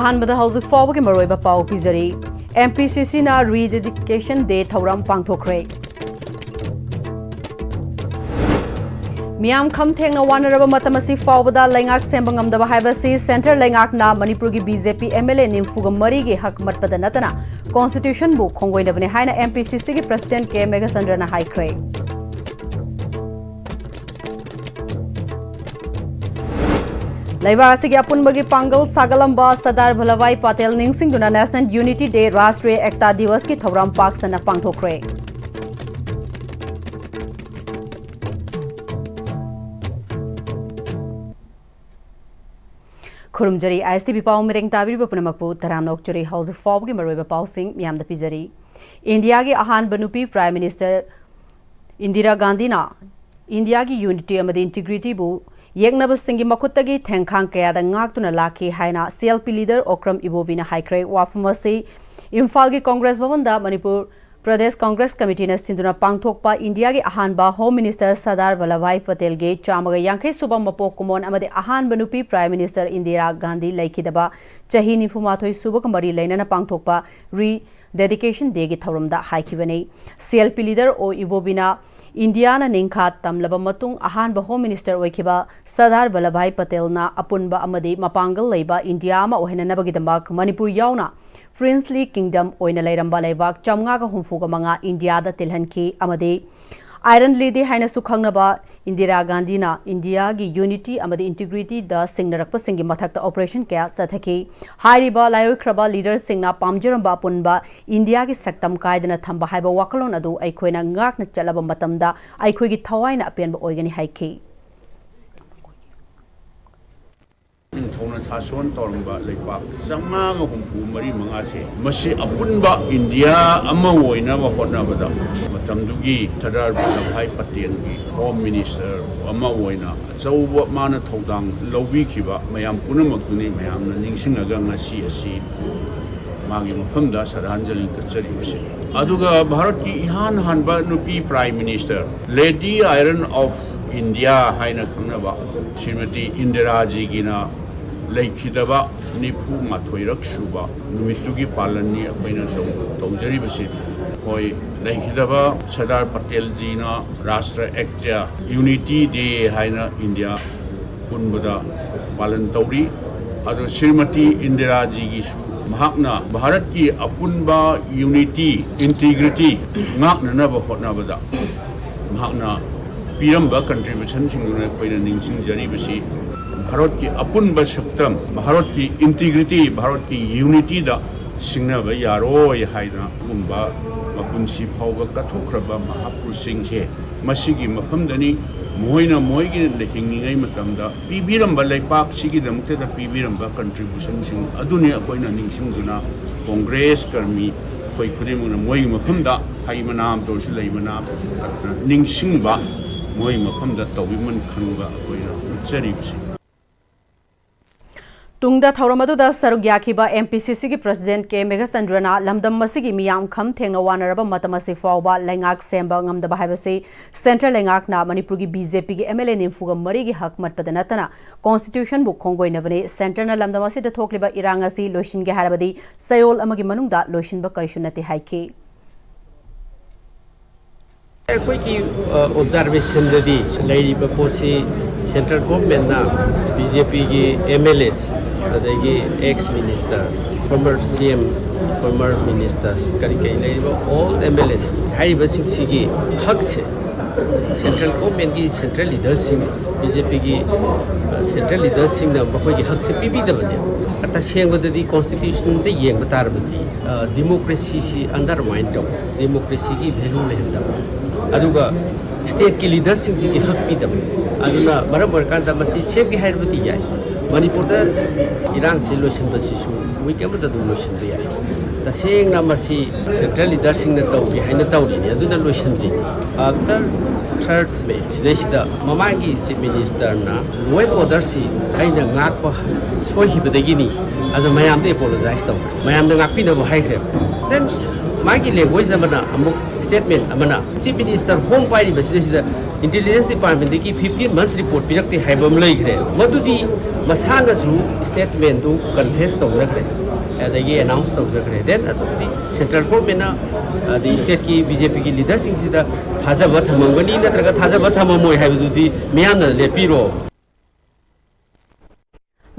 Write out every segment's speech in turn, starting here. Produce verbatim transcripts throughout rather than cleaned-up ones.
ꯑꯍꯥꯟꯕꯗ ꯍꯧꯖꯤꯛ ꯐꯥꯎꯕꯒꯤ ꯃꯔꯨꯑꯣꯏꯕ ꯄꯥꯎ ꯄꯤꯖꯔꯤ꯫ M P C C ꯅ Rededication Day ꯊꯧꯔꯝ ꯄꯥꯡꯊꯣꯛꯈ꯭ꯔꯦ꯫ ꯃꯤꯌꯥꯝ ꯈꯝ ꯊꯦꯡꯅ ꯋꯥꯅꯔꯕ ꯃꯇꯝ ꯑꯁꯤ ꯐꯥꯎꯕꯗ ꯂꯩꯉꯥꯛ ꯁꯦꯝꯕ ꯉꯝꯗꯕ ꯍꯥꯏꯕꯁꯤ centre ꯂꯩꯉꯥꯛꯅ ꯃꯅꯤꯄꯨꯔꯒꯤ B J P M L A ꯅꯤꯐꯨꯒ ꯃꯔꯤꯒꯤ ꯍꯛ ꯃꯠꯄꯗ ꯅꯠꯇꯅ constitution ꯕꯨ ꯈꯣꯡꯒꯣꯏꯅꯕꯅꯤ ꯍꯥꯏꯅ M P C C ꯒꯤ president K ꯃꯦꯘꯆꯟꯗ꯭ꯔꯅ ꯍꯥꯏꯈ꯭ꯔꯦ꯫ ꯂꯩꯕꯥꯛ ꯑꯁꯤꯒꯤ ꯑꯄꯨꯟꯕꯒꯤ ꯄꯥꯡꯒꯜ ꯁꯥꯒꯠꯂꯝꯕ Sardar Vallabhbhai Patel ꯅꯤꯡꯁꯤꯡꯗꯨꯅ National Unity Day, Rashtriya Ekta Divas ꯀꯤ ꯊꯧꯔꯝ ꯄꯥꯛ ꯁꯟꯅ ꯄꯥꯡꯊꯣꯛꯈ꯭ꯔꯦ꯫ ꯈꯨꯔꯨꯝꯖꯔꯤ, I S T V ꯄꯥꯎ ꯃꯤꯔꯦꯡ ꯇꯥꯕꯤꯔꯤꯕ ꯄꯨꯝꯅꯃꯛꯄꯨ ꯇꯔꯥꯝꯅ ꯑꯣꯛꯆꯔꯤ꯫ ꯍꯧꯖꯤꯛ ꯐꯥꯎꯕꯒꯤ ꯃꯔꯨꯑꯣꯏꯕ ꯄꯥꯎꯁꯤꯡ ꯃꯤꯌꯥꯝꯗ ꯄꯤꯖꯔꯤ꯫ ꯏꯟꯗꯤꯌꯥꯒꯤ ꯑꯍꯥꯟꯕ ꯅꯨꯄꯤ Prime Minister ꯏꯟꯗꯤꯔꯥ ꯒꯥꯟꯙꯤꯅ ꯏꯟꯗꯤꯌꯥꯒꯤ unity ꯑꯃꯗꯤ integrity ꯕꯨ ꯌꯦꯛꯅꯕꯁꯤꯡꯒꯤ ꯃꯈꯨꯠꯇꯒꯤ ꯊꯦꯡꯈꯥꯡ ꯀꯌꯥꯗ ꯉꯥꯛꯇꯨꯅ ꯂꯥꯛꯈꯤ ꯍꯥꯏꯅ C L P leader Okram ꯏꯕꯣꯕꯤꯅ ꯍꯥꯏꯈ꯭ꯔꯦ꯫ ꯋꯥꯐꯝ ꯑꯁꯤ ꯏꯝꯐꯥꯜꯒꯤ ꯀꯣꯡꯒ꯭ꯔꯦꯁ ꯚꯕꯟꯗ ꯃꯅꯤꯄꯨꯔ ꯄ꯭ꯔꯗꯦꯁ ꯀꯣꯡꯒ꯭ꯔꯦꯁ ꯀꯃꯤꯇꯤꯅ ꯁꯤꯟꯗꯨꯅ ꯄꯥꯡꯊꯣꯛꯄ ꯏꯟꯗꯤꯌꯥꯒꯤ ꯑꯍꯥꯟꯕ Home Minister ꯁꯔꯗꯥꯔ ꯚꯜꯂꯚꯚꯥꯏ ꯄꯇꯦꯜꯒꯤ ꯆꯥꯝꯃꯒ ꯌꯥꯡꯈꯩ ꯁꯨꯕ ꯃꯄꯣꯛ ꯀꯨꯝꯑꯣꯟ ꯑꯃꯗꯤ ꯑꯍꯥꯟꯕ ꯅꯨꯄꯤ Prime Minister ꯏꯟꯗꯤꯔꯥ ꯒꯥꯟꯙꯤ ꯂꯩꯈꯤꯗꯕ ꯆꯍꯤ ꯅꯤꯐꯨꯃꯥꯊꯣꯏ ꯁꯨꯕꯒ ꯃꯔꯤ ꯂꯩꯅꯅ ꯄꯥꯡꯊꯣꯛꯄ Rededication Day ꯒꯤ ꯊꯧꯔꯝꯗ ꯍꯥꯏꯈꯤꯕꯅꯤ꯫ C L P leader ꯑꯣ ꯏꯕꯣꯕꯤꯅ ꯏꯟꯗꯤꯌꯥꯅ ꯅꯤꯡꯈꯥ ꯇꯝꯂꯕ ꯃꯇꯨꯡ ꯑꯍꯥꯟꯕ Home Minister ꯑꯣꯏꯈꯤꯕ ꯁꯔꯗꯥꯔ ꯚꯜꯂꯚꯚꯥꯏ ꯄꯇꯦꯜꯅ ꯑꯄꯨꯟꯕ ꯑꯃꯗꯤ ꯃꯄꯥꯡꯒꯜ ꯂꯩꯕ ꯏꯟꯗꯤꯌꯥ ꯑꯃ ꯑꯣꯏꯍꯟꯅꯅꯕꯒꯤꯗꯃꯛ ꯃꯅꯤꯄꯨꯔ ꯌꯥꯎꯅ Princely Kingdom ꯑꯣꯏꯅ ꯂꯩꯔꯝꯕ ꯂꯩꯕꯥꯛ ꯆꯥꯝꯃꯉꯥꯒ ꯍꯨꯝꯐꯨꯒ ꯃꯉꯥ ꯏꯟꯗꯤꯌꯥꯗ ꯇꯤꯜꯍꯟꯈꯤ ꯑꯃꯗꯤ Iron Lady ꯍꯥꯏꯅꯁꯨ ꯈꯪꯅꯕ ꯏꯟꯗꯤꯔꯥ ꯒꯥꯟꯙꯤꯅ ꯏꯟꯗꯤꯌꯥꯒꯤ unity ꯑꯃꯗꯤ integrity ꯗ ꯁꯤꯡꯅꯔꯛꯄꯁꯤꯡꯒꯤ ꯃꯊꯛꯇ operation ꯀꯌꯥ ꯆꯠꯊꯈꯤ꯫ ꯍꯥꯏꯔꯤꯕ ꯂꯥꯏꯑꯣꯏꯈ꯭ꯔꯕ leader ꯁꯤꯡꯅ ꯄꯥꯝꯖꯔꯝꯕ ꯑꯄꯨꯟꯕ ꯏꯟꯗꯤꯌꯥꯒꯤ ꯁꯛꯇꯝ ꯀꯥꯏꯗꯅ ꯊꯝꯕ ꯍꯥꯏꯕ ꯋꯥꯈꯜꯂꯣꯟ ꯑꯗꯨ ꯑꯩꯈꯣꯏꯅ ꯉꯥꯛꯅ ꯆꯠꯂꯕ ꯃꯇꯝꯗ ꯑꯩꯈꯣꯏꯒꯤ ꯊꯋꯥꯏꯅ ꯑꯄꯦꯟꯕ ꯑꯣꯏꯒꯅꯤ ꯍꯥꯏꯈꯤ꯫ ꯅꯤꯡꯊꯧꯅ ꯁꯥꯁꯣꯟ ꯇꯧꯔꯝꯕ ꯂꯩꯕꯥꯛ ꯆꯥꯝꯃꯉꯥꯒ ꯍꯨꯝꯐꯨ ꯃꯔꯤ ꯃꯉꯥꯁꯦ, ꯃꯁꯤ ꯑꯄꯨꯟꯕ ꯏꯟꯗꯤꯌꯥ ꯑꯃ ꯑꯣꯏꯅꯕ ꯍꯣꯠꯅꯕꯗ ꯃꯇꯝꯗꯨꯒꯤ ꯁꯔꯗꯥꯔ ꯚꯜꯂꯚꯚꯥꯏ ꯄꯇꯦꯜꯒꯤ Home Minister ꯑꯃ ꯑꯣꯏꯅ ꯑꯆꯧꯕ ꯃꯥꯅ ꯊꯧꯗꯥꯡ ꯂꯧꯕꯤꯈꯤꯕ ꯃꯌꯥꯝ ꯄꯨꯝꯅꯃꯛꯇꯨꯅꯤ ꯃꯌꯥꯝꯅ ꯅꯤꯡꯁꯤꯡꯉꯒ ꯉꯁꯤ ꯑꯁꯤ ꯃꯥꯒꯤ ꯃꯐꯝꯗ ꯁ꯭ꯔꯗꯥꯟꯖꯂꯤ ꯀꯠꯆꯔꯤꯕꯁꯤ꯫ ꯑꯗꯨꯒ ꯚꯥꯔꯠꯀꯤ ꯏꯍꯥꯟ ꯍꯥꯟꯕ ꯅꯨꯄꯤ Prime Minister, Lady Iron of India ꯍꯥꯏꯅ ꯈꯪꯅꯕ ꯁ꯭ꯔꯤꯃꯇꯤ ꯏꯟꯗꯤꯔꯥꯖꯤꯒꯤꯅ ꯂꯩꯈꯤꯗꯕ ꯅꯤꯐꯨ ꯃꯥꯊꯣꯏꯔꯛ ꯁꯨꯕ ꯅꯨꯃꯤꯠꯇꯨꯒꯤ ꯄꯥꯂꯟꯅꯤ ꯑꯩꯈꯣꯏꯅ ꯇꯧ-, ꯇꯧꯖꯔꯤꯕꯁꯤ꯫ ꯑꯩꯈꯣꯏ ꯂꯩꯈꯤꯗꯕ ꯁꯔꯗꯥꯔ ꯄꯇꯦꯜꯖꯤꯅ ꯔꯥꯁꯇ꯭ꯔ ꯑꯦꯛꯇ ꯌꯨꯅꯤꯇꯤ ꯗꯦ ꯍꯥꯏꯅ ꯏꯟꯗꯤꯌꯥ ꯄꯨꯟꯕꯗ ꯄꯥꯂꯟ ꯇꯧꯔꯤ꯫ ꯑꯗꯣ ꯁ꯭ꯔꯤꯃꯇꯤ ꯏꯟꯗꯤꯔꯥꯖꯤꯒꯤꯁꯨ ꯃꯍꯥꯛꯅ ꯚꯥꯔꯠꯀꯤ ꯑꯄꯨꯟꯕ ꯌꯨꯅꯤꯇꯤ, ꯏꯟꯇꯤꯒ꯭ꯔꯤꯇꯤ ꯉꯥꯛꯅꯅꯕ ꯍꯣꯠꯅꯕꯗ ꯃꯍꯥꯛꯅ ꯄꯤꯔꯝꯕ ꯀꯟꯇ꯭ꯔꯤꯕ꯭ꯌꯨꯁꯟꯁꯤꯡꯗꯨꯅ ꯑꯩꯈꯣꯏꯅ ꯅꯤꯡꯁꯤꯡꯖꯔꯤꯕꯁꯤ꯫ ꯚꯥꯔꯠꯀꯤ ꯑꯄꯨꯟꯕ ꯁꯛꯇꯝ, ꯚꯥꯔꯠꯀꯤ ꯏꯟꯇꯤꯒ꯭ꯔꯤꯇꯤ, ꯚꯥꯔꯠꯀꯤ ꯌꯨꯅꯤꯇꯤꯗ ꯁꯤꯡꯅꯕ ꯌꯥꯔꯣꯏ ꯍꯥꯏꯅ ꯑꯗꯨꯒꯨꯝꯕ ꯃꯄꯨꯟꯁꯤ ꯐꯥꯎꯕ ꯀꯠꯊꯣꯛꯈ꯭ꯔꯕ ꯃꯍꯥꯄꯨꯔꯨꯁꯁꯤꯡꯁꯦ ꯃꯁꯤꯒꯤ ꯃꯐꯝꯗꯅꯤ꯫ ꯃꯈꯣꯏꯅ ꯃꯣꯏꯒꯤ ꯍꯤꯡꯂꯤꯉꯩ ꯃꯇꯝꯗ ꯄꯤꯕꯤꯔꯝꯕ, ꯂꯩꯄꯥꯛꯁꯤꯒꯤꯗꯃꯛꯇꯗ ꯄꯤꯕꯤꯔꯝꯕ ꯀꯟꯇ꯭ꯔꯤꯕ꯭ꯌꯨꯁꯟꯁꯤꯡ ꯑꯗꯨꯅꯤ ꯑꯩꯈꯣꯏꯅ ꯅꯤꯡꯁꯤꯡꯗꯨꯅ, ꯀꯣꯡꯒ꯭ꯔꯦꯁ ꯀꯔꯃꯤ ꯑꯩꯈꯣꯏ ꯈꯨꯗꯤꯡꯃꯛꯅ ꯃꯣꯏꯒꯤ ꯃꯐꯝꯗ ꯍꯩ ꯃꯅꯥ ꯑꯃꯇ ꯑꯣꯏꯔꯁꯨ, ꯂꯩ ꯃꯅꯥ ꯑꯃꯇ ꯑꯣꯏꯔꯁꯨ ꯀꯠꯇꯨꯅ ꯅꯤꯡꯁꯤꯡꯕ, ꯃꯣꯏꯒꯤ ꯃꯐꯝꯗ ꯇꯧꯕꯤꯃꯟ ꯈꯪꯕ ꯑꯩꯈꯣꯏꯅ ꯎꯠꯆꯔꯤꯕꯁꯤ꯫ ꯇꯨꯡꯗ ꯊꯧꯔꯝ ꯑꯗꯨꯗ ꯁꯔꯨꯛ ꯌꯥꯈꯤꯕ ꯑꯦꯝ ꯄꯤ ꯁꯤ ꯁꯤꯒꯤ ꯄ꯭ꯔꯁꯤꯗꯦꯟꯠ ꯀꯦ ꯃꯦꯘꯆꯟꯗ꯭ꯔꯅ ꯂꯝꯗꯝ ꯑꯁꯤꯒꯤ ꯃꯤꯌꯥꯝ ꯈꯝ ꯊꯦꯡꯅ ꯋꯥꯅꯔꯕ ꯃꯇꯝ ꯑꯁꯤ ꯐꯥꯎꯕ ꯂꯩꯉꯥꯛ ꯁꯦꯝꯕ ꯉꯝꯗꯕ ꯍꯥꯏꯕꯁꯤ ꯁꯦꯟꯇꯔ ꯂꯩꯉꯥꯛꯅ ꯃꯅꯤꯄꯨꯔꯒꯤ ꯕꯤ ꯖꯦ ꯄꯤꯒꯤ ꯑꯦꯝ ꯑꯦꯜ ꯑꯦ ꯅꯤꯐꯨꯒ ꯃꯔꯤꯒꯤ ꯍꯛ ꯃꯠꯄꯗ ꯅꯠꯇꯅ ꯀꯣꯟꯁꯇꯤꯇ꯭ꯌꯨꯁꯟꯕꯨ ꯈꯣꯡꯒꯣꯏꯅꯕꯅꯤ꯫ ꯁꯦꯟꯇꯔꯅ ꯂꯝꯗꯝ ꯑꯁꯤꯗ ꯊꯣꯛꯂꯤꯕ ꯏꯔꯥꯡ ꯑꯁꯤ ꯂꯣꯏꯁꯤꯟꯒꯦ ꯍꯥꯏꯔꯕꯗꯤ ꯆꯌꯣꯜ ꯑꯃꯒꯤ ꯃꯅꯨꯡꯗ ꯂꯣꯏꯁꯤꯟꯕ ꯀꯔꯤꯁꯨ ꯅꯠꯇꯦ ꯍꯥꯏꯈꯤ꯫ ꯑꯩꯈꯣꯏꯒꯤ, ꯑ, ꯑꯣꯕꯖꯥꯔꯕꯦꯁꯟꯗꯗꯤ ꯂꯩꯔꯤꯕ ꯄꯣꯠꯁꯤ ꯁꯦꯟꯇ꯭ꯔꯦꯜ ꯒꯣꯔꯃꯦꯟꯅ ꯕꯤ ꯖꯦ ꯄꯤꯒꯤ ꯑꯦꯝ ꯑꯦꯜ ꯑꯦꯁ, ꯑꯗꯒꯤ ꯑꯦꯛꯁ ꯃꯤꯅꯤꯁꯇꯔ, ꯐꯣꯔꯃꯔ ꯁꯤ ꯑꯦꯝ, ꯐꯣꯔꯃꯔ ꯃꯤꯅꯤꯁꯇꯔꯁ, ꯀꯔꯤ ꯀꯔꯤ ꯂꯩꯔꯤꯕ ꯑꯣꯜ ꯑꯦꯝ ꯑꯦꯜ ꯑꯦꯁ ꯍꯥꯏꯔꯤꯕꯁꯤꯡꯁꯤꯒꯤ ꯍꯛꯁꯦ ꯁꯦꯟꯇ꯭ꯔꯦꯜ ꯒꯣꯔꯃꯦꯟꯒꯤ ꯁꯦꯟꯇ꯭ꯔꯦꯜ ꯂꯤꯗꯔꯁꯤꯡ, ꯕꯤ ꯖꯦ ꯄꯤꯒꯤ, ꯑ, ꯁꯦꯟꯇ꯭ꯔꯦꯜ ꯂꯤꯗꯔꯁꯤꯡꯅ ꯃꯈꯣꯏꯒꯤ ꯍꯛꯁꯦ ꯄꯤꯕꯤꯗꯕꯅꯦ꯫ ꯇꯁꯦꯡꯕꯗꯗꯤ ꯀꯣꯟꯁꯇꯤꯇ꯭ꯌꯨꯁꯟꯗ ꯌꯦꯡꯕ ꯇꯥꯔꯕꯗꯤ, ꯑ, ꯗꯤꯃꯣꯀ꯭ꯔꯦꯁꯤꯁꯤ ꯑꯟꯗꯔꯃꯥꯏꯟ ꯇꯧꯕ, ꯗꯦꯃꯣꯀ꯭ꯔꯦꯁꯤꯒꯤ ꯚꯦꯂꯨ ꯂꯩꯍꯟꯗꯕ, ꯑꯗꯨꯒ ꯁ꯭ꯇꯦꯠꯀꯤ ꯂꯤꯗꯔꯁꯤꯡꯁꯤꯒꯤ ꯍꯛ ꯄꯤꯗꯕ꯫ ꯑꯗꯨꯅ ꯃꯔꯝ ꯑꯣꯏꯔꯀꯥꯟꯗ ꯃꯁꯤ ꯁꯦꯝꯒꯦ ꯍꯥꯏꯔꯕꯗꯤ ꯌꯥꯏ꯫ ꯃꯅꯤꯄꯨꯔꯗ ꯏꯔꯥꯡꯁꯤ ꯂꯣꯏꯁꯤꯟꯕꯁꯤꯁꯨ ꯋꯤꯛ ꯑꯃꯗ ꯑꯗꯨꯝ ꯂꯣꯏꯁꯤꯟꯕ ꯌꯥꯏ꯫ ꯇꯁꯦꯡꯅ ꯃꯁꯤ ꯁꯦꯟꯇ꯭ꯔꯦꯜ ꯂꯤꯗꯔꯁꯤꯡꯅ ꯇꯧꯒꯦ ꯍꯥꯏꯅ ꯇꯧꯔꯤꯅꯤ, ꯑꯗꯨꯅ ꯂꯣꯏꯁꯤꯟꯗ꯭ꯔꯤꯅꯤ꯫ ꯑꯥꯐꯇꯔ ꯊꯥꯔꯠ ꯃꯦ ꯁꯤꯗꯩꯁꯤꯗ ꯃꯃꯥꯡꯒꯤ ꯆꯤꯐ ꯃꯤꯅꯤꯁꯇꯔꯅ ꯂꯣ ꯑꯦꯟ ꯑꯣꯔꯗꯔꯁꯤ ꯑꯩꯅ ꯉꯥꯛꯄ ꯁꯣꯏꯈꯤꯕꯗꯒꯤꯅꯤ, ꯑꯗꯣ ꯃꯌꯥꯝꯗ ꯑꯦꯄꯣꯂꯣꯖꯥꯏꯁ ꯇꯧ, ꯃꯌꯥꯝꯗ ꯉꯥꯛꯄꯤꯅꯕ ꯍꯥꯏꯈ꯭ꯔꯦꯕ꯫ ꯗꯦꯟ ꯃꯥꯒꯤ ꯂꯦꯡꯒ꯭ꯋꯦꯖ ꯑꯃꯅ ꯑꯃꯨꯛ ꯁ꯭ꯇꯦꯠꯃꯦꯟ ꯑꯃꯅ ꯆꯤꯐ ꯃꯤꯅꯤꯁꯇꯔ ꯍꯣꯝ ꯄꯥꯏꯔꯤꯕꯁꯤꯗꯩꯁꯤꯗ ꯏꯟꯇꯦꯂꯤꯖꯦꯟꯁ ꯗꯤꯄꯥꯔꯠꯃꯦꯟꯗꯒꯤ ꯐꯤꯐꯇꯤꯟ ꯃꯟꯁ ꯔꯤꯄꯣꯔꯠ ꯄꯤꯔꯛꯇꯦ ꯍꯥꯏꯕ ꯑꯃ ꯂꯩꯈ꯭ꯔꯦ꯫ ꯃꯗꯨꯗꯤ ꯃꯁꯥꯅꯁꯨ ꯁ꯭ꯇꯦꯠꯃꯦꯟꯗꯨ ꯀꯟꯐꯦꯁ ꯇꯧꯖꯈ꯭ꯔꯦ, ꯑꯗꯒꯤ ꯑꯦꯅꯥꯎꯟꯁ ꯇꯧꯖꯈ꯭ꯔꯦ꯫ ꯗꯦꯟ ꯑꯗꯨꯕꯨꯗꯤ ꯁꯦꯟꯇ꯭ꯔꯦꯜ ꯒꯣꯔꯃꯦꯟꯅ ꯑꯗꯩ ꯁ꯭ꯇꯦꯠꯀꯤ ꯕꯤ ꯖꯦ ꯄꯤꯒꯤ ꯂꯤꯗꯔꯁꯤꯡꯁꯤꯗ ꯊꯥꯖꯕ ꯊꯝꯃꯝꯒꯅꯤ ꯅꯠꯇ꯭ꯔꯒ ꯊꯥꯖꯕ ꯊꯝꯃꯝꯃꯣꯏ ꯍꯥꯏꯕꯗꯨꯗꯤ ꯃꯤꯌꯥꯝꯅ ꯂꯦꯞꯄꯤꯔꯣ꯫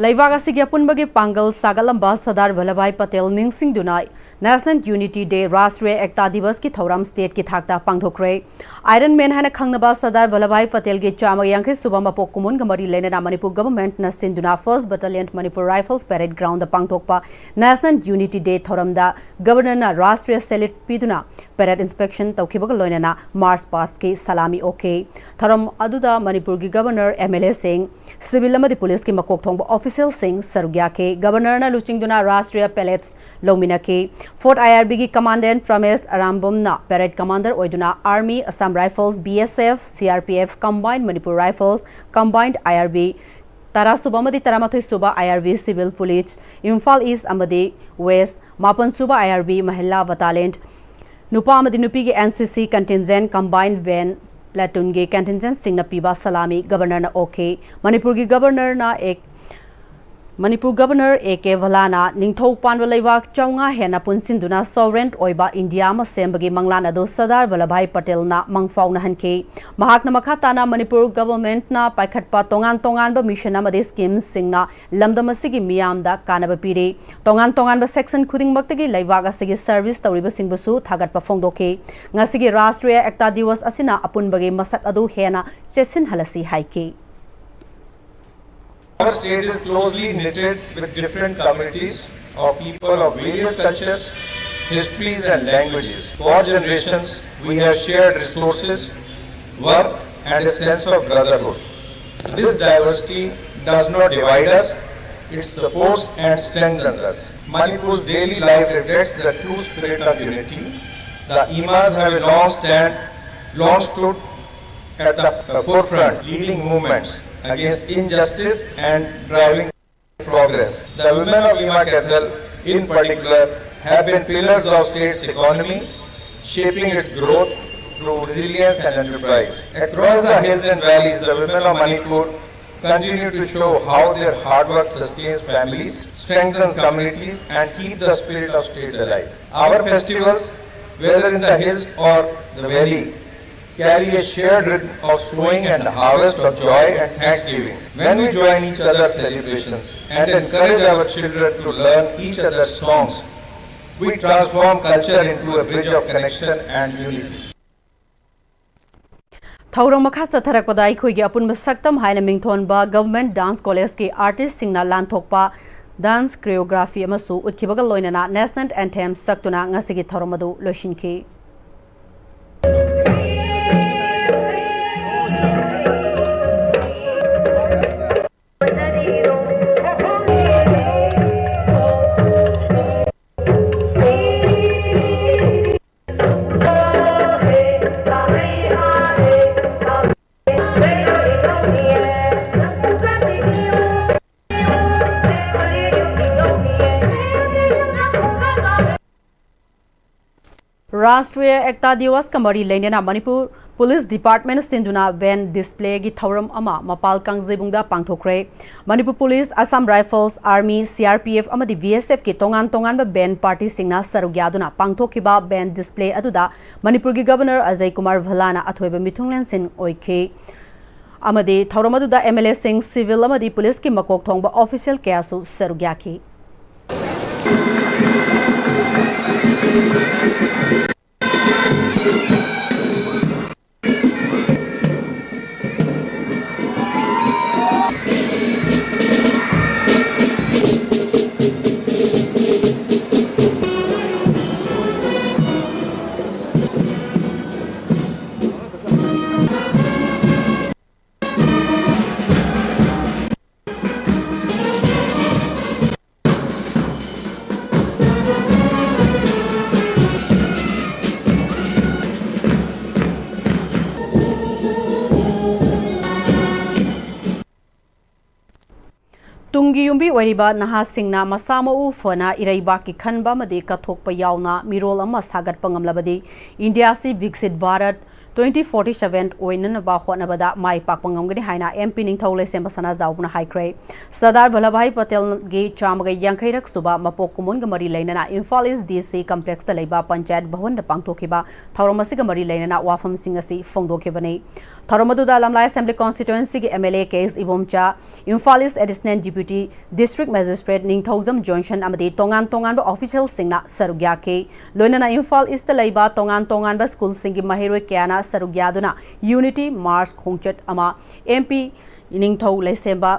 ꯂꯩꯕꯥꯛ ꯑꯁꯤꯒꯤ ꯑꯄꯨꯟꯕꯒꯤ ꯄꯥꯡꯒꯜ ꯁꯥꯒꯠꯂꯝꯕ Sardar Vallabhbhai Patel ꯅꯤꯡꯁꯤꯡꯗꯨꯅ National Unity Day, ꯔꯥꯁꯇ꯭ꯔꯤꯌ ꯑꯦꯛꯇꯥ ꯗꯤꯕꯁꯀꯤ ꯊꯧꯔꯝ ꯁ꯭ꯇꯦꯠꯀꯤ ꯊꯥꯛꯇ ꯄꯥꯡꯊꯣꯛꯈ꯭ꯔꯦ꯫ ꯑꯥꯏꯔꯟ ꯃꯦꯟ ꯍꯥꯏꯅ ꯈꯪꯅꯕ ꯁꯔꯗꯥꯔ ꯚꯜꯂꯚꯚꯥꯏ ꯄꯇꯦꯜꯒꯤ ꯆꯥꯝꯃ ꯌꯥꯡꯈꯩ ꯁꯨꯕ ꯃꯄꯣꯛ ꯀꯨꯝꯑꯣꯟꯒ ꯃꯔꯤ ꯂꯩꯅꯅ ꯃꯅꯤꯄꯨꯔ ꯒꯚꯔꯟꯃꯦꯟꯠꯅ ꯁꯤꯟꯗꯨꯅ First Battalion Manipur Rifles Parade Groundꯗ ꯄꯥꯡꯊꯣꯛꯄ National Unity Day ꯊꯧꯔꯝꯗ ꯒꯕꯔꯅꯔꯅ ꯔꯥꯁꯇ꯭ꯔꯤꯌ ꯁꯦꯂ꯭ꯌꯨꯠ ꯄꯤꯗꯨꯅ ꯄꯦꯔꯦꯗ ꯏꯟꯁꯄꯦꯛꯁꯟ ꯇꯧꯈꯤꯕꯒ ꯂꯣꯏꯅꯅ ꯃꯥꯔꯆ ꯄꯥꯁꯀꯤ ꯁꯂꯥꯃꯤ ꯑꯣꯛꯈꯤ꯫ ꯊꯧꯔꯝ ꯑꯗꯨꯗ ꯃꯅꯤꯄꯨꯔꯒꯤ ꯒꯕꯔꯅꯔ, ꯑꯦꯝ ꯑꯦꯜ ꯑꯦꯁꯤꯡ, ꯁꯤꯚꯤꯜ ꯑꯃꯗꯤ ꯄꯨꯂꯤꯁꯀꯤ ꯃꯀꯣꯛ ꯊꯣꯡꯕ ꯑꯣꯐꯤꯁꯤꯌꯦꯜꯁꯤꯡ ꯁꯔꯨꯛ ꯌꯥꯈꯤ꯫ ꯒꯕꯔꯅꯔꯅ ꯂꯨꯆꯤꯡꯗꯨꯅ ꯔꯥꯁꯇ꯭ꯔꯤꯌ ꯄꯦꯔꯦꯗ ꯂꯧꯃꯤꯟꯅꯈꯤ꯫ ꯐꯣꯔꯠ ꯑꯥꯏ ꯑꯥꯔ ꯕꯤꯒꯤ ꯀꯃꯥꯟꯗꯦꯟꯠ ꯄ꯭ꯔꯃꯦꯁ ꯑꯔꯥꯝꯕꯝꯅ ꯄꯦꯔꯦꯗ ꯀꯃꯥꯟꯗꯔ ꯑꯣꯏꯗꯨꯅ army, Assam rifles, B S F, C R P F, combine Manipur rifles, combine I R B, ꯇꯔꯥꯁꯨꯕ ꯑꯃꯗꯤ ꯇꯔꯥꯃꯥꯊꯣꯏꯁꯨꯕ I R B civil police, Imphal east ꯑꯃꯗꯤ ꯋꯦꯁ, ꯃꯥꯄꯟꯁꯨꯕ I R B Mahila battalion, ꯅꯨꯄꯥ ꯑꯃꯗꯤ ꯅꯨꯄꯤꯒꯤ ꯑꯦꯟ ꯁꯤ ꯁꯤ ꯀꯟꯇꯤꯟꯖꯦꯟꯠ, ꯀꯝꯕꯥꯏꯟ ꯚꯦꯟ ꯄ꯭ꯂꯥꯇꯨꯟꯒꯤ ꯀꯟꯇꯤꯟꯖꯦꯟꯠꯁꯤꯡꯅ ꯄꯤꯕ ꯁꯂꯥꯃꯤ ꯒꯕꯔꯅꯔꯅ ꯑꯣꯛꯈꯤ꯫ ꯃꯅꯤꯄꯨꯔꯒꯤ ꯒꯕꯔꯅꯔꯅ ꯑꯦꯛ-, ꯃꯅꯤꯄꯨꯔ ꯒꯕꯔꯅꯔ ꯑꯦ ꯀꯦ ꯚꯂꯥꯅ ꯅꯤꯡꯊꯧ ꯄꯥꯟꯕ ꯂꯩꯕꯥꯛ ꯆꯥꯝꯃꯉꯥ ꯍꯦꯟꯅ ꯄꯨꯟꯁꯤꯟꯗꯨꯅ ꯁꯣꯚꯔꯦꯟ ꯑꯣꯏꯕ ꯏꯟꯗꯤꯌꯥ ꯑꯃ ꯁꯦꯝꯕꯒꯤ ꯃꯪꯂꯥꯟ ꯑꯗꯨ ꯁꯔꯗꯥꯔ ꯚꯜꯂꯚꯚꯥꯏ ꯄꯇꯦꯜꯅ ꯃꯪꯐꯥꯎꯅꯍꯟꯈꯤ꯫ ꯃꯍꯥꯛꯅ ꯃꯈꯥ ꯇꯥꯅ ꯃꯅꯤꯄꯨꯔ ꯒꯕꯔꯟꯃꯦꯟꯠꯅ ꯄꯥꯏꯈꯠꯄ ꯇꯣꯉꯥꯟ ꯇꯣꯉꯥꯟꯕ ꯃꯤꯁꯟ ꯑꯃꯗꯤ ꯁ꯭ꯀꯤꯝꯁꯤꯡꯅ ꯂꯝꯗꯝ ꯑꯁꯤꯒꯤ ꯃꯤꯌꯥꯝꯗ ꯀꯥꯟꯅꯕ ꯄꯤꯔꯤ꯫ ꯇꯣꯉꯥꯟ ꯇꯣꯉꯥꯟꯕ ꯁꯦꯛꯁꯟ ꯈꯨꯗꯤꯡꯃꯛꯇꯒꯤ ꯂꯩꯕꯥꯛ ꯑꯁꯤꯒꯤ ꯁꯔꯚꯤꯁ ꯇꯧꯔꯤꯕꯁꯤꯡꯕꯨꯁꯨ ꯊꯥꯒꯠꯄ ꯐꯣꯡꯗꯣꯛꯈꯤ꯫ ꯉꯁꯤꯒꯤ ꯔꯥꯁꯇ꯭ꯔꯤꯌ ꯑꯦꯛꯇꯥ ꯗꯤꯋꯁ ꯑꯁꯤꯅ ꯑꯄꯨꯟꯕꯒꯤ ꯃꯁꯛ ꯑꯗꯨ ꯍꯦꯟꯅ ꯆꯦꯠꯁꯤꯟꯍꯜꯂꯁꯤ ꯍꯥꯏꯈꯤ꯫ Our state is closely knitted with different communities of people of various cultures, histories, and languages. For generations, we have shared resources, work, and a sense of brotherhood. This diversity does not divide us, it supports and strengthens us. Manipur's daily life reflects the true spirit of unity. The Imas have a long stand, long stood at the forefront, leading movements against injustice and driving progress. The women of Ima Cathal, in particular, have been pillars of state's economy, shaping its growth through resilience and enterprise. Across the hills and valleys, the women of Manipur continue to show how their hard work sustains families, strengthens communities, and keep the spirit of state alive. Our festivals, whether in the hills or the valley, carry a shared rhythm of sowing and harvest, of joy and thanksgiving. When we join each other's celebrations and encourage our children to learn each other's songs, we transform culture into a bridge of connection and unity. ꯊꯧꯔꯝ ꯃꯈꯥ ꯆꯠꯊꯔꯛꯄꯗ ꯑꯩꯈꯣꯏꯒꯤ ꯑꯄꯨꯟꯕ ꯁꯛꯇꯝ ꯍꯥꯏꯅ ꯃꯤꯡꯊꯣꯟꯕ Government Dance Collegeꯀꯤ artistꯁꯤꯡꯅ ꯂꯥꯟꯊꯣꯛꯄ dance choreography ꯑꯃꯁꯨ ꯎꯠꯈꯤꯕꯒ ꯂꯣꯏꯅꯅ National Anthem ꯁꯛꯇꯨꯅ ꯉꯁꯤꯒꯤ ꯊꯧꯔꯝ ꯑꯗꯨ ꯂꯣꯏꯁꯤꯟꯈꯤ꯫ Rashtriya Ekta Diwas ꯀ ꯃꯔꯤ ꯂꯩꯅꯅ ꯃꯅꯤꯄꯨꯔ Police Department ꯁꯤꯟꯗꯨꯅ van displayꯒꯤ ꯊꯧꯔꯝ ꯑꯃ ꯃꯄꯥꯜ ꯀꯥꯡꯖꯩꯕꯨꯡꯗ ꯄꯥꯡꯊꯣꯛꯈ꯭ꯔꯦ꯫ Manipur Police, Assam Rifles, Army, C R P F ꯑꯃꯗꯤ B S F ꯀꯤ ꯇꯣꯉꯥꯟ ꯇꯣꯉꯥꯟꯕ band partyꯁꯤꯡꯅ ꯁꯔꯨꯛ ꯌꯥꯗꯨꯅ ꯄꯥꯡꯊꯣꯛꯈꯤꯕ van display ꯑꯗꯨꯗ ꯃꯅꯤꯄꯨꯔꯒꯤ Governor ꯑꯖꯌ ꯀꯨꯃꯥꯔ ꯚꯜꯂꯥꯅ ꯑꯊꯣꯏꯕ ꯃꯤꯊꯨꯡꯂꯦꯟꯁꯤꯡ ꯑꯣꯏꯈꯤ꯫ ꯑꯃꯗꯤ ꯊꯧꯔꯝ ꯑꯗꯨꯗ M L Aꯁꯤꯡ, civil ꯑꯃꯗꯤ policeꯀꯤ ꯃꯀꯣꯛ ꯊꯣꯡꯕ official ꯀꯌꯥꯁꯨ ꯁꯔꯨꯛ ꯌꯥꯈꯤ꯫ ꯀꯤ ꯌꯨꯝꯕꯤ ꯑꯣꯏꯔꯤꯕ ꯅꯍꯥꯁꯤꯡꯅ ꯃꯁꯥ ꯃꯎ ꯐꯅ ꯏꯔꯩꯕꯥꯛꯀꯤ ꯈꯟꯕ ꯑꯃꯗꯤ ꯀꯠꯊꯣꯛꯄ ꯌꯥꯎꯅ ꯃꯤꯔꯣꯜ ꯑꯃ ꯁꯥꯒꯠꯄ ꯉꯝꯂꯕꯗꯤ ꯏꯟꯗꯤꯌꯥ ꯑꯁꯤ ꯕꯤꯛꯁꯤꯠ ꯚꯥꯔꯠ twenty forty seven ꯑꯣꯏꯅꯅꯕ ꯍꯣꯠꯅꯕꯗ ꯃꯥꯏ ꯄꯥꯛꯄ ꯉꯝꯒꯅꯤ ꯍꯥꯏꯅ ꯑꯦꯝ ꯄꯤ ꯅꯤꯡꯊꯧ ꯂꯩꯁꯦꯝꯕ ꯁꯅꯥꯖꯥꯎꯕꯅ ꯍꯥꯏꯈ꯭ꯔꯦ꯫ ꯁꯔꯗꯥꯔ ꯚꯜꯂꯚꯚꯥꯏ ꯄꯇꯦꯜꯒꯤ ꯆꯥꯝꯃꯒ ꯌꯥꯡꯈꯩꯔꯛ ꯁꯨꯕ ꯃꯄꯣꯛ ꯀꯨꯝꯑꯣꯟꯒ ꯃꯔꯤ ꯂꯩꯅꯅ ꯏꯝꯐꯥꯜ ꯏꯁ ꯗꯤ ꯁꯤ ꯀꯝꯄ꯭ꯂꯦꯛꯁꯇ ꯂꯩꯕ ꯄꯟꯆꯥꯌꯠ ꯚꯋꯟꯗ ꯄꯥꯡꯊꯣꯛꯈꯤꯕ ꯊꯧꯔꯝ ꯑꯁꯤꯒ ꯃꯔꯤ ꯂꯩꯅꯅ ꯋꯥꯐꯝꯁꯤꯡ ꯑꯁꯤ ꯐꯣꯡꯗꯣꯛꯈꯤꯕꯅꯤ꯫ ꯊꯧꯔꯝ ꯑꯗꯨꯗ ꯂꯝꯂꯥꯏ ꯑꯦꯁꯦꯝꯕ꯭ꯂꯤ ꯀꯣꯟꯁꯇꯤꯇ꯭ꯋꯦꯟꯁꯤꯒꯤ M L A K S Ibomcha, Imphal east additional deputy district magistrate Ningthoujam Johnson ꯑꯃꯗꯤ ꯇꯣꯉꯥꯟ ꯇꯣꯉꯥꯟꯕ ꯑꯣꯐꯤꯁꯤꯌꯦꯜꯁꯤꯡꯅ ꯁꯔꯨꯛ ꯌꯥꯈꯤ꯫ ꯂꯣꯏꯅꯅ ꯏꯝꯐꯥꯜ ꯏꯁꯇ ꯂꯩꯕ ꯇꯣꯉꯥꯟ ꯇꯣꯉꯥꯟꯕ ꯁ꯭ꯀꯨꯜꯁꯤꯡꯒꯤ ꯃꯍꯩꯔꯣꯏ ꯀꯌꯥꯅ ꯁꯔꯨꯛ ꯌꯥꯗꯨꯅ ꯌꯨꯅꯤꯇꯤ ꯃꯥꯔꯆ ꯈꯣꯡꯆꯠ ꯑꯃ ꯑꯦꯝ ꯄꯤ ꯅꯤꯡꯊꯧ ꯂꯩꯁꯦꯝꯕ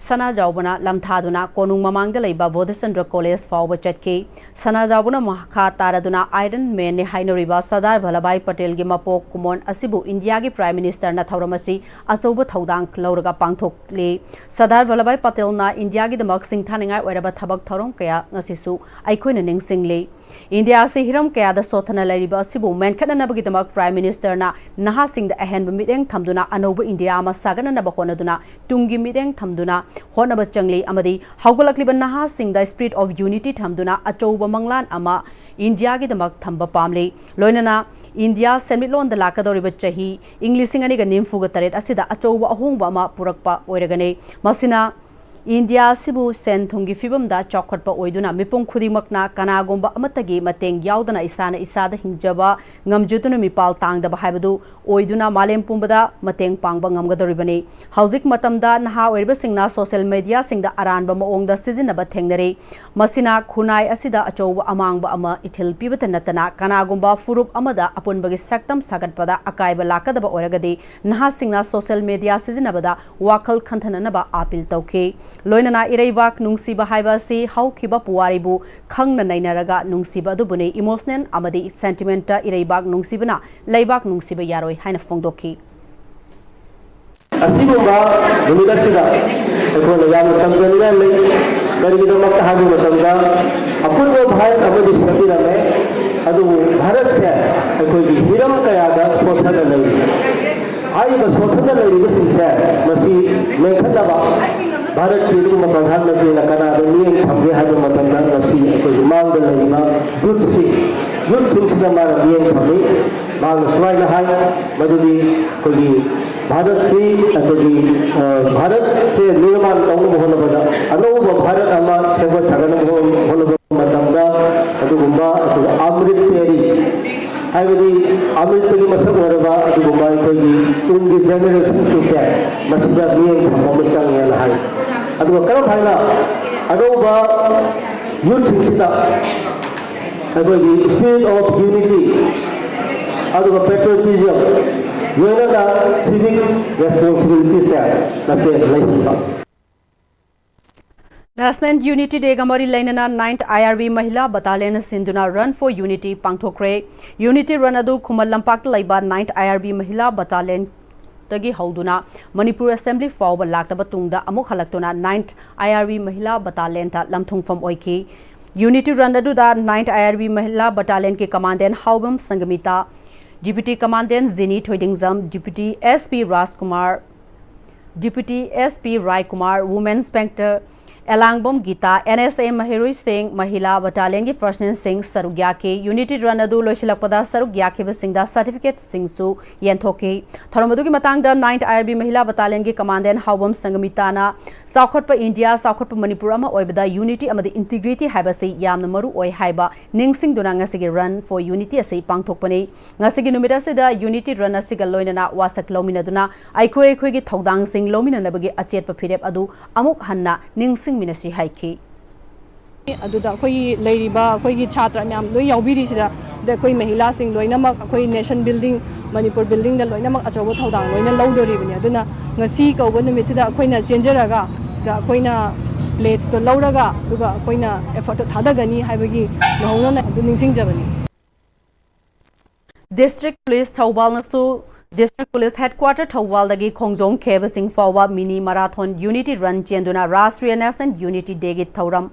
ꯁꯅꯥꯖꯥꯎꯕꯅ ꯂꯝꯊꯥꯗꯨꯅ ꯀꯣꯅꯨꯡ ꯃꯃꯥꯡꯗ ꯂꯩꯕ ꯕꯣꯙꯆꯟꯗ꯭ꯔ ꯀꯣꯂꯦꯖ ꯐꯥꯎꯕ ꯆꯠꯈꯤ꯫ ꯁꯅꯥꯖꯥꯎꯕꯅ ꯃꯈꯥ ꯇꯥꯔꯗꯨꯅ ꯑꯥꯏꯔꯟ ꯃꯦꯟꯅꯤ ꯍꯥꯏꯅꯔꯤꯕ ꯁꯔꯗꯥꯔ ꯚꯜꯂꯚꯚꯥꯏ ꯄꯇꯦꯜꯒꯤ ꯃꯄꯣꯛ ꯀꯨꯝꯑꯣꯟ ꯑꯁꯤꯕꯨ ꯏꯟꯗꯤꯌꯥꯒꯤ ꯄ꯭ꯔꯥꯏꯝ ꯃꯤꯅꯤꯁꯇꯔꯅ ꯊꯧꯔꯝ ꯑꯁꯤ ꯑꯆꯧꯕ ꯊꯧꯗꯥꯡ ꯂꯧꯔꯒ ꯄꯥꯡꯊꯣꯛꯂꯤ꯫ ꯁꯔꯗꯥꯔ ꯚꯜꯂꯚꯚꯥꯏ ꯄꯇꯦꯜꯅ ꯏꯟꯗꯤꯌꯥꯒꯤꯗꯃꯛ ꯁꯤꯡꯊꯥꯅꯤꯡꯉꯥꯏ ꯑꯣꯏꯔꯕ ꯊꯕꯛ ꯊꯧꯔꯝ ꯀꯌꯥ ꯉꯁꯤꯁꯨ ꯑꯩꯈꯣꯏꯅ ꯅꯤꯡꯁꯤꯡꯂꯤ꯫ ꯏꯟꯗꯤꯌꯥ ꯑꯁꯤ ꯍꯤꯔꯝ ꯀꯌꯥꯗ ꯁꯣꯠꯊꯅ ꯂꯩꯔꯤꯕ ꯑꯁꯤꯕꯨ ꯃꯦꯟꯈꯠꯅꯅꯕꯒꯤꯗꯃꯛ ꯄ꯭ꯔꯥꯏꯝ ꯃꯤꯅꯤꯁꯇꯔꯅ ꯅꯍꯥꯁꯤꯡꯗ ꯑꯍꯦꯟꯕ ꯃꯤꯠꯌꯦꯡ ꯊꯝꯗꯨꯅ ꯑꯅꯧꯕ ꯏꯟꯗꯤꯌꯥ ꯑꯃ ꯁꯥꯒꯠꯅꯅꯕ ꯍꯣꯠꯅꯗꯨꯅ ꯇꯨꯡꯒꯤ ꯃꯤꯠꯌꯦꯡ ꯊꯝꯗꯨꯅ ꯍꯣꯠꯅꯕ ꯆꯪꯂꯤ ꯑꯃꯗꯤ ꯍꯧꯒꯠꯂꯛꯂꯤꯕ ꯅꯍꯥꯁꯤꯡꯗ spirit of unity ꯊꯝꯗꯨꯅ ꯑꯆꯧꯕ ꯃꯪꯂꯥꯟ ꯑꯃ ꯏꯟꯗꯤꯌꯥꯒꯤꯗꯃꯛ ꯊꯝꯕ ꯄꯥꯝꯂꯤ꯫ ꯂꯣꯏꯅꯅ ꯏꯟꯗꯤꯌꯥ ꯁꯦꯟꯃꯤꯠꯂꯣꯟꯗ ꯂꯥꯛꯀꯗꯧꯔꯤꯕ ꯆꯍꯤ ꯏꯪ ꯂꯤꯁꯤꯡ ꯑꯅꯤꯒ ꯅꯤꯐꯨꯒ ꯇꯔꯦꯠ ꯑꯁꯤꯗ ꯑꯆꯧꯕ ꯑꯍꯣꯡꯕ ꯑꯃ ꯄꯨꯔꯛꯄ ꯑꯣꯏꯔꯒꯅꯤ꯫ ꯃꯁꯤꯅ ꯏꯟꯗꯤꯌꯥ ꯑꯁꯤꯕꯨ ꯁꯦꯟ ꯊꯨꯝꯒꯤ ꯐꯤꯕꯝꯗ ꯆꯥꯎꯈꯠꯄ ꯑꯣꯏꯗꯨꯅ ꯃꯤꯄꯨꯝ ꯈꯨꯗꯤꯡꯃꯛꯅ ꯀꯅꯥꯒꯨꯝꯕ ꯑꯃꯠꯇꯒꯤ ꯃꯇꯦꯡ ꯌꯥꯎꯗꯅ ꯏꯁꯥꯅ ꯏꯁꯥꯗ ꯍꯤꯡꯖꯕ ꯉꯝꯖꯗꯨꯅ ꯃꯤꯄꯥꯜ ꯇꯥꯡꯗꯕ ꯍꯥꯏꯕꯗꯨ ꯑꯣꯏꯗꯨꯅ ꯃꯥꯂꯦꯝ ꯄꯨꯝꯕꯗ ꯃꯇꯦꯡ ꯄꯥꯡꯕ ꯉꯝꯒꯗꯧꯔꯤꯕꯅꯤ꯫ ꯍꯧꯖꯤꯛ ꯃꯇꯝꯗ ꯅꯍꯥ ꯑꯣꯏꯔꯤꯕꯁꯤꯡꯅ ꯁꯣꯁꯤꯌꯦꯜ ꯃꯦꯗꯤꯌꯥꯁꯤꯡꯗ ꯑꯔꯥꯟꯕ ꯃꯑꯣꯡꯗ ꯁꯤꯖꯤꯟꯅꯕ ꯊꯦꯡꯅꯔꯤ꯫ ꯃꯁꯤꯅ ꯈꯨꯟꯅꯥꯏ ꯑꯁꯤꯗ ꯑꯆꯧꯕ ꯑꯃꯥꯡꯕ ꯑꯃ ꯏꯊꯤꯜ ꯄꯤꯕꯇ ꯅꯠꯇꯅ ꯀꯅꯥꯒꯨꯝꯕ ꯐꯨꯔꯨꯞ ꯑꯃꯗ ꯑꯄꯨꯟꯕꯒꯤ ꯁꯛꯇꯝ ꯁꯥꯒꯠꯄꯗ ꯑꯀꯥꯏꯕ ꯂꯥꯛꯀꯗꯕ ꯑꯣꯏꯔꯒꯗꯤ ꯅꯍꯥꯁꯤꯡꯅ ꯁꯣꯁꯤꯌꯦꯜ ꯃꯦꯗꯤꯌꯥ ꯁꯤꯖꯤꯟꯅꯕꯗ ꯋꯥꯈꯜ ꯈꯟꯊꯅꯅꯕ ꯑꯥꯄꯤꯜ ꯇꯧꯈꯤ꯫ ꯂꯣꯏꯅꯅ ꯏꯔꯩꯕꯥꯛ ꯅꯨꯡꯁꯤꯕ ꯍꯥꯏꯕ ꯑꯁꯤ ꯍꯧꯈꯤꯕ ꯄꯨꯋꯥꯔꯤꯕꯨ ꯈꯪꯅ ꯅꯩꯅꯔꯒ ꯅꯨꯡꯁꯤꯕ ꯑꯗꯨꯕꯨꯅꯤ꯫ ꯏꯃꯣꯁꯅꯦꯜ ꯑꯃꯗꯤ ꯁꯦꯟꯇꯤꯃꯦꯟꯇ ꯏꯔꯩꯕꯥꯛ ꯅꯨꯡꯁꯤꯕꯅ ꯂꯩꯕꯥꯛ ꯅꯨꯡꯁꯤꯕ ꯌꯥꯔꯣꯏ ꯍꯥꯏꯅ ꯐꯣꯡꯗꯣꯛꯈꯤ꯫ ꯑꯁꯤꯒꯨꯝꯕ ꯅꯨꯃꯤꯠ ꯑꯁꯤꯗ ꯑꯩꯈꯣꯏꯅ ꯌꯥꯝꯅ ꯇꯝꯖꯅꯤꯡꯉꯥꯏ ꯂꯩ꯫ ꯀꯔꯤꯒꯤꯗꯃꯛꯇ ꯍꯥꯏꯕ ꯃꯇꯝꯗ ꯑꯄꯨꯟꯕ ꯚꯥꯔꯠ ꯑꯃꯗꯤ ꯁꯦꯝꯕꯤꯔꯝꯃꯦ, ꯑꯗꯨꯕꯨ ꯚꯥꯔꯠꯁꯦ ꯑꯩꯈꯣꯏꯒꯤ ꯍꯤꯔꯝ ꯀꯌꯥꯗ ꯁꯣꯠꯊꯅ ꯂꯩꯔꯤ꯫ ꯍꯥꯏꯔꯤꯕ ꯁꯣꯠꯊꯅ ꯂꯩꯔꯤꯕꯁꯤꯡꯁꯦ ꯃꯁꯤ ꯃꯦꯟꯈꯠꯅꯕ ꯚꯥꯔꯠꯀꯤ ꯑꯗꯨꯒꯨꯝꯕ ꯄ꯭ꯔꯙꯥꯟ ꯃꯟꯇ꯭ꯔꯤꯅ ꯀꯅꯥꯗ ꯃꯤꯠꯌꯦꯡ ꯊꯝꯒꯦ ꯍꯥꯏꯕ ꯃꯇꯝꯗ ꯉꯁꯤ ꯑꯩꯈꯣꯏꯒꯤ ꯃꯥꯡꯗ ꯂꯩꯔꯤꯕ ꯌꯨꯠꯁꯤꯡ, ꯌꯨꯠꯁꯤꯡꯁꯤꯗ ꯃꯥꯅ ꯃꯤꯠꯌꯦꯡ ꯊꯝꯃꯤ꯫ ꯃꯍꯥꯛꯅ ꯁꯨꯃꯥꯏꯅ ꯍꯥꯏ, ꯃꯗꯨꯗꯤ ꯑꯩꯈꯣꯏꯒꯤ ꯚꯥꯔꯠꯁꯤ, ꯑꯩꯈꯣꯏꯒꯤ, ꯑ, ꯚꯥꯔꯠꯁꯦ ꯅꯤꯔꯃꯥꯟ ꯇꯧꯅꯕ ꯍꯣꯠꯅꯕꯗ, ꯑꯅꯧꯕ ꯚꯥꯔꯠ ꯑꯃ ꯁꯦꯝꯒꯠ ꯁꯥꯒꯠꯅꯕ ꯍꯣꯠꯅꯕ ꯃꯇꯝꯗ, ꯑꯗꯨꯒꯨꯝꯕ ꯑꯩꯈꯣꯏꯒꯤ ꯑꯃ꯭ꯔꯤꯠ ꯄꯦꯔꯤ, ꯍꯥꯏꯕꯗꯤ ꯑꯃ꯭ꯔꯤꯠꯇꯒꯤ ꯃꯁꯛ ꯑꯣꯏꯔꯕ ꯑꯗꯨꯒꯨꯝꯕ ꯑꯩꯈꯣꯏꯒꯤ ꯇꯨꯡꯒꯤ ꯖꯦꯅꯦꯔꯦꯁꯟꯁꯤꯡꯁꯦ ꯃꯁꯤꯗ ꯃꯤꯠꯌꯦꯡ ꯊꯝꯕ ꯑꯃ ꯆꯪꯉꯦꯅ ꯍꯥꯏ꯫ ꯑꯗꯨꯒ ꯀꯔꯝ ꯍꯥꯏꯅ ꯑꯅꯧꯕ ꯌꯨꯠꯁꯤꯡꯁꯤꯗ ꯑꯩꯈꯣꯏꯒꯤ spirit of unity ꯑꯗꯨꯒ patriotism, ꯂꯣꯏꯅꯅ civic responsibilityꯁꯦ ꯃꯁꯦ ꯂꯩꯍꯟꯕ꯫ National Unity Dayꯒ ꯃꯔꯤ ꯂꯩꯅꯅ ninth I R B ꯃꯍꯤꯂꯥ ꯕꯇꯥꯂꯤꯌꯟꯅ ꯁꯤꯟꯗꯨꯅ Run for Unity ꯄꯥꯡꯊꯣꯛꯈ꯭ꯔꯦ꯫ Unity Run ꯑꯗꯨ ꯈꯨꯃꯟ ꯂꯝꯄꯥꯛꯇ ꯂꯩꯕ ninth I R B Mahila ꯕꯇꯥꯂꯤꯌꯟꯗꯒꯤ ꯍꯧꯗꯨꯅ ꯃꯅꯤꯄꯨꯔ ꯑꯦꯁꯦꯝꯕ꯭ꯂꯤ ꯐꯥꯎꯕ ꯂꯥꯛꯂꯕ ꯇꯨꯡꯗ ꯑꯃꯨꯛ ꯍꯜꯂꯛꯇꯨꯅ ninth I R B ꯃꯍꯤꯂꯥ ꯕꯇꯥꯂꯤꯌꯟꯗ ꯂꯝꯊꯨꯡꯐꯝ ꯑꯣꯏꯈꯤ꯫ Unity Run ꯑꯗꯨꯗ ninth I R B Mahila ꯕꯇꯥꯂꯤꯌꯟꯒꯤ commandant Haobam Sangamita, Deputy Commandant Jini Thoidingjam, Deputy S P Rajkumar, Deputy S P Raikumar, Women Inspector Elangbam Gita, N S A ꯃꯍꯩꯔꯣꯏꯁꯤꯡ, ꯃꯍꯤꯂꯥ ꯕꯇꯥꯂꯤꯌꯟꯒꯤ ꯄꯔꯁꯅꯦꯜꯁꯤꯡ ꯁꯔꯨꯛ ꯌꯥꯈꯤ꯫ Unity Run ꯑꯗꯨ ꯂꯣꯏꯁꯤꯜꯂꯛꯄꯗ ꯁꯔꯨꯛ ꯌꯥꯈꯤꯕꯁꯤꯡꯗ ꯁꯥꯔꯇꯤꯐꯤꯀꯦꯠꯁꯤꯡꯁꯨ ꯌꯦꯟꯊꯣꯛꯈꯤ꯫ ꯊꯧꯔꯝ ꯑꯗꯨꯒꯤ ꯃꯇꯥꯡꯗ ninth I R B Mahila ꯕꯇꯥꯂꯤꯌꯟꯒꯤ ꯀꯃꯥꯟꯗꯦꯟ ꯍꯥꯎꯕꯝ ꯁꯪꯒꯃꯤꯇꯥꯅ ꯆꯥꯎꯈꯠꯄ ꯏꯟꯗꯤꯌꯥ, ꯆꯥꯎꯈꯠꯄ ꯃꯅꯤꯄꯨꯔ ꯑꯃ ꯑꯣꯏꯕꯗ unity ꯑꯃꯗꯤ integrity ꯍꯥꯏꯕꯁꯤ ꯌꯥꯝꯅ ꯃꯔꯨ ꯑꯣꯏ ꯍꯥꯏꯕ ꯅꯤꯡꯁꯤꯡꯗꯨꯅ ꯉꯁꯤꯒꯤ Run for Unity ꯑꯁꯤ ꯄꯥꯡꯊꯣꯛꯄꯅꯤ꯫ ꯉꯁꯤꯒꯤ ꯅꯨꯃꯤꯠ ꯑꯁꯤꯗ Unity Run ꯑꯁꯤꯒ ꯂꯣꯏꯅꯅ ꯋꯥꯁꯛ ꯂꯧꯃꯤꯟꯅꯗꯨꯅ ꯑꯩꯈꯣꯏ ꯑꯩꯈꯣꯏꯒꯤ ꯊꯧꯗꯥꯡꯁꯤꯡ ꯂꯧꯃꯤꯟꯅꯅꯕꯒꯤ ꯑꯆꯦꯠꯄ ꯐꯤꯔꯦꯞ ꯑꯗꯨ ꯑꯃꯨꯛ ꯍꯟꯅ ꯅꯤꯡꯁꯤꯡꯃꯤꯟꯅꯁꯤ ꯍꯥꯏꯈꯤ꯫ ꯑꯗꯨꯗ ꯑꯩꯈꯣꯏꯒꯤ ꯂꯩꯔꯤꯕ ꯑꯩꯈꯣꯏꯒꯤ ꯁꯥꯇ꯭ꯔ ꯃꯌꯥꯝ ꯂꯣꯏ ꯌꯥꯎꯕꯤꯔꯤꯁꯤꯗ, ꯑꯗ ꯑꯩꯈꯣꯏ ꯃꯍꯤꯂꯥꯁꯤꯡ ꯂꯣꯏꯅꯃꯛ ꯑꯩꯈꯣꯏ nation building, ꯃꯅꯤꯄꯨꯔ buildingꯗ ꯂꯣꯏꯅꯃꯛ ꯑꯆꯧꯕ ꯊꯧꯗꯥꯡ ꯂꯣꯏꯅ ꯂꯧꯗꯣꯔꯤꯕꯅꯤ꯫ ꯑꯗꯨꯅ ꯉꯁꯤ ꯀꯧꯕ ꯅꯨꯃꯤꯠꯁꯤꯗ ꯑꯩꯈꯣꯏꯅ ꯆꯦꯟꯖꯔꯒ ꯁꯤꯗ ꯑꯩꯈꯣꯏꯅ pledgeꯇꯣ ꯂꯧꯔꯒ, ꯑꯗꯨꯒ ꯑꯩꯈꯣꯏꯅ effortꯇꯣ ꯊꯥꯗꯒꯅꯤ ꯍꯥꯏꯕꯒꯤ ꯅꯧꯍꯧꯅꯅ ꯑꯗꯨ ꯅꯤꯡꯁꯤꯡꯖꯕꯅꯤ꯫ District Police ꯊꯧꯕꯥꯜꯅꯁꯨ District Police Headquarter ꯊꯧꯕꯥꯜꯗꯒꯤ ꯈꯣꯡꯖꯣꯝ ꯈꯦꯕꯁꯤꯡ ꯐꯥꯎꯕ mini marathon Unity Run ꯆꯦꯟꯗꯨꯅ Rashtriya National Unity Dayꯒꯤ ꯊꯧꯔꯝ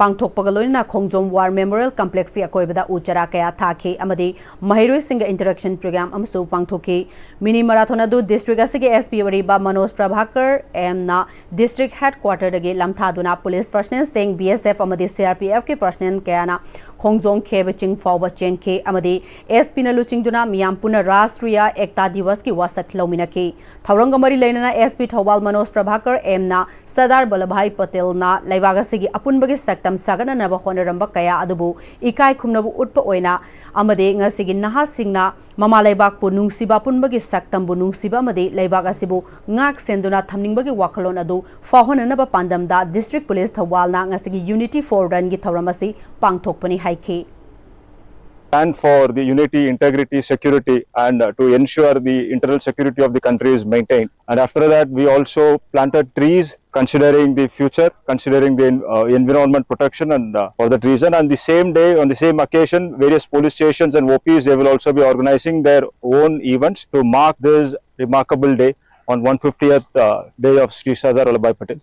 ꯄꯥꯡꯊꯣꯛꯄꯒ ꯂꯣꯏꯅꯅ ꯈꯣꯡꯖꯣꯝ War Memorial Complexꯀꯤ ꯑꯀꯣꯏꯕꯗ ꯎ ꯆꯥꯔꯥ ꯀꯌꯥ ꯊꯥꯈꯤ ꯑꯃꯗꯤ ꯃꯍꯩꯔꯣꯏꯁꯤꯡꯒ interaction program ꯑꯃꯁꯨ ꯄꯥꯡꯊꯣꯛꯈꯤ꯫ Mini marathon ꯑꯗꯨ district ꯑꯁꯤꯒꯤ S P ꯑꯣꯏꯔꯤꯕ ꯃꯅꯣꯖ ꯄ꯭ꯔꯚꯥꯀꯔ M ꯅ district headquarterꯗꯒꯤ ꯂꯝꯊꯥꯗꯨꯅ police personnelꯁꯤꯡ, B S F ꯑꯃꯗꯤ C R P Fꯀꯤ personnel ꯀꯌꯥꯅ ꯈꯣꯡꯖꯣꯝ ꯈꯦꯕ ꯆꯤꯡ ꯐꯥꯎꯕ ꯆꯦꯟꯈꯤ ꯑꯃꯗꯤ S Pꯅ ꯂꯨꯆꯤꯡꯗꯨꯅ ꯃꯤꯌꯥꯝ ꯄꯨꯟꯅ Rashtriya Ekta Divasꯀꯤ ꯋꯥꯁꯛ ꯂꯧꯃꯤꯟꯅꯈꯤ꯫ ꯊꯧꯔꯝꯒ ꯃꯔꯤ ꯂꯩꯅꯅ S P Thoubal Manoj Prabhakar M ꯅ ꯁꯔꯗꯥꯔ ꯚꯜꯂꯚꯚꯥꯏ ꯄꯇꯦꯜꯅ ꯂꯩꯕꯥꯛ ꯑꯁꯤꯒꯤ ꯑꯄꯨꯟꯕꯒꯤ ꯁꯛꯇꯝ ꯁꯥꯒꯠꯅꯅꯕ ꯍꯣꯠꯅꯔꯝꯕ ꯀꯌꯥ ꯑꯗꯨꯕꯨ ꯏꯀꯥꯏ ꯈꯨꯝꯅꯕ ꯎꯠꯄ ꯑꯣꯏꯅ ꯑꯃꯗꯤ ꯉꯁꯤꯒꯤ ꯅꯍꯥꯁꯤꯡꯅ ꯃꯃꯥ ꯂꯩꯕꯥꯛꯄꯨ ꯅꯨꯡꯁꯤꯕ, ꯑꯄꯨꯟꯕꯒꯤ ꯁꯛꯇꯝꯕꯨ ꯅꯨꯡꯁꯤꯕ ꯑꯃꯗꯤ ꯂꯩꯕꯥꯛ ꯑꯁꯤꯕꯨ ꯉꯥꯛ ꯁꯦꯟꯗꯨꯅ ꯊꯝꯅꯤꯡꯕꯒꯤ ꯋꯥꯈꯜꯂꯣꯟ ꯑꯗꯨ ꯐꯥꯎꯍꯟꯅꯅꯕ ꯄꯥꯟꯗꯝꯗ District Police ꯊꯧꯕꯥꯜꯅ ꯉꯁꯤꯒꯤ Unity for Runꯒꯤ ꯊꯧꯔꯝ ꯑꯁꯤ ꯄꯥꯡꯊꯣꯛꯄꯅꯤ ꯍꯥꯏꯈꯤ꯫ Stand for the unity, integrity, security, and uh, to ensure the internal security of the country is maintained. And after that, we also planted trees, considering the future, considering the uh, environment protection, and uh, for that reason. And the same day, on the same occasion, various police stations and O Ps, they will also be organizing their own events to mark this remarkable day on one fiftieth uh, day of Sri Sardar Vallabhbhai Patel.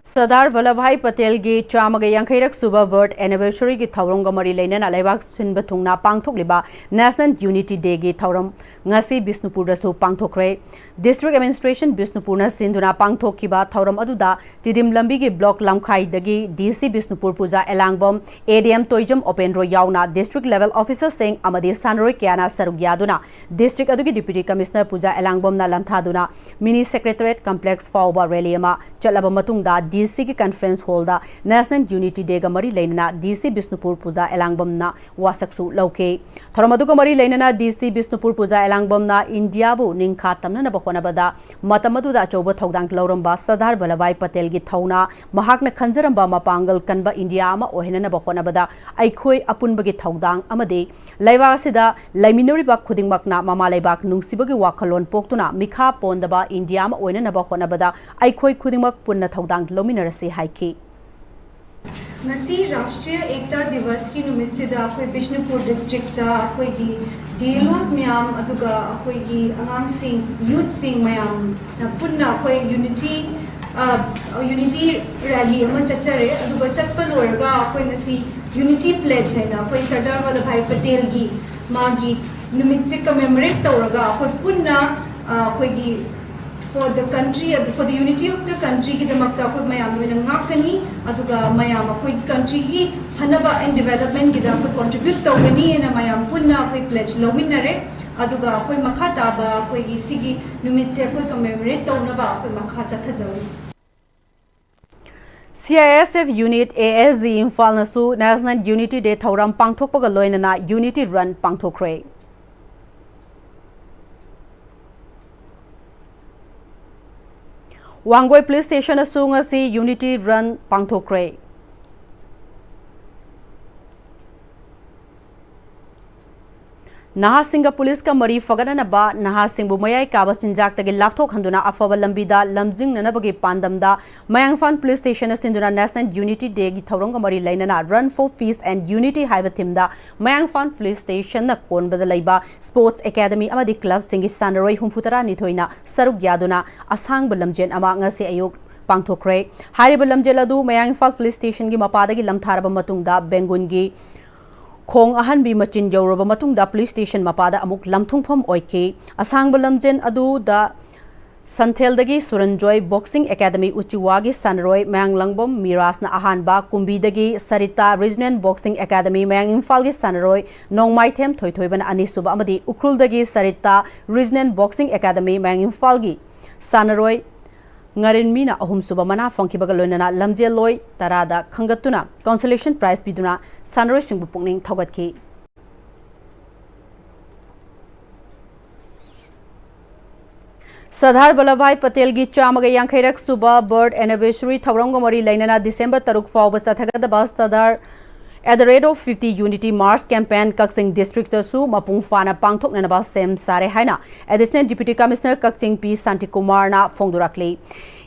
Sardar Vallabhbhai ꯄꯇꯦꯜꯒꯤ ꯆꯥꯝꯃꯒ ꯌꯥꯡꯈꯩꯔꯛ ꯁꯨꯕ birth anniversaryꯒꯤ ꯊꯧꯔꯝꯒ ꯃꯔꯤ ꯂꯩꯅꯅ ꯂꯩꯕꯥꯛ ꯁꯤꯟꯕ ꯊꯨꯡꯅ ꯄꯥꯡꯊꯣꯛꯂꯤꯕ National Unity Dayꯒꯤ ꯊꯧꯔꯝ ꯉꯁꯤ ꯕꯤꯁꯅꯨꯄꯨꯔꯗꯁꯨ ꯄꯥꯡꯊꯣꯛꯈ꯭ꯔꯦ꯫ District Administration ꯕꯤꯁꯅꯨꯄꯨꯔꯅ ꯁꯤꯟꯗꯨꯅ ꯄꯥꯡꯊꯣꯛꯈꯤꯕ ꯊꯧꯔꯝ ꯑꯗꯨꯗ ꯇꯤꯗꯤꯝ ꯂꯝꯕꯤꯒꯤ block ꯂꯝꯈꯥꯏꯗꯒꯤ D C Bishnupur Puja Elangbam, A D M Toijam ꯑꯣꯄꯦꯟꯗ꯭ꯔꯣ ꯌꯥꯎꯅ district level officerꯁꯤꯡ ꯑꯃꯗꯤ ꯁꯥꯟꯅꯔꯣꯏ ꯀꯌꯥꯅ ꯁꯔꯨꯛ ꯌꯥꯗꯨꯅ district ꯑꯗꯨꯒꯤ Deputy Commissioner ꯄꯨꯖꯥ ꯑꯦꯂꯥꯡꯕꯝꯅ ꯂꯝꯊꯥꯗꯨꯅ mini secretariat complex ꯐꯥꯎꯕ rally ꯑꯃ ꯆꯠꯂꯕ ꯃꯇꯨꯡꯗ D Cꯒꯤ conference hallꯗ National Unity Dayꯒ ꯃꯔꯤ ꯂꯩꯅꯅ D C ꯕꯤꯁꯅꯨꯄꯨꯔ ꯄꯨꯖꯥ ꯑꯦꯂꯥꯡꯕꯝꯅ ꯋꯥꯁꯛꯁꯨ ꯂꯧꯈꯤ꯫ ꯊꯧꯔꯝ ꯑꯗꯨꯒ ꯃꯔꯤ ꯂꯩꯅꯅ D C ꯕꯤꯁꯅꯨꯄꯨꯔ ꯄꯨꯖꯥ ꯑꯦꯂꯥꯡꯕꯝꯅ ꯏꯟꯗꯤꯌꯥꯕꯨ ꯅꯤꯡꯈꯥ ꯇꯝꯅꯅꯕ ꯍꯣꯠꯅꯕꯗ ꯃꯇꯝ ꯑꯗꯨꯗ ꯑꯆꯧꯕ ꯊꯧꯗꯥꯡ ꯂꯧꯔꯝꯕ ꯁꯔꯗꯥꯔ ꯚꯜꯂꯚꯚꯥꯏ ꯄꯇꯦꯜꯒꯤ ꯊꯧꯅꯥ, ꯃꯍꯥꯛꯅ ꯈꯟꯖꯔꯝꯕ ꯃꯄꯥꯡꯒꯜ ꯀꯟꯕ ꯏꯟꯗꯤꯌꯥ ꯑꯃ ꯑꯣꯏꯍꯟꯅꯅꯕ ꯍꯣꯠꯅꯕꯗ ꯑꯩꯈꯣꯏ ꯑꯄꯨꯟꯕꯒꯤ ꯊꯧꯗꯥꯡ ꯑꯃꯗꯤ ꯂꯩꯕꯥꯛ ꯑꯁꯤꯗ ꯂꯩꯃꯤꯟꯅꯔꯤꯕ ꯈꯨꯗꯤꯡꯃꯛꯅ ꯃꯃꯥ ꯂꯩꯕꯥꯛ ꯅꯨꯡꯁꯤꯕꯒꯤ ꯋꯥꯈꯜꯂꯣꯟ ꯄꯣꯛꯇꯨꯅ ꯃꯤꯈꯥ ꯄꯣꯟꯗꯕ ꯏꯟꯗꯤꯌꯥ ꯑꯃ ꯑꯣꯏꯅꯅꯕ ꯍꯣꯠꯅꯕꯗ ꯑꯩꯈꯣꯏ ꯈꯨꯗꯤꯡꯃꯛ ꯄꯨꯟꯅ ꯊꯧꯗꯥꯡ ꯂꯧꯃꯤꯟꯅꯔꯁꯤ ꯍꯥꯏꯈꯤ꯫ ꯉꯁꯤ ꯔꯥꯁꯇ꯭ꯔꯤꯌ ꯑꯦꯛꯇꯥ ꯗꯤꯕꯁꯀꯤ ꯅꯨꯃꯤꯠꯁꯤꯗ ꯑꯩꯈꯣꯏ ꯕꯤꯁꯅꯨꯄꯨꯔ ꯗꯤꯁꯇ꯭ꯔꯤꯛꯇ ꯑꯩꯈꯣꯏꯒꯤ D L Os ꯃꯌꯥꯝ ꯑꯗꯨꯒ ꯑꯩꯈꯣꯏꯒꯤ ꯑꯉꯥꯡꯁꯤꯡ, youthꯁꯤꯡ ꯃꯌꯥꯝꯅ ꯄꯨꯟꯅ ꯑꯩꯈꯣꯏ unity ꯌꯨꯅꯤꯇꯤ ꯔꯦꯂꯤ ꯑꯃ ꯆꯠꯆꯔꯦ꯫ ꯑꯗꯨꯒ ꯆꯠꯄ ꯂꯣꯏꯔꯒ ꯑꯩꯈꯣꯏ ꯉꯁꯤ ꯌꯨꯅꯤꯇꯤ ꯄ꯭ꯂꯦꯖ ꯍꯥꯏꯅ ꯑꯩꯈꯣꯏ ꯁꯔꯗꯥꯔ ꯋꯜꯂꯚ ꯚꯥꯏ ꯄꯇꯦꯜꯒꯤ ꯃꯥꯒꯤ ꯅꯨꯃꯤꯠꯁꯦ ꯀꯃꯦꯃꯣꯔꯦꯠ ꯇꯧꯔꯒ ꯑꯩꯈꯣꯏ ꯄꯨꯟꯅ ꯑꯩꯈꯣꯏꯒꯤ for the country, for the unity of the countryꯒꯤꯗꯃꯛꯇ ꯑꯩꯈꯣꯏ ꯃꯌꯥꯝ ꯂꯣꯏꯅ ꯉꯥꯛꯀꯅꯤ꯫ ꯑꯗꯨꯒ ꯃꯌꯥꯝ ꯑꯩꯈꯣꯏꯒꯤ ꯀꯟꯇ꯭ꯔꯤꯒꯤ ꯐꯅꯕ ꯑꯦꯟ ꯗꯤꯕꯦꯂꯞꯃꯦꯟꯒꯤꯗ ꯑꯩꯈꯣꯏ ꯀꯣꯟꯇ꯭ꯔꯤꯕ꯭ꯌꯨꯠ ꯇꯧꯒꯅꯤ ꯍꯥꯏꯅ ꯃꯌꯥꯝ ꯄꯨꯟꯅ ꯑꯩꯈꯣꯏ ꯄ꯭ꯂꯦꯖ ꯂꯧꯃꯤꯟꯅꯔꯦ꯫ ꯑꯗꯨꯒ ꯑꯩꯈꯣꯏ ꯃꯈꯥ ꯇꯥꯕ ꯑꯩꯈꯣꯏꯒꯤ ꯁꯤꯒꯤ ꯅꯨꯃꯤꯠꯁꯦ ꯑꯩꯈꯣꯏ ꯀꯃꯦꯃꯣꯔꯦꯠ ꯇꯧꯅꯕ ꯑꯩꯈꯣꯏ ꯃꯈꯥ ꯆꯠꯊꯖꯧ꯫ C I S F unit A S G ꯏꯝꯐꯥꯜꯅꯁꯨ National Unity Day ꯊꯧꯔꯝ ꯄꯥꯡꯊꯣꯛꯄꯒ ꯂꯣꯏꯅꯅ ꯌꯨꯅꯤꯇꯤ ꯔꯟ ꯄꯥꯡꯊꯣꯛꯈ꯭ꯔꯦ꯫ ꯋꯥꯡꯒꯣꯏ ꯄꯨꯂꯤꯁ ꯁ꯭ꯇꯦꯁꯟꯗꯁꯨ ꯉꯁꯤ ꯌꯨꯅꯤꯇꯤ ꯔꯟ ꯄꯥꯡꯊꯣꯛꯈ꯭ꯔꯦ꯫ ꯅꯍꯥꯁꯤꯡꯒ ꯄꯨꯂꯤꯁꯀ ꯃꯔꯤ ꯐꯒꯠꯅꯅꯕ, ꯅꯍꯥꯁꯤꯡꯕꯨ ꯃꯌꯥꯏ ꯀꯥꯕ ꯆꯤꯟꯖꯥꯛꯇꯒꯤ ꯂꯥꯞꯊꯣꯛꯍꯟꯗꯨꯅ ꯑꯐꯕ ꯂꯝꯕꯤꯗ ꯂꯝꯖꯤꯡꯅꯅꯕꯒꯤ ꯄꯥꯟꯗꯝꯗ ꯃꯌꯥꯡ ꯏꯝꯐꯥꯜ ꯄꯨꯂꯤꯁ ꯁ꯭ꯇꯦꯁꯟꯅ ꯁꯤꯟꯗꯨꯅ National Unity Dayꯒꯤ ꯊꯧꯔꯝꯒ ꯃꯔꯤ ꯂꯩꯅꯅ Run for Peace and Unity ꯍꯥꯏꯕ ꯊꯤꯝꯗ ꯃꯌꯥꯡ ꯏꯝꯐꯥꯜ ꯄꯨꯂꯤꯁ ꯁ꯭ꯇꯦꯁꯟꯅ ꯀꯣꯟꯕꯗ ꯂꯩꯕ ꯁ꯭ꯄꯣꯔꯠꯁ ꯑꯦꯀꯥꯗꯃꯤ ꯑꯃꯗꯤ ꯀ꯭ꯂꯕꯁꯤꯡꯒꯤ ꯁꯥꯟꯅꯔꯣꯏ ꯍꯨꯝꯐꯨꯇꯔꯥꯅꯤꯊꯣꯏꯅ ꯁꯔꯨꯛ ꯌꯥꯗꯨꯅ ꯑꯁꯥꯡꯕ ꯂꯝꯖꯦꯜ ꯑꯃ ꯉꯁꯤ ꯑꯌꯨꯛ ꯄꯥꯡꯊꯣꯛꯈ꯭ꯔꯦ꯫ ꯍꯥꯏꯔꯤꯕ ꯂꯝꯖꯦꯜ ꯑꯗꯨ ꯃꯌꯥꯡ ꯏꯝꯐꯥꯜ ꯄꯨꯂꯤꯁ ꯁ꯭ꯇꯦꯁꯟꯒꯤ ꯃꯄꯥꯗꯒꯤ ꯂꯝꯊꯥꯔꯕ ꯃꯇꯨꯡꯗ ꯕꯦꯡꯒꯨꯟꯒꯤ ꯈꯣꯡ ꯑꯍꯟꯕꯤ ꯃꯆꯤꯟ ꯌꯧꯔꯕ ꯃꯇꯨꯡꯗ ꯄꯨꯂꯤꯁ ꯁ꯭ꯇꯦꯁꯟ ꯃꯄꯥꯗ ꯑꯃꯨꯛ ꯂꯝꯊꯨꯡꯐꯝ ꯑꯣꯏꯈꯤ꯫ ꯑꯁꯥꯡꯕ ꯂꯝꯖꯦꯜ ꯑꯗꯨꯗ ꯁꯟꯊꯦꯜꯗꯒꯤ ꯁꯨꯔꯟꯖꯣꯏ ꯕꯣꯛꯁꯤꯡ ꯑꯦꯀꯥꯗꯃꯤ ꯎꯆꯤꯋꯥꯒꯤ ꯁꯥꯟꯅꯔꯣꯏ ꯃꯌꯥꯡꯂꯪꯕꯝ ꯃꯤꯔꯥꯖꯅ ꯑꯍꯥꯟꯕ, ꯀꯨꯝꯕꯤꯗꯒꯤ ꯁꯔꯤꯇꯥ ꯔꯤꯖꯅꯦꯜ ꯕꯣꯛꯁꯤꯡ ꯑꯦꯀꯥꯗꯃꯤ ꯃꯌꯥꯡ ꯏꯝꯐꯥꯜꯒꯤ ꯁꯥꯟꯅꯔꯣꯏ ꯅꯣꯡꯃꯥꯏꯊꯦꯝ ꯊꯣꯏꯊꯣꯏꯕꯅ ꯑꯅꯤꯁꯨꯕ ꯑꯃꯗꯤ ꯎꯈ꯭ꯔꯨꯜꯗꯒꯤ ꯁꯔꯤꯇꯥ ꯔꯤꯖꯅꯦꯜ ꯕꯣꯛꯁꯤꯡ ꯑꯦꯀꯥꯗꯃꯤ ꯃꯌꯥꯡ ꯏꯝꯐꯥꯜꯒꯤ ꯁꯥꯟꯅꯔꯣꯏ ꯉꯥꯔꯦꯟꯃꯤꯅ ꯑꯍꯨꯝꯁꯨꯕ ꯃꯅꯥ ꯐꯪꯈꯤꯕꯒ ꯂꯣꯏꯅꯅ ꯂꯝꯖꯦꯜꯂꯣꯏ ꯇꯔꯥꯗ ꯈꯟꯒꯠꯇꯨꯅ consolation prize ꯄꯤꯗꯨꯅ ꯁꯥꯟꯅꯔꯣꯏꯁꯤꯡꯕꯨ ꯄꯨꯛꯅꯤꯡ ꯊꯧꯒꯠꯈꯤ꯫ ꯁꯔꯗꯥꯔ ꯚꯜꯂꯚꯚꯥꯏ ꯄꯇꯦꯜꯒꯤ ꯆꯥꯝꯃꯒ ꯌꯥꯡꯈꯩꯔꯛ ꯁꯨꯕ ꯕꯔꯊ ꯑꯦꯅꯤꯚꯔꯁꯔꯤ ꯊꯧꯔꯝꯒ ꯃꯔꯤ ꯂꯩꯅꯅ ꯗꯤꯁꯦꯝꯕꯔ ꯇꯔꯨꯛ ꯐꯥꯎꯕ ꯆꯠꯊꯒꯗꯕ Sardar at the rate of fifty unity march campaign ꯀꯛꯆꯤꯡ ꯗꯤꯁꯇ꯭ꯔꯤꯛꯇꯁꯨ ꯃꯄꯨꯡ ꯐꯥꯅ ꯄꯥꯡꯊꯣꯛꯅꯅꯕ ꯁꯦꯝ ꯁꯥꯔꯦ ꯍꯥꯏꯅ Additional Deputy Commissioner Kakching P ꯁꯥꯟꯇꯤꯀꯨꯃꯥꯔꯅ ꯐꯣꯡꯗꯣꯔꯛꯂꯤ꯫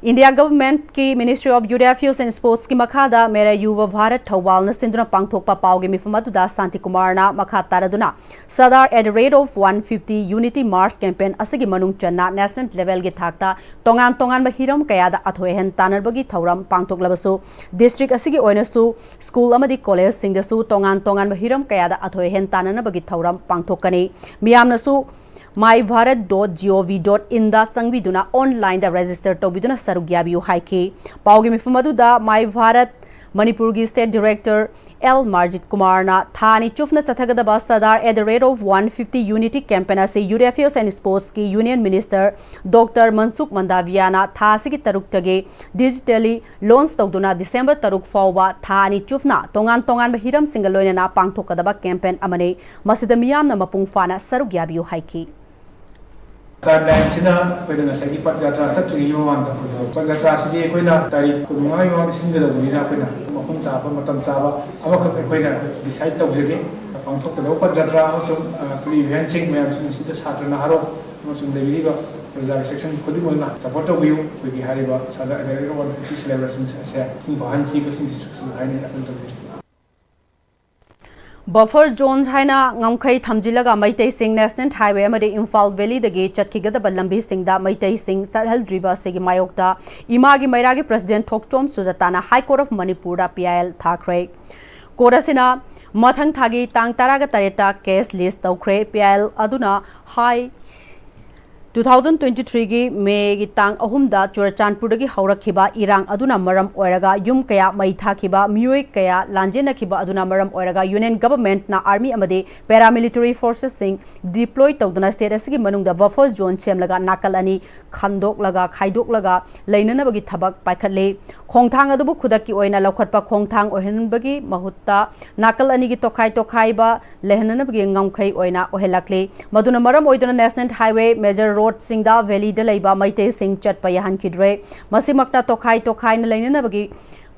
ꯏꯟꯗꯤꯌꯥ ꯒꯚꯔꯟꯃꯦꯟꯠꯀꯤ Ministry of Youth Affairs and Sportsꯀꯤ ꯃꯈꯥꯗ ꯃꯦꯔꯥ ꯌꯨꯚ ꯚꯥꯔꯠ ꯊꯧꯕꯥꯜꯅ ꯁꯤꯟꯗꯨꯅ ꯄꯥꯡꯊꯣꯛꯄ ꯄꯥꯎꯒꯤ ꯃꯤꯐꯝ ꯑꯗꯨꯗ ꯁꯥꯟꯇꯤ ꯀꯨꯃꯥꯔꯅ ꯃꯈꯥ ꯇꯥꯔꯗꯨꯅ Sardar at the rate of one fifty Unity March campaign ꯑꯁꯤꯒꯤ ꯃꯅꯨꯡ ꯆꯟꯅ national levelꯒꯤ ꯊꯥꯛꯇ ꯇꯣꯉꯥꯟ ꯇꯣꯉꯥꯟꯕ ꯍꯤꯔꯝ ꯀꯌꯥꯗ ꯑꯊꯣꯏ ꯑꯍꯦꯟ ꯇꯥꯟꯅꯕꯒꯤ ꯊꯧꯔꯝ ꯄꯥꯡꯊꯣꯛꯂꯕꯁꯨ, district ꯑꯁꯤꯒꯤ ꯑꯣꯏꯅꯁꯨ school ꯑꯃꯗꯤ collegeꯁꯤꯡꯗꯁꯨ ꯇꯣꯉꯥꯟ ꯇꯣꯉꯥꯟꯕ ꯍꯤꯔꯝ ꯀꯌꯥꯗ ꯑꯊꯣꯏ ꯑꯍꯦꯟ ꯇꯥꯟꯅꯅꯕꯒꯤ ꯊꯧꯔꯝ ꯄꯥꯡꯊꯣꯛꯀꯅꯤ꯫ ꯃꯤꯌꯥꯝꯅꯁꯨ my bharat dot gov dot inꯗ ꯆꯪꯕꯤꯗꯨꯅ onlineꯗ register ꯇꯧꯕꯤꯗꯨꯅ ꯁꯔꯨꯛ ꯌꯥꯕꯤꯌꯨ ꯍꯥꯏꯈꯤ꯫ ꯄꯥꯎꯒꯤ ꯃꯤꯐꯝ ꯑꯗꯨꯗ My Bharat ꯃꯅꯤꯄꯨꯔꯒꯤ state director ꯑꯦꯜ ꯃꯥꯔꯖꯤꯠ ꯀꯨꯃꯥꯔꯅ ꯊꯥ ꯑꯅꯤ ꯆꯨꯞꯅ ꯆꯠꯊꯒꯗꯕ Sardar at the rate of one fifty Unity campaign ꯑꯁꯤ Youth Affairs and Sportsꯀꯤ Union Minister Doctor ꯃꯟꯁꯨꯈ ꯃꯟꯗꯥꯚꯤꯌꯥꯅ ꯊꯥ ꯑꯁꯤꯒꯤ ꯇꯔꯨꯛꯇꯒꯤ digitally launch ꯇꯧꯗꯨꯅ December ꯇꯔꯨꯛ ꯐꯥꯎꯕ ꯊꯥ ꯑꯅꯤ ꯆꯨꯞꯅ ꯇꯣꯉꯥꯟ ꯇꯣꯉꯥꯟꯕ ꯍꯤꯔꯝꯁꯤꯡꯒ ꯂꯣꯏꯅꯅ ꯄꯥꯡꯊꯣꯛꯀꯗꯕ campaign ꯑꯃꯅꯤ꯫ ꯃꯁꯤꯗ ꯃꯤꯌꯥꯝꯅ ꯃꯄꯨꯡ ꯐꯥꯅ ꯁꯔꯨꯛ ꯌꯥꯕꯤꯌꯨ ꯍꯥꯏꯈꯤ꯫ Timeline ꯁꯤꯅ ꯑꯩꯈꯣꯏꯅ ꯉꯁꯥꯏꯒꯤ ꯄꯗ ꯌꯥꯇ꯭ꯔꯥ ꯆꯠꯇ꯭ꯔꯤꯉꯩꯒꯤ ꯃꯃꯥꯡꯗ ꯑꯩꯈꯣꯏꯒꯤ ꯄꯗ ꯌꯥꯇ꯭ꯔꯥꯁꯤꯗꯤ ꯑꯩꯈꯣꯏꯅ ꯇꯥꯔꯤꯛ ꯀꯨꯟꯃꯉꯥꯒꯤ ꯃꯃꯥꯡꯗ ꯁꯤꯟꯒꯗꯕꯅꯤꯅ ꯑꯩꯈꯣꯏꯅ ꯃꯐꯝ ꯆꯥꯕ, ꯃꯇꯝ ꯆꯥꯕ ꯑꯃꯈꯛ ꯑꯩꯈꯣꯏꯅ decide ꯇꯧꯖꯒꯦ꯫ ꯄꯥꯡꯊꯣꯛꯀꯗꯕ ꯄꯗ ꯌꯥꯇ꯭ꯔꯥ ꯑꯃꯁꯨꯡ, ꯑ, ꯄ꯭ꯔꯤ ꯏꯚꯦꯟꯠꯁꯤꯡ ꯃꯌꯥꯝꯁꯤꯡ ꯑꯁꯤꯗ ꯁꯥꯇ꯭ꯔ ꯅꯍꯥꯔꯣꯜ ꯑꯃꯁꯨꯡ ꯂꯩꯕꯤꯔꯤꯕ ꯄ꯭ꯔꯖꯥꯒꯤ section ꯈꯨꯗꯤꯡꯃꯛꯅ support ꯇꯧꯕꯤꯌꯨ꯫ ꯑꯩꯈꯣꯏꯒꯤ ꯍꯥꯏꯔꯤꯕ Sardar at the rate of one fifty celebrations ꯑꯁꯦ ꯃꯄꯨꯡ ꯐꯥꯍꯟꯁꯤ ꯀꯛꯆꯤꯡ district ꯑꯁꯤꯗ ꯍꯥꯏꯅ ꯑꯩꯈꯣꯏꯅ ꯊꯝꯖꯔꯤ꯫ Buffer zone ꯍꯥꯏꯅ ꯉꯝꯈꯩ ꯊꯝꯖꯤꯜꯂꯒ ꯃꯩꯇꯩꯁꯤꯡ National Highway ꯑꯃꯗꯤ ꯏꯝꯐꯥꯜ Valleyꯗꯒꯤ ꯆꯠꯈꯤꯒꯗꯕ ꯂꯝꯕꯤꯁꯤꯡꯗ ꯃꯩꯇꯩꯁꯤꯡ ꯆꯠꯍꯜꯗ꯭ꯔꯤꯕ ꯑꯁꯤꯒꯤ ꯃꯥꯌꯣꯛꯇ ꯏꯃꯥꯒꯤ ꯃꯩꯔꯥꯒꯤ President Thokchom ꯁꯨꯖꯥꯇꯥꯅ High Court of ꯃꯅꯤꯄꯨꯔꯗ P I L ꯊꯥꯈ꯭ꯔꯦ꯫ Court ꯑꯁꯤꯅ ꯃꯊꯪ ꯊꯥꯒꯤ ꯇꯥꯡ ꯇꯔꯥꯒ ꯇꯔꯦꯠꯇ case list ꯇꯧꯈ꯭ꯔꯦ꯫ P I L ꯑꯗꯨꯅ ꯍꯥꯏ, two thousand twenty threeꯒꯤ Mayꯒꯤ ꯇꯥꯡ ꯑꯍꯨꯝꯗ ꯆꯨꯔꯆꯥꯟꯄꯨꯔꯗꯒꯤ ꯍꯧꯔꯛꯈꯤꯕ ꯏꯔꯥꯡ ꯑꯗꯨꯅ ꯃꯔꯝ ꯑꯣꯏꯔꯒ ꯌꯨꯝ ꯀꯌꯥ ꯃꯩ ꯊꯥꯈꯤꯕ, ꯃꯤꯑꯣꯏ ꯀꯌꯥ ꯂꯥꯟꯖꯦꯟꯅꯈꯤꯕ ꯑꯗꯨꯅ ꯃꯔꯝ ꯑꯣꯏꯔꯒ Union Governmentꯅ army ꯑꯃꯗꯤ paramilitary forcesꯁꯤꯡ deploy ꯇꯧꯗꯨꯅ state ꯑꯁꯤꯒꯤ ꯃꯅꯨꯡꯗ buffer zone ꯁꯦꯝꯂꯒ ꯅꯥꯀꯜ ꯑꯅꯤ ꯈꯟꯗꯣꯛꯂꯒ, ꯈꯥꯏꯗꯣꯛꯂꯒ ꯂꯩꯅꯅꯕꯒꯤ ꯊꯕꯛ ꯄꯥꯏꯈꯠꯂꯤ꯫ ꯈꯣꯡꯊꯥꯡ ꯑꯗꯨꯕꯨ ꯈꯨꯗꯛꯀꯤ ꯑꯣꯏꯅ ꯂꯧꯈꯠꯄ ꯈꯣꯡꯊꯥꯡ ꯑꯣꯏꯍꯟꯕꯒꯤ ꯃꯍꯨꯠꯇ ꯅꯥꯀꯜ ꯑꯅꯤꯒꯤ ꯇꯣꯈꯥꯏ ꯇꯣꯈꯥꯏꯕ ꯂꯩꯍꯟꯅꯅꯕꯒꯤ ꯉꯝꯈꯩ ꯑꯣꯏꯅ ꯑꯣꯏꯍꯜꯂꯛꯂꯤ꯫ ꯃꯗꯨꯅ ꯃꯔꯝ ꯑꯣꯏꯗꯨꯅ National Highway, major roadꯁꯤꯡꯗ valleyꯗ ꯂꯩꯕ ꯃꯩꯇꯩꯁꯤꯡ ꯆꯠꯄ ꯌꯥꯍꯟꯈꯤꯗ꯭ꯔꯦ꯫ ꯃꯁꯤꯃꯛꯇ ꯇꯣꯈꯥꯏ ꯇꯣꯈꯥꯏꯅ ꯂꯩꯅꯅꯕꯒꯤ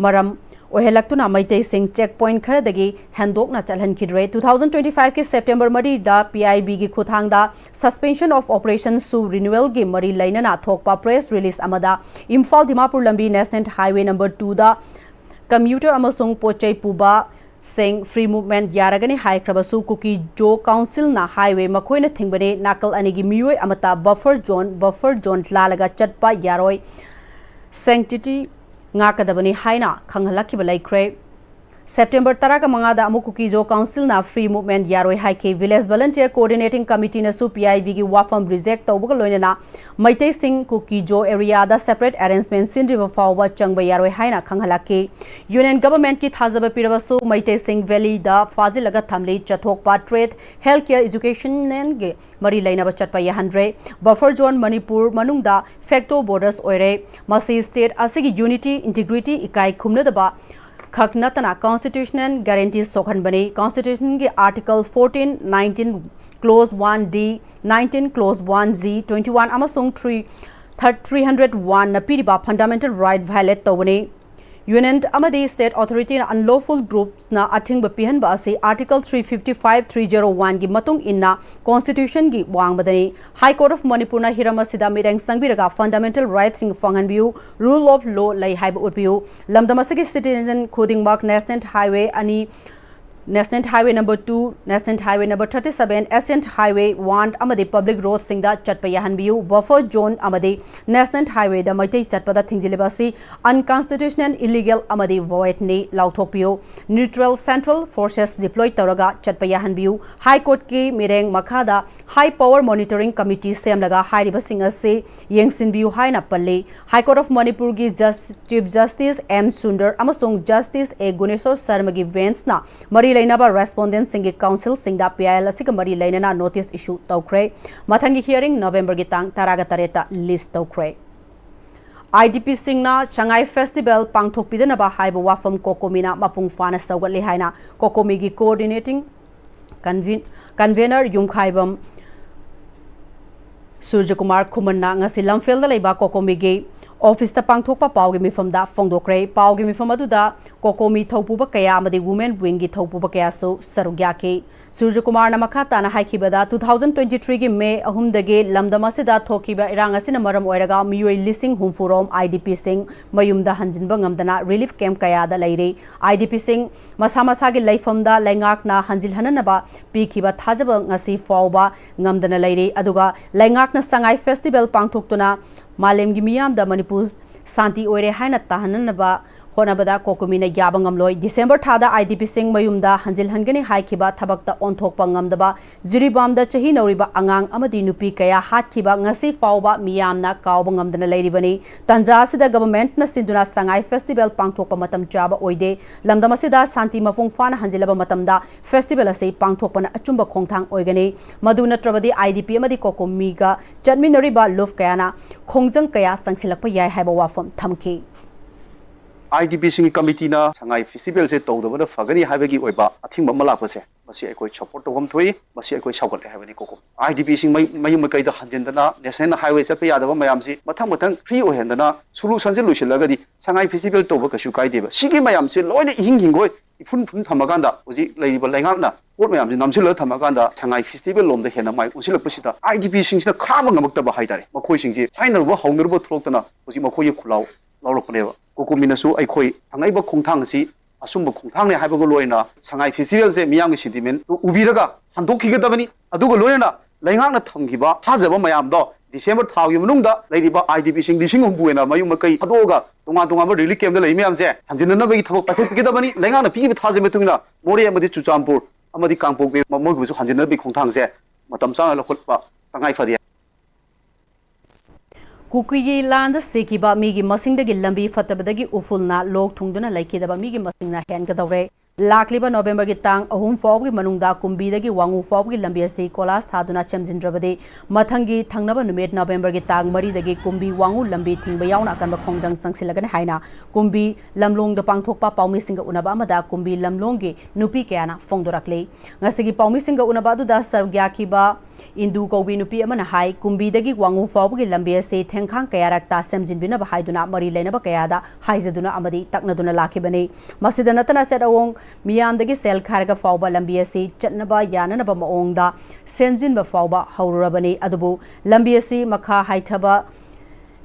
ꯃꯔꯝ ꯑꯣꯏꯍꯜꯂꯛꯇꯨꯅ ꯃꯩꯇꯩꯁꯤꯡ check point ꯈꯔꯗꯒꯤ ꯍꯦꯟꯗꯣꯛꯅ ꯆꯠꯍꯟꯈꯤꯗ꯭ꯔꯦ꯫ Two thousand twenty five ꯀꯤ September ꯃꯔꯤꯗ P I B ꯒꯤ ꯈꯨꯠꯊꯥꯡꯗ Suspension of Operation ꯁꯨ renewal ꯒꯤ ꯃꯔꯤ ꯂꯩꯅꯅ ꯊꯣꯛꯄ press release ꯑꯃꯗ ꯏꯝꯐꯥꯜ ꯗꯤꯃꯥꯄꯨꯔ ꯂꯝꯕꯤ National Highway number two ꯗ commuter ꯑꯃꯁꯨꯡ ꯄꯣꯠ ꯆꯩ ꯄꯨꯕ ꯁꯤꯡ free movement ꯌꯥꯔꯒꯅꯤ ꯍꯥꯏꯈ꯭ꯔꯕꯁꯨ, ꯀꯨꯀꯤ ꯖꯣ council ꯅ ꯍꯥꯏꯋꯦ ꯃꯈꯣꯏꯅ ꯊꯤꯡꯕꯅꯤ, ꯅꯥꯀꯜ ꯑꯅꯤꯒꯤ ꯃꯤꯑꯣꯏ ꯑꯃꯠꯇ buffer zone, buffer zone ꯂꯥꯜꯂꯒ ꯆꯠꯄ ꯌꯥꯔꯣꯏ, sanctity ꯉꯥꯛꯀꯗꯕꯅꯤ ꯍꯥꯏꯅ ꯈꯪꯍꯜꯂꯛꯈꯤꯕ ꯂꯩꯈ꯭ꯔꯦ꯫ September ꯇꯔꯥꯒ ꯃꯉꯥꯗ ꯑꯃꯨꯛ ꯀꯨꯀꯤ ꯖꯣ council ꯅ free movement ꯌꯥꯔꯣꯏ ꯍꯥꯏꯈꯤ꯫ Village Volunteer Coordinating Committee ꯅꯁꯨ P I B ꯒꯤ ꯋꯥꯐꯝ reject ꯇꯧꯕꯒ ꯂꯣꯏꯅꯅ ꯃꯩꯇꯩꯁꯤꯡ ꯀꯨꯀꯤ ꯖꯣ area ꯗ separate arrangement ꯁꯤꯟꯗ꯭ꯔꯤꯕ ꯐꯥꯎꯕ ꯆꯪꯕ ꯌꯥꯔꯣꯏ ꯍꯥꯏꯅ ꯈꯪꯍꯜꯂꯛꯈꯤ꯫ Union Government ꯀꯤ ꯊꯥꯖꯕ ꯄꯤꯔꯕꯁꯨ ꯃꯩꯇꯩꯁꯤꯡ valley ꯗ ꯐꯥꯖꯤꯜꯂꯒ ꯊꯝꯂꯤ꯫ ꯆꯠꯊꯣꯛꯄ, trade, health care, education ꯒꯤ ꯃꯔꯤ ꯂꯩꯅꯕ ꯆꯠꯄ ꯌꯥꯍꯟꯗ꯭ꯔꯦ꯫ Buffer zone ꯃꯅꯤꯄꯨꯔ ꯃꯅꯨꯡꯗ facto borders ꯑꯣꯏꯔꯦ꯫ ꯃꯁꯤ state ꯑꯁꯤꯒꯤ unity, integrity, ꯏꯀꯥꯏ ꯈꯨꯝꯅꯗꯕ ꯈꯛ ꯅꯠꯇꯅ constitutional guarantee ꯁꯣꯛꯍꯟꯕꯅꯤ꯫ Constitution ꯒꯤ article fourteen, nineteen clause one D, nineteen clause one G, twenty one ꯑꯃꯁꯨꯡ three, three hundred one ꯅ ꯄꯤꯔꯤꯕ fundamental right violate ꯇꯧꯕꯅꯤ꯫ Union ꯑꯃꯗꯤ state authority ꯅ unlawful groups ꯅ ꯑꯊꯤꯡꯕ ꯄꯤꯍꯟꯕ ꯑꯁꯤ article three fifty five, three zero one ꯒꯤ ꯃꯇꯨꯡ ꯏꯟꯅ constitution ꯒꯤ ꯋꯥꯡꯃꯗꯅꯤ꯫ High Court of Manipur ꯅ ꯍꯤꯔꯝ ꯑꯁꯤꯗ ꯃꯤꯠꯌꯦꯡ ꯆꯪꯕꯤꯔꯒ fundamental rights ꯁꯤꯡ ꯐꯪꯍꯟꯕꯤꯌꯨ, rule of law ꯂꯩ ꯍꯥꯏꯕ ꯎꯠꯄꯤꯌꯨ꯫ ꯂꯝꯗꯝ ꯑꯁꯤꯒꯤ citizen ꯈꯨꯗꯤꯡꯃꯛ National Highway ꯑꯅꯤ, National Highway number two, National Highway number thirty seven, Ancient Highway one ꯑꯃꯗꯤ public road ꯁꯤꯡꯗ ꯆꯠꯄ ꯌꯥꯍꯟꯕꯤꯌꯨ꯫ Buffer zone ꯑꯃꯗꯤ National Highway ꯗ ꯃꯩꯇꯩ ꯆꯠꯄꯗ ꯊꯤꯡꯖꯤꯜꯂꯤꯕ ꯑꯁꯤ unconstitutional, illegal ꯑꯃꯗꯤ void ꯅꯤ, ꯂꯥꯎꯊꯣꯛꯄꯤꯌꯨ꯫ Neutral central forces deploy ꯇꯧꯔꯒ ꯆꯠꯄ ꯌꯥꯍꯟꯕꯤꯌꯨ꯫ High Court ꯀꯤ ꯃꯤꯠꯌꯦꯡ ꯃꯈꯥꯗ High Power Monitoring Committee ꯁꯦꯝꯂꯒ ꯍꯥꯏꯔꯤꯕꯁꯤꯡ ꯑꯁꯤ ꯌꯦꯡꯁꯤꯟꯕꯤꯌꯨ ꯍꯥꯏꯅ ꯄꯜꯂꯤ꯫ High Court of Manipur ꯒꯤ Jus-, Chief Justice M Sundar ꯑꯃꯁꯨꯡ Justice A Guneswar Sharma ꯒꯤ bench ꯅ ꯃꯔꯤ ꯂꯩꯅꯕ respondent ꯁꯤꯡꯒꯤ council ꯁꯤꯡꯗ P I L ꯑꯁꯤꯒ ꯃꯔꯤ ꯂꯩꯅꯅ notice issue ꯇꯧꯈ꯭ꯔꯦ꯫ ꯃꯊꯪꯒꯤ hearing November ꯒꯤ ꯇꯥꯡ ꯇꯔꯥꯒ ꯇꯔꯦꯠꯇ list ꯇꯧꯈ꯭ꯔꯦ꯫ I D P ꯁꯤꯡꯅ ꯁꯉꯥꯏ festival ꯄꯥꯡꯊꯣꯛꯄꯤꯗꯅꯕ ꯍꯥꯏꯕ ꯋꯥꯐꯝ COCOMI ꯅ ꯃꯄꯨꯡ ꯐꯥꯅ ꯁꯧꯒꯠꯂꯤ ꯍꯥꯏꯅ COCOMI ꯒꯤ coordinating conven-, convener ꯌꯨꯝꯈꯥꯏꯕꯝ ꯁꯨꯔꯖꯀꯨꯃꯥꯔ ꯈꯨꯃꯟꯅ ꯉꯁꯤ ꯂꯝꯐꯦꯜꯗ ꯂꯩꯕ COCOMI ꯒꯤ ꯑꯣꯐꯤꯁꯇ ꯄꯥꯡꯊꯣꯛꯄ ꯄꯥꯎꯒꯤ ꯃꯤꯐꯝꯗ ꯐꯣꯡꯗꯣꯛꯈ꯭ꯔꯦ꯫ ꯄꯥꯎꯒꯤ ꯃꯤꯐꯝ ꯑꯗꯨꯗ ꯀꯣꯀꯣꯃꯤ ꯊꯧꯄꯨꯕ ꯀꯌꯥ ꯑꯃꯗꯤ ꯋꯨꯃꯦꯟ ꯋꯤꯡꯒꯤ ꯊꯧꯄꯨꯕ ꯀꯌꯥꯁꯨ ꯁꯔꯨꯛ ꯌꯥꯈꯤ꯫ ꯁꯨꯔꯖꯀꯨꯃꯥꯔꯅ ꯃꯈꯥ ꯇꯥꯅ ꯍꯥꯏꯈꯤꯕꯗ, two thousand twenty-three ꯒꯤ ꯃꯦ ꯑꯍꯨꯝꯗꯒꯤ ꯂꯝꯗꯝ ꯑꯁꯤꯗ ꯊꯣꯛꯈꯤꯕ ꯏꯔꯥꯡ ꯑꯁꯤꯅ ꯃꯔꯝ ꯑꯣꯏꯔꯒ ꯃꯤꯑꯣꯏ ꯂꯤꯁꯤꯡ ꯍꯨꯝꯐꯨ ꯔꯣꯝ IDPꯁꯤꯡ ꯃꯌꯨꯝꯗ ꯍꯟꯖꯤꯟꯕ ꯉꯝꯗꯅ ꯔꯤꯂꯤꯐ ꯀꯦꯝꯞ ꯀꯌꯥꯗ ꯂꯩꯔꯤ꯫ IDPꯁꯤꯡ ꯃꯁꯥ ꯃꯁꯥꯒꯤ ꯂꯩꯐꯝꯗ ꯂꯩꯉꯥꯛꯅ ꯍꯟꯖꯤꯜꯍꯟꯅꯅꯕ ꯄꯤꯈꯤꯕ ꯊꯥꯖꯕ ꯉꯁꯤ ꯐꯥꯎꯕ ꯉꯝꯗꯅ ꯂꯩꯔꯤ꯫ ꯑꯗꯨꯒ ꯂꯩꯉꯥꯛꯅ ꯁꯉꯥꯏ ꯐꯦꯁꯇꯤꯚꯦꯜ ꯄꯥꯡꯊꯣꯛꯇꯨꯅ ꯃꯥꯂꯦꯝꯒꯤ ꯃꯤꯌꯥꯝꯗ ꯃꯅꯤꯄꯨꯔ ꯁꯥꯟꯇꯤ ꯑꯣꯏꯔꯦ ꯍꯥꯏꯅ ꯇꯥꯍꯟꯅꯅꯕ ꯍꯣꯠꯅꯕꯗ ꯀꯣꯀꯣꯃꯤꯅ ꯌꯥꯕ ꯉꯝꯂꯣꯏ꯫ ꯗꯤꯁꯦꯝꯕꯔ ꯊꯥꯗ IDPꯁꯤꯡ ꯃꯌꯨꯝꯗ ꯍꯟꯖꯤꯜꯍꯟꯒꯅꯤ ꯍꯥꯏꯈꯤꯕ ꯊꯕꯛꯇ ꯑꯣꯟꯊꯣꯛꯄ ꯉꯝꯗꯕ, ꯖꯤꯔꯤꯕꯥꯝꯗ ꯆꯍꯤ ꯅꯧꯔꯤꯕ ꯑꯉꯥꯡ ꯑꯃꯗꯤ ꯅꯨꯄꯤ ꯀꯌꯥ ꯍꯥꯠꯈꯤꯕ ꯉꯁꯤ ꯐꯥꯎꯕ ꯃꯤꯌꯥꯝꯅ ꯀꯥꯎꯕ ꯉꯝꯗꯅ ꯂꯩꯔꯤꯕꯅꯤ꯫ ꯇꯟꯖꯥ ꯑꯁꯤꯗ ꯒꯚꯔꯟꯃꯦꯟꯠꯅ ꯁꯤꯟꯗꯨꯅ ꯁꯉꯥꯏ ꯐꯦꯁꯇꯤꯚꯦꯜ ꯄꯥꯡꯊꯣꯛꯄ ꯃꯇꯝ ꯆꯥꯕ ꯑꯣꯏꯗꯦ꯫ ꯂꯝꯗꯝ ꯑꯁꯤꯗ ꯁꯥꯟꯇꯤ ꯃꯄꯨꯡ ꯐꯥꯅ ꯍꯟꯖꯤꯜꯂꯕ ꯃꯇꯝꯗ ꯐꯦꯁꯇꯤꯚꯦꯜ ꯑꯁꯤ ꯄꯥꯡꯊꯣꯛꯄꯅ ꯑꯆꯨꯝꯕ ꯈꯣꯡꯊꯥꯡ ꯑꯣꯏꯒꯅꯤ꯫ ꯃꯗꯨ ꯅꯠꯇ꯭ꯔꯕꯗꯤ IDP ꯑꯃꯗꯤ ꯀꯣꯀꯣꯃꯤꯒ ꯆꯠꯃꯤꯟꯅꯔꯤꯕ ꯂꯨꯞ ꯀꯌꯥꯅ ꯈꯣꯡꯖꯪ ꯀꯌꯥ ꯆꯪꯁꯤꯜꯂꯛꯄ ꯌꯥꯏ ꯍꯥꯏꯕ ꯋꯥꯐꯝ ꯊꯝꯈꯤ꯫ IDPꯁꯤꯡꯒꯤ ꯀꯃꯤꯇꯤꯅ ꯁꯉꯥꯏ ꯐꯦꯁꯇꯤꯚꯦꯜꯁꯦ ꯇꯧꯗꯕꯅ ꯐꯒꯅꯤ ꯍꯥꯏꯕꯒꯤ ꯑꯣꯏꯕ ꯑꯊꯤꯡꯕ ꯑꯃ ꯂꯥꯛꯄꯁꯦ, ꯃꯁꯤ ꯑꯩꯈꯣꯏ ꯁꯄꯣꯔꯠ ꯇꯧꯐꯝ ꯊꯣꯛꯏ, ꯃꯁꯤ ꯑꯩꯈꯣꯏ ꯁꯧꯒꯠꯂꯦ ꯍꯥꯏꯕꯅꯤ꯫ ꯀꯣꯀꯣ IDPꯁꯤꯡ ꯃꯩ- ꯃꯌꯨꯝ ꯃꯀꯩꯗ ꯍꯟꯖꯤꯟꯗꯅ ꯅꯦꯁꯅꯦꯜ ꯍꯥꯏꯋꯦ ꯆꯠꯄ ꯌꯥꯗꯕ ꯃꯌꯥꯝꯁꯤ ꯃꯊꯪ ꯃꯊꯪ ꯐ꯭ꯔꯤ ꯑꯣꯏꯍꯟꯗꯅ ꯁꯣꯂꯨꯁꯟꯁꯦ ꯂꯣꯏꯁꯤꯜꯂꯒꯗꯤ ꯁꯉꯥꯏ ꯐꯦꯁꯇꯤꯚꯦꯜ ꯇꯧꯕ ꯀꯩꯁꯨ ꯀꯥꯏꯗꯦꯕ꯫ ꯁꯤꯒꯤ ꯃꯌꯥꯝꯁꯦ ꯂꯣꯏꯅ ꯏꯍꯤꯡ ꯍꯤꯡꯒꯣꯏ, ꯏꯐꯨꯟ ꯐꯨꯟ ꯊꯝꯃꯀꯥꯟꯗ ꯍꯧꯖꯤꯛ ꯂꯩꯔꯤꯕ ꯂꯩꯉꯥꯛꯅ ꯄꯣꯠ ꯃꯌꯥꯝꯁꯦ ꯅꯝꯁꯤꯜꯂꯒ ꯊꯝꯃꯀꯥꯟꯗ ꯁꯉꯥꯏ ꯐꯦꯁꯇꯤꯚꯦꯜ ꯂꯣꯝꯗ ꯍꯦꯟꯅ ꯃꯥꯏ ꯑꯣꯟꯁꯤꯜꯂꯛꯄꯁꯤꯗ IDPꯁꯤꯡꯁꯤꯅ ꯈꯥꯡꯕ ꯉꯝꯃꯛꯇꯕ ꯍꯥꯏꯇꯥꯔꯦ꯫ ꯃꯈꯣꯏꯁꯤꯡꯁꯦ ꯊꯥꯏꯅꯔꯨꯕ ꯍꯧꯅꯔꯨꯕ ꯊꯣꯛꯂꯛꯇꯅ ꯍꯧꯖꯤꯛ ꯃꯈꯣꯏꯒꯤ ꯈꯨꯜꯂꯥꯎ ꯂꯥꯎꯔꯛꯄꯅꯦꯕ꯫ ꯀꯣꯀꯣꯃꯤꯅꯁꯨ ꯑꯩꯈꯣꯏ ꯊꯥꯡꯉꯩꯕ ꯈꯣꯡꯊꯥꯡ ꯑꯁꯤ ꯑꯆꯨꯝꯕ ꯈꯣꯡꯊꯥꯡꯅꯤ ꯍꯥꯏꯕꯒ ꯂꯣꯏꯅ ꯁꯉꯥꯏ ꯐꯦꯁꯇꯤꯚꯦꯜꯁꯦ ꯃꯤꯌꯥꯝꯒꯤ ꯁꯦꯟꯇꯤꯃꯦꯟ ꯎꯕꯤꯔꯒ ꯍꯟꯗꯣꯛꯈꯤꯒꯗꯕꯅꯤ꯫ ꯑꯗꯨꯒ ꯂꯣꯏꯅꯅ ꯂꯩꯉꯥꯛꯅ ꯊꯝꯈꯤꯕ ꯊꯥꯖꯕ ꯃꯌꯥꯝꯗꯣ ꯗꯤꯁꯦꯝꯕꯔ ꯊꯥꯒꯤ ꯃꯅꯨꯡꯗ ꯂꯩꯔꯤꯕ IDPꯁꯤꯡ ꯂꯤꯁꯤꯡ ꯍꯨꯝꯐꯨ ꯍꯦꯟꯅ ꯃꯌꯨꯝ ꯃꯀꯩ ꯊꯥꯗꯣꯛꯑꯒ ꯇꯣꯉꯥꯟ ꯇꯣꯉꯥꯟꯕ ꯔꯤꯂꯤꯐ ꯀꯦꯝꯞꯇ ꯂꯩ ꯃꯌꯥꯝꯁꯦ ꯍꯟꯖꯤꯟꯅꯅꯕꯒꯤ ꯊꯕꯛ ꯄꯥꯏꯈꯠꯄꯤꯒꯗꯕꯅꯤ꯫ ꯂꯩꯉꯥꯛꯅ ꯄꯤꯈꯤꯕ ꯊꯥꯖꯕꯒꯤ ꯃꯇꯨꯡ ꯏꯟꯅ ꯃꯣꯔꯦ ꯑꯃꯗꯤ ꯆꯨꯔꯆꯥꯟꯄꯨꯔ ꯑꯃꯗꯤ ꯀꯥꯡꯄꯣꯛꯄꯤ ꯃꯣꯏꯒꯤꯕꯨꯁꯨ ꯍꯟꯖꯤꯟꯅꯕꯒꯤ ꯈꯣꯡꯊꯥꯡꯁꯦ ꯃꯇꯝ ꯆꯥꯅ ꯂꯧꯈꯠꯄ ꯇꯉꯥꯏ ꯐꯗꯦ꯫ ꯀꯨꯀꯤꯒꯤ ꯂꯥꯟꯗ ꯁꯤꯈꯤꯕ ꯃꯤꯒꯤ ꯃꯁꯤꯡꯗꯒꯤ ꯂꯝꯕꯤ ꯐꯠꯇꯕꯗꯒꯤ ꯎꯐꯨꯜꯅ ꯂꯣꯛ ꯊꯨꯡꯗꯨꯅ ꯂꯩꯈꯤꯗꯕ ꯃꯤꯒꯤ ꯃꯁꯤꯡꯅ ꯍꯦꯟꯒꯗꯧꯔꯦ꯫ ꯂꯥꯛꯂꯤꯕ ꯅꯣꯕꯦꯝꯕꯔꯒꯤ ꯇꯥꯡ ꯑꯍꯨꯝ ꯐꯥꯎꯕꯒꯤ ꯃꯅꯨꯡꯗ ꯀꯨꯝꯕꯤꯗꯒꯤ ꯋꯥꯉꯨ ꯐꯥꯎꯕꯒꯤ ꯂꯝꯕꯤ ꯑꯁꯤ ꯀꯣꯂꯥꯁ ꯊꯥꯗꯨꯅ ꯁꯦꯝꯖꯤꯟꯗ꯭ꯔꯕꯗꯤ ꯃꯊꯪꯒꯤ ꯊꯪꯅꯕ ꯅꯨꯃꯤꯠ ꯅꯣꯕꯦꯝꯕꯔꯒꯤ ꯇꯥꯡ ꯃꯔꯤꯗꯒꯤ ꯀꯨꯝꯕꯤ ꯋꯥꯉꯨ ꯂꯝꯕꯤ ꯊꯤꯡꯕ ꯌꯥꯎꯅ ꯑꯀꯟꯕ ꯈꯣꯡꯖꯪ ꯆꯪꯁꯤꯜꯂꯒꯅꯤ ꯍꯥꯏꯅ ꯀꯨꯝꯕꯤ ꯂꯝꯂꯣꯡꯗ ꯄꯥꯡꯊꯣꯛꯄ ꯄꯥꯎꯃꯤꯁꯤꯡꯒ ꯎꯅꯕ ꯑꯃꯗ ꯀꯨꯝꯕꯤ ꯂꯝꯂꯣꯡꯒꯤ ꯅꯨꯄꯤ ꯀꯌꯥꯅ ꯐꯣꯡꯗꯣꯔꯛꯂꯤ꯫ ꯉꯁꯤꯒꯤ ꯄꯥꯎꯃꯤꯁꯤꯡꯒ ꯎꯅꯕ ꯑꯗꯨꯗ ꯁꯔꯨꯛ ꯌꯥꯈꯤꯕ ꯏꯟꯗꯨ ꯀꯧꯕꯤ ꯅꯨꯄꯤ ꯑꯃꯅ ꯍꯥꯏ, ꯀꯨꯝꯕꯤꯗꯒꯤ ꯋꯥꯉꯨ ꯐꯥꯎꯕꯒꯤ ꯂꯝꯕꯤ ꯑꯁꯤ ꯊꯦꯡꯈꯥꯡ ꯀꯌꯥꯔꯛꯇ ꯁꯦꯝꯖꯤꯟꯕꯤꯅꯕ ꯍꯥꯏꯗꯨꯅ ꯃꯔꯤ ꯂꯩꯅꯕ ꯀꯌꯥꯗ ꯍꯥꯏꯖꯗꯨꯅ ꯑꯃꯗꯤ ꯇꯛꯅꯗꯨꯅ ꯂꯥꯛꯈꯤꯕꯅꯤ꯫ ꯃꯁꯤꯗ ꯅꯠꯇꯅ ꯆꯠ ꯑꯋꯣꯡ ꯃꯤꯌꯥꯝꯗꯒꯤ ꯁꯦꯜ ꯈꯥꯏꯔꯒ ꯐꯥꯎꯕ ꯂꯝꯕꯤ ꯑꯁꯤ ꯆꯠꯅꯕ ꯌꯥꯅꯅꯕ ꯃꯑꯣꯡꯗ ꯁꯦꯝꯖꯤꯟꯕ ꯐꯥꯎꯕ ꯍꯧꯔꯨꯔꯕꯅꯤ꯫ ꯑꯗꯨꯕꯨ ꯂꯝꯕꯤ ꯑꯁꯤ ꯃꯈꯥ ꯍꯥꯏꯊꯕ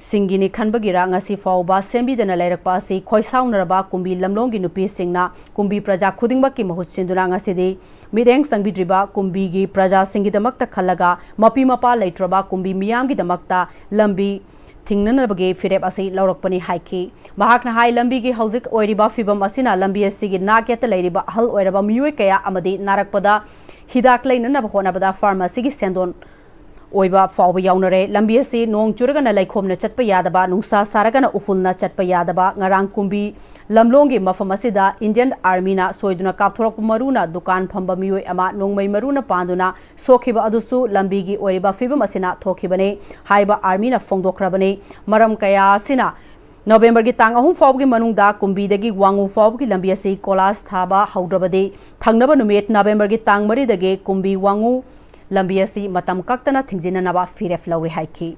ꯁꯤꯡꯒꯤꯅꯤ ꯈꯟꯕꯒꯤꯔ ꯉꯁꯤ ꯐꯥꯎꯕ ꯁꯦꯝꯕꯤꯗꯅ ꯂꯩꯔꯛꯄ ꯑꯁꯤ ꯈꯣꯏꯁꯥꯎꯅꯔꯕ ꯀꯨꯝꯕꯤ ꯂꯝꯂꯣꯡꯒꯤ ꯅꯨꯄꯤꯁꯤꯡꯅ ꯀꯨꯝꯕꯤ ꯄ꯭ꯔꯖꯥ ꯈꯨꯗꯤꯡꯃꯛꯀꯤ ꯃꯍꯨꯠ ꯁꯤꯟꯗꯨꯅ ꯉꯁꯤꯗꯤ ꯃꯤꯠꯌꯦꯡ ꯆꯪꯕꯤꯗ꯭ꯔꯤꯕ ꯀꯨꯝꯕꯤꯒꯤ ꯄ꯭ꯔꯖꯥꯁꯤꯡꯒꯤꯗꯃꯛꯇ ꯈꯜꯂꯒ ꯃꯄꯤ ꯃꯄꯥ ꯂꯩꯇ꯭ꯔꯕ ꯀꯨꯝꯕꯤ ꯃꯤꯌꯥꯝꯒꯤꯗꯃꯛꯇ ꯂꯝꯕꯤ ꯊꯤꯡꯅꯅꯕꯒꯤ ꯐꯤꯔꯦꯞ ꯑꯁꯤ ꯂꯧꯔꯛꯄꯅꯤ ꯍꯥꯏꯈꯤ꯫ ꯃꯍꯥꯛꯅ ꯍꯥꯏ, ꯂꯝꯕꯤꯒꯤ ꯍꯧꯖꯤꯛ ꯑꯣꯏꯔꯤꯕ ꯐꯤꯕꯝ ꯑꯁꯤꯅ ꯂꯝꯕꯤ ꯑꯁꯤꯒꯤ ꯅꯥꯛ ꯌꯦꯠꯇ ꯂꯩꯔꯤꯕ ꯑꯍꯜ ꯑꯣꯏꯔꯕ ꯃꯤꯑꯣꯏ ꯀꯌꯥ ꯑꯃꯗꯤ ꯅꯥꯔꯛꯄꯗ ꯍꯤꯗꯥꯛ ꯂꯩꯅꯅꯕ ꯍꯣꯠꯅꯕꯗ ꯐꯥꯔꯃꯥꯁꯤꯒꯤ ꯁꯦꯟꯗꯣꯟ ꯑꯣꯏꯕ ꯐꯥꯎꯕ ꯌꯥꯎꯅꯔꯦ꯫ ꯂꯝꯕꯤ ꯑꯁꯤ ꯅꯣꯡ ꯆꯨꯔꯒꯅ ꯂꯩꯈꯣꯝꯅ ꯆꯠꯄ ꯌꯥꯗꯕ, ꯅꯨꯡꯁꯥ ꯁꯥꯔꯒꯅ ꯎꯐꯨꯜꯅ ꯆꯠꯄ ꯌꯥꯗꯕ꯫ ꯉꯔꯥꯡ ꯀꯨꯝꯕꯤ ꯂꯝꯂꯣꯡꯒꯤ ꯃꯐꯝ ꯑꯁꯤꯗ Indian Armyꯅ ꯁꯣꯏꯗꯨꯅ ꯀꯥꯞꯊꯣꯔꯛꯄ ꯃꯔꯨꯅ ꯗꯨꯀꯥꯟ ꯐꯝꯕ ꯃꯤꯑꯣꯏ ꯑꯃ ꯅꯣꯡꯃꯩ ꯃꯔꯨꯅ ꯄꯥꯟꯗꯨꯅ ꯁꯣꯛꯈꯤꯕ ꯑꯗꯨꯁꯨ ꯂꯝꯕꯤꯒꯤ ꯑꯣꯏꯔꯤꯕ ꯐꯤꯕꯝ ꯑꯁꯤꯅ ꯊꯣꯛꯈꯤꯕꯅꯤ ꯍꯥꯏꯕ Armyꯅ ꯐꯣꯡꯗꯣꯛꯈ꯭ꯔꯕꯅꯤ꯫ ꯃꯔꯝ ꯀꯌꯥ ꯑꯁꯤꯅ ꯅꯣꯕꯦꯝꯕꯔꯒꯤ ꯇꯥꯡ ꯑꯍꯨꯝ ꯐꯥꯎꯕꯒꯤ ꯃꯅꯨꯡꯗ ꯀꯨꯝꯕꯤꯗꯒꯤ ꯋꯥꯉꯨ ꯐꯥꯎꯕꯒꯤ ꯂꯝꯕꯤ ꯑꯁꯤ ꯀꯣꯂꯥꯁ ꯊꯥꯕ ꯍꯧꯗ꯭ꯔꯕꯗꯤ ꯊꯪꯅꯕ ꯅꯨꯃꯤꯠ ꯅꯣꯕꯦꯝꯕꯔꯒꯤ ꯇꯥꯡ ꯃꯔꯤꯗꯒꯤ ꯀꯨꯝꯕꯤ ꯋꯥꯉꯨ ꯂꯝꯕꯤ ꯑꯁꯤ ꯃꯇꯝ ꯀꯛꯇꯅ ꯊꯤꯡꯖꯤꯟꯅꯅꯕ ꯐꯤꯔꯦꯞ ꯂꯧꯔꯦ ꯍꯥꯏꯈꯤ꯫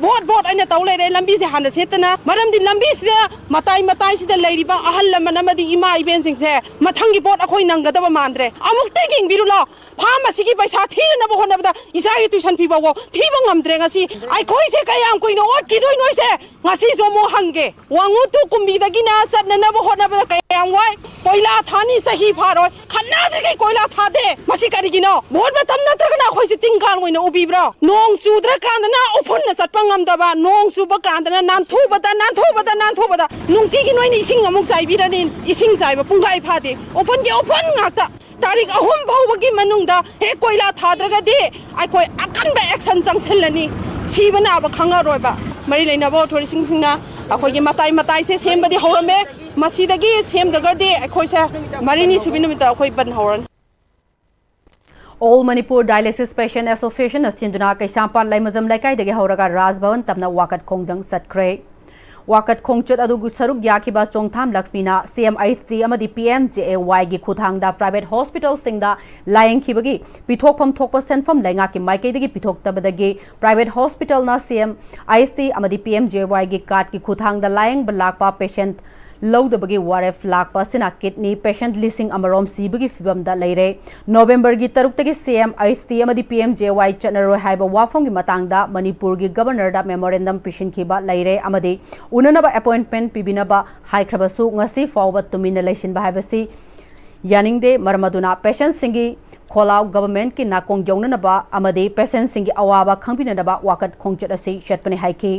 ꯚꯣꯠ ꯚꯣꯠ ꯑꯩꯅ ꯇꯧ ꯂꯩꯔꯦ, ꯂꯝꯕꯤꯁꯦ ꯍꯥꯟꯅ ꯁꯦꯠꯇꯅ꯫ ꯃꯔꯝꯗꯤ ꯂꯝꯕꯤꯁꯤꯗ ꯃꯇꯥꯏ ꯃꯇꯥꯏꯁꯤꯗ ꯂꯩꯔꯤꯕ ꯑꯍꯜ ꯂꯃꯟ ꯑꯃꯗꯤ ꯏꯃꯥ ꯏꯕꯦꯟꯁꯤꯡꯁꯦ ꯃꯊꯪꯒꯤ ꯚꯣꯠ ꯑꯩꯈꯣꯏ ꯅꯪꯒꯗꯕ ꯃꯥꯟꯗ꯭ꯔꯦ꯫ ꯑꯃꯨꯛꯇ ꯌꯦꯡꯕꯤꯔꯨ ꯂꯥꯎ, ꯐꯥꯔꯃꯥꯁꯤꯒꯤ ꯄꯩꯁꯥ ꯊꯤꯅꯅꯕ ꯍꯣꯠꯅꯕꯗ ꯏꯆꯥꯒꯤ ꯇ꯭ꯌꯨꯁꯟ ꯐꯤ ꯐꯥꯎꯕ ꯊꯤꯕ ꯉꯝꯗ꯭ꯔꯦ꯫ ꯉꯁꯤ ꯑꯩꯈꯣꯏꯁꯦ ꯀꯌꯥꯝ ꯀꯨꯏꯅ ꯑꯣꯠꯈꯤꯗꯣꯏꯅꯣ ꯑꯩꯁꯦ ꯉꯁꯤꯁꯨ ꯑꯃꯨꯛ ꯍꯪꯒꯦ꯫ ꯋꯥꯉꯨ ꯇꯨ ꯀꯨꯝꯕꯤꯗꯒꯤꯅ ꯆꯠꯅꯅꯕ ꯍꯣꯠꯅꯕꯗ ꯀꯌꯥꯝ ꯋꯥꯏ꯫ ꯀꯣꯏꯂꯥ ꯊꯥꯅꯤ ꯆꯍꯤ ꯐꯥꯔꯣꯏ, ꯈꯟꯅꯗ꯭ꯔꯤꯈꯩ ꯀꯣꯏꯂꯥ ꯊꯥꯗꯦ꯫ ꯃꯁꯤ ꯀꯔꯤꯒꯤꯅꯣ? ꯚꯣꯠ ꯃꯇꯝ ꯅꯠꯇ꯭ꯔꯒꯅ ꯑꯩꯈꯣꯏꯁꯦ ꯇꯤꯟ ꯀꯥꯡ ꯑꯣꯏꯅ ꯎꯕꯤꯕ꯭ꯔꯣ? ꯅꯣꯡ ꯆꯨꯗ꯭ꯔꯀꯥꯟꯗꯅ ꯎꯐꯨꯟꯅ ꯆꯠꯄ ꯉꯝꯗꯕ, ꯅꯣꯡ ꯆꯨꯕ ꯀꯥꯟꯗꯅ ꯅꯥꯟꯊꯨꯕꯗ, ꯅꯥꯟꯊꯨꯕꯗ, ꯅꯥꯟꯊꯨꯕꯗ꯫ ꯅꯨꯡꯇꯤꯒꯤ ꯅꯣꯏꯅ ꯏꯁꯤꯡ ꯑꯃꯨꯛ ꯆꯥꯏꯕꯤꯔꯅꯤ, ꯏꯁꯤꯡ ꯆꯥꯏꯕ ꯄꯨꯡꯈꯥꯏ ꯐꯥꯗꯦ, ꯎꯐꯨꯟꯒꯤ ꯎꯐꯨꯟ ꯉꯥꯛꯇ꯫ ꯇꯥꯔꯤꯛ ꯑꯍꯨꯝ ꯐꯥꯎꯕꯒꯤ ꯃꯅꯨꯡꯗ ꯍꯦꯛ ꯀꯣꯏꯂꯥ ꯊꯥꯗ꯭ꯔꯒꯗꯤ ꯑꯩꯈꯣꯏ ꯑꯀꯟꯕ ꯑꯦꯛꯁꯟ ꯆꯪꯁꯤꯜꯂꯅꯤ꯫ ꯁꯤꯕ ꯅꯥꯕ ꯈꯪꯉꯔꯣꯏꯕ꯫ ꯃꯔꯤ ꯂꯩꯅꯕ ꯑꯣꯊꯣꯔꯤꯇꯤꯁꯤꯡꯁꯤꯅ ꯑꯩꯈꯣꯏꯒꯤ ꯃꯇꯥꯏ ꯃꯇꯥꯏꯁꯦ ꯁꯦꯝꯕꯗꯤ ꯍꯧꯔꯝꯃꯦ꯫ ꯃꯁꯤꯗꯒꯤ ꯁꯦꯝꯗ꯭ꯔꯒꯗꯤ ꯑꯩꯈꯣꯏꯁꯦ ꯃꯔꯤꯅꯤ ꯁꯨꯕꯤ ꯅꯨꯃꯤꯠꯇ ꯑꯩꯈꯣꯏ ꯕꯟ ꯍꯧꯔꯅꯤ꯫ All Manipur Dialysis Patient Associationꯅ ꯁꯤꯟꯗꯨꯅ ꯀꯩꯁꯥꯝꯄꯥꯠ ꯂꯩꯃꯖꯝ ꯂꯩꯀꯥꯏꯗꯒꯤ ꯍꯧꯔꯒ ꯔꯥꯖ ꯚꯕꯟ ꯇꯝꯅ ꯋꯥꯀꯠ ꯈꯣꯡꯖꯪ ꯆꯠꯈ꯭ꯔꯦ꯫ ꯋꯥꯀꯠ ꯈꯣꯡꯆꯠ ꯑꯗꯨꯒꯤ ꯁꯔꯨꯛ ꯌꯥꯈꯤꯕ ꯆꯣꯡꯊꯥꯝ ꯂꯛꯁꯃꯤꯅ ꯁꯤ ꯑꯦꯝ ꯑꯩꯆ ꯇꯤ ꯑꯃꯗꯤ ꯄꯤ ꯑꯦꯝ ꯖꯦ ꯑꯦ ꯋꯥꯏꯒꯤ ꯈꯨꯠꯊꯥꯡꯗ private hospitalꯁꯤꯡꯗ ꯂꯥꯌꯦꯡꯈꯤꯕꯒꯤ ꯄꯤꯊꯣꯛꯐꯝ ꯊꯣꯛꯄ ꯁꯦꯟꯐꯝ ꯂꯩꯉꯥꯛꯀꯤ ꯃꯥꯏꯀꯩꯗꯒꯤ ꯄꯤꯊꯣꯛꯇꯕꯗꯒꯤ private hospitalꯅ ꯁꯤ ꯑꯦꯝ ꯑꯩꯆ ꯇꯤ ꯑꯃꯗꯤ ꯄꯤ ꯑꯦꯝ ꯖꯦ ꯑꯦ ꯋꯥꯏꯒꯤ cardꯀꯤ ꯈꯨꯠꯊꯥꯡꯗ ꯂꯥꯌꯦꯡꯕ ꯂꯥꯛꯄ patient ꯂꯧꯗꯕꯒꯤ ꯋꯥꯔꯦꯞ ꯂꯥꯛꯄ ꯑꯁꯤꯅ kidney patient ꯂꯤꯁꯤꯡ ꯑꯃꯔꯣꯝ ꯁꯤꯕꯒꯤ ꯐꯤꯕꯝꯗ ꯂꯩꯔꯦ꯫ ꯅꯣꯕꯦꯝꯕꯔꯒꯤ ꯇꯔꯨꯛꯇꯒꯤ ꯁꯤ ꯑꯦꯝ ꯑꯩꯆ ꯇꯤ ꯑꯃꯗꯤ ꯄꯤ ꯑꯦꯝ ꯖꯦ ꯑꯦ ꯋꯥꯏ ꯆꯠꯅꯔꯣꯏ ꯍꯥꯏꯕ ꯋꯥꯐꯝꯒꯤ ꯃꯇꯥꯡꯗ ꯃꯅꯤꯄꯨꯔꯒꯤ Governorꯗ memorandum ꯄꯤꯁꯤꯟꯈꯤꯕ ꯂꯩꯔꯦ ꯑꯃꯗꯤ ꯎꯅꯅꯕ appointment ꯄꯤꯕꯤꯅꯕ ꯍꯥꯏꯈ꯭ꯔꯕꯁꯨ ꯉꯁꯤ ꯐꯥꯎꯕ ꯇꯨꯃꯤꯟꯅ ꯂꯩꯁꯤꯟꯕ ꯍꯥꯏꯕꯁꯤ ꯌꯥꯅꯤꯡꯗꯦ꯫ ꯃꯔꯝ ꯑꯗꯨꯅ patientꯁꯤꯡꯒꯤ ꯈꯣꯜꯂꯥꯎ governmentꯀꯤ ꯅꯥꯀꯣꯡ ꯌꯧꯅꯅꯕ ꯑꯃꯗꯤ patientꯁꯤꯡꯒꯤ ꯑꯋꯥꯕ ꯈꯪꯕꯤꯅꯅꯕ ꯋꯥꯀꯠ ꯈꯣꯡꯆꯠ ꯑꯁꯤ ꯆꯠꯄꯅꯤ ꯍꯥꯏꯈꯤ꯫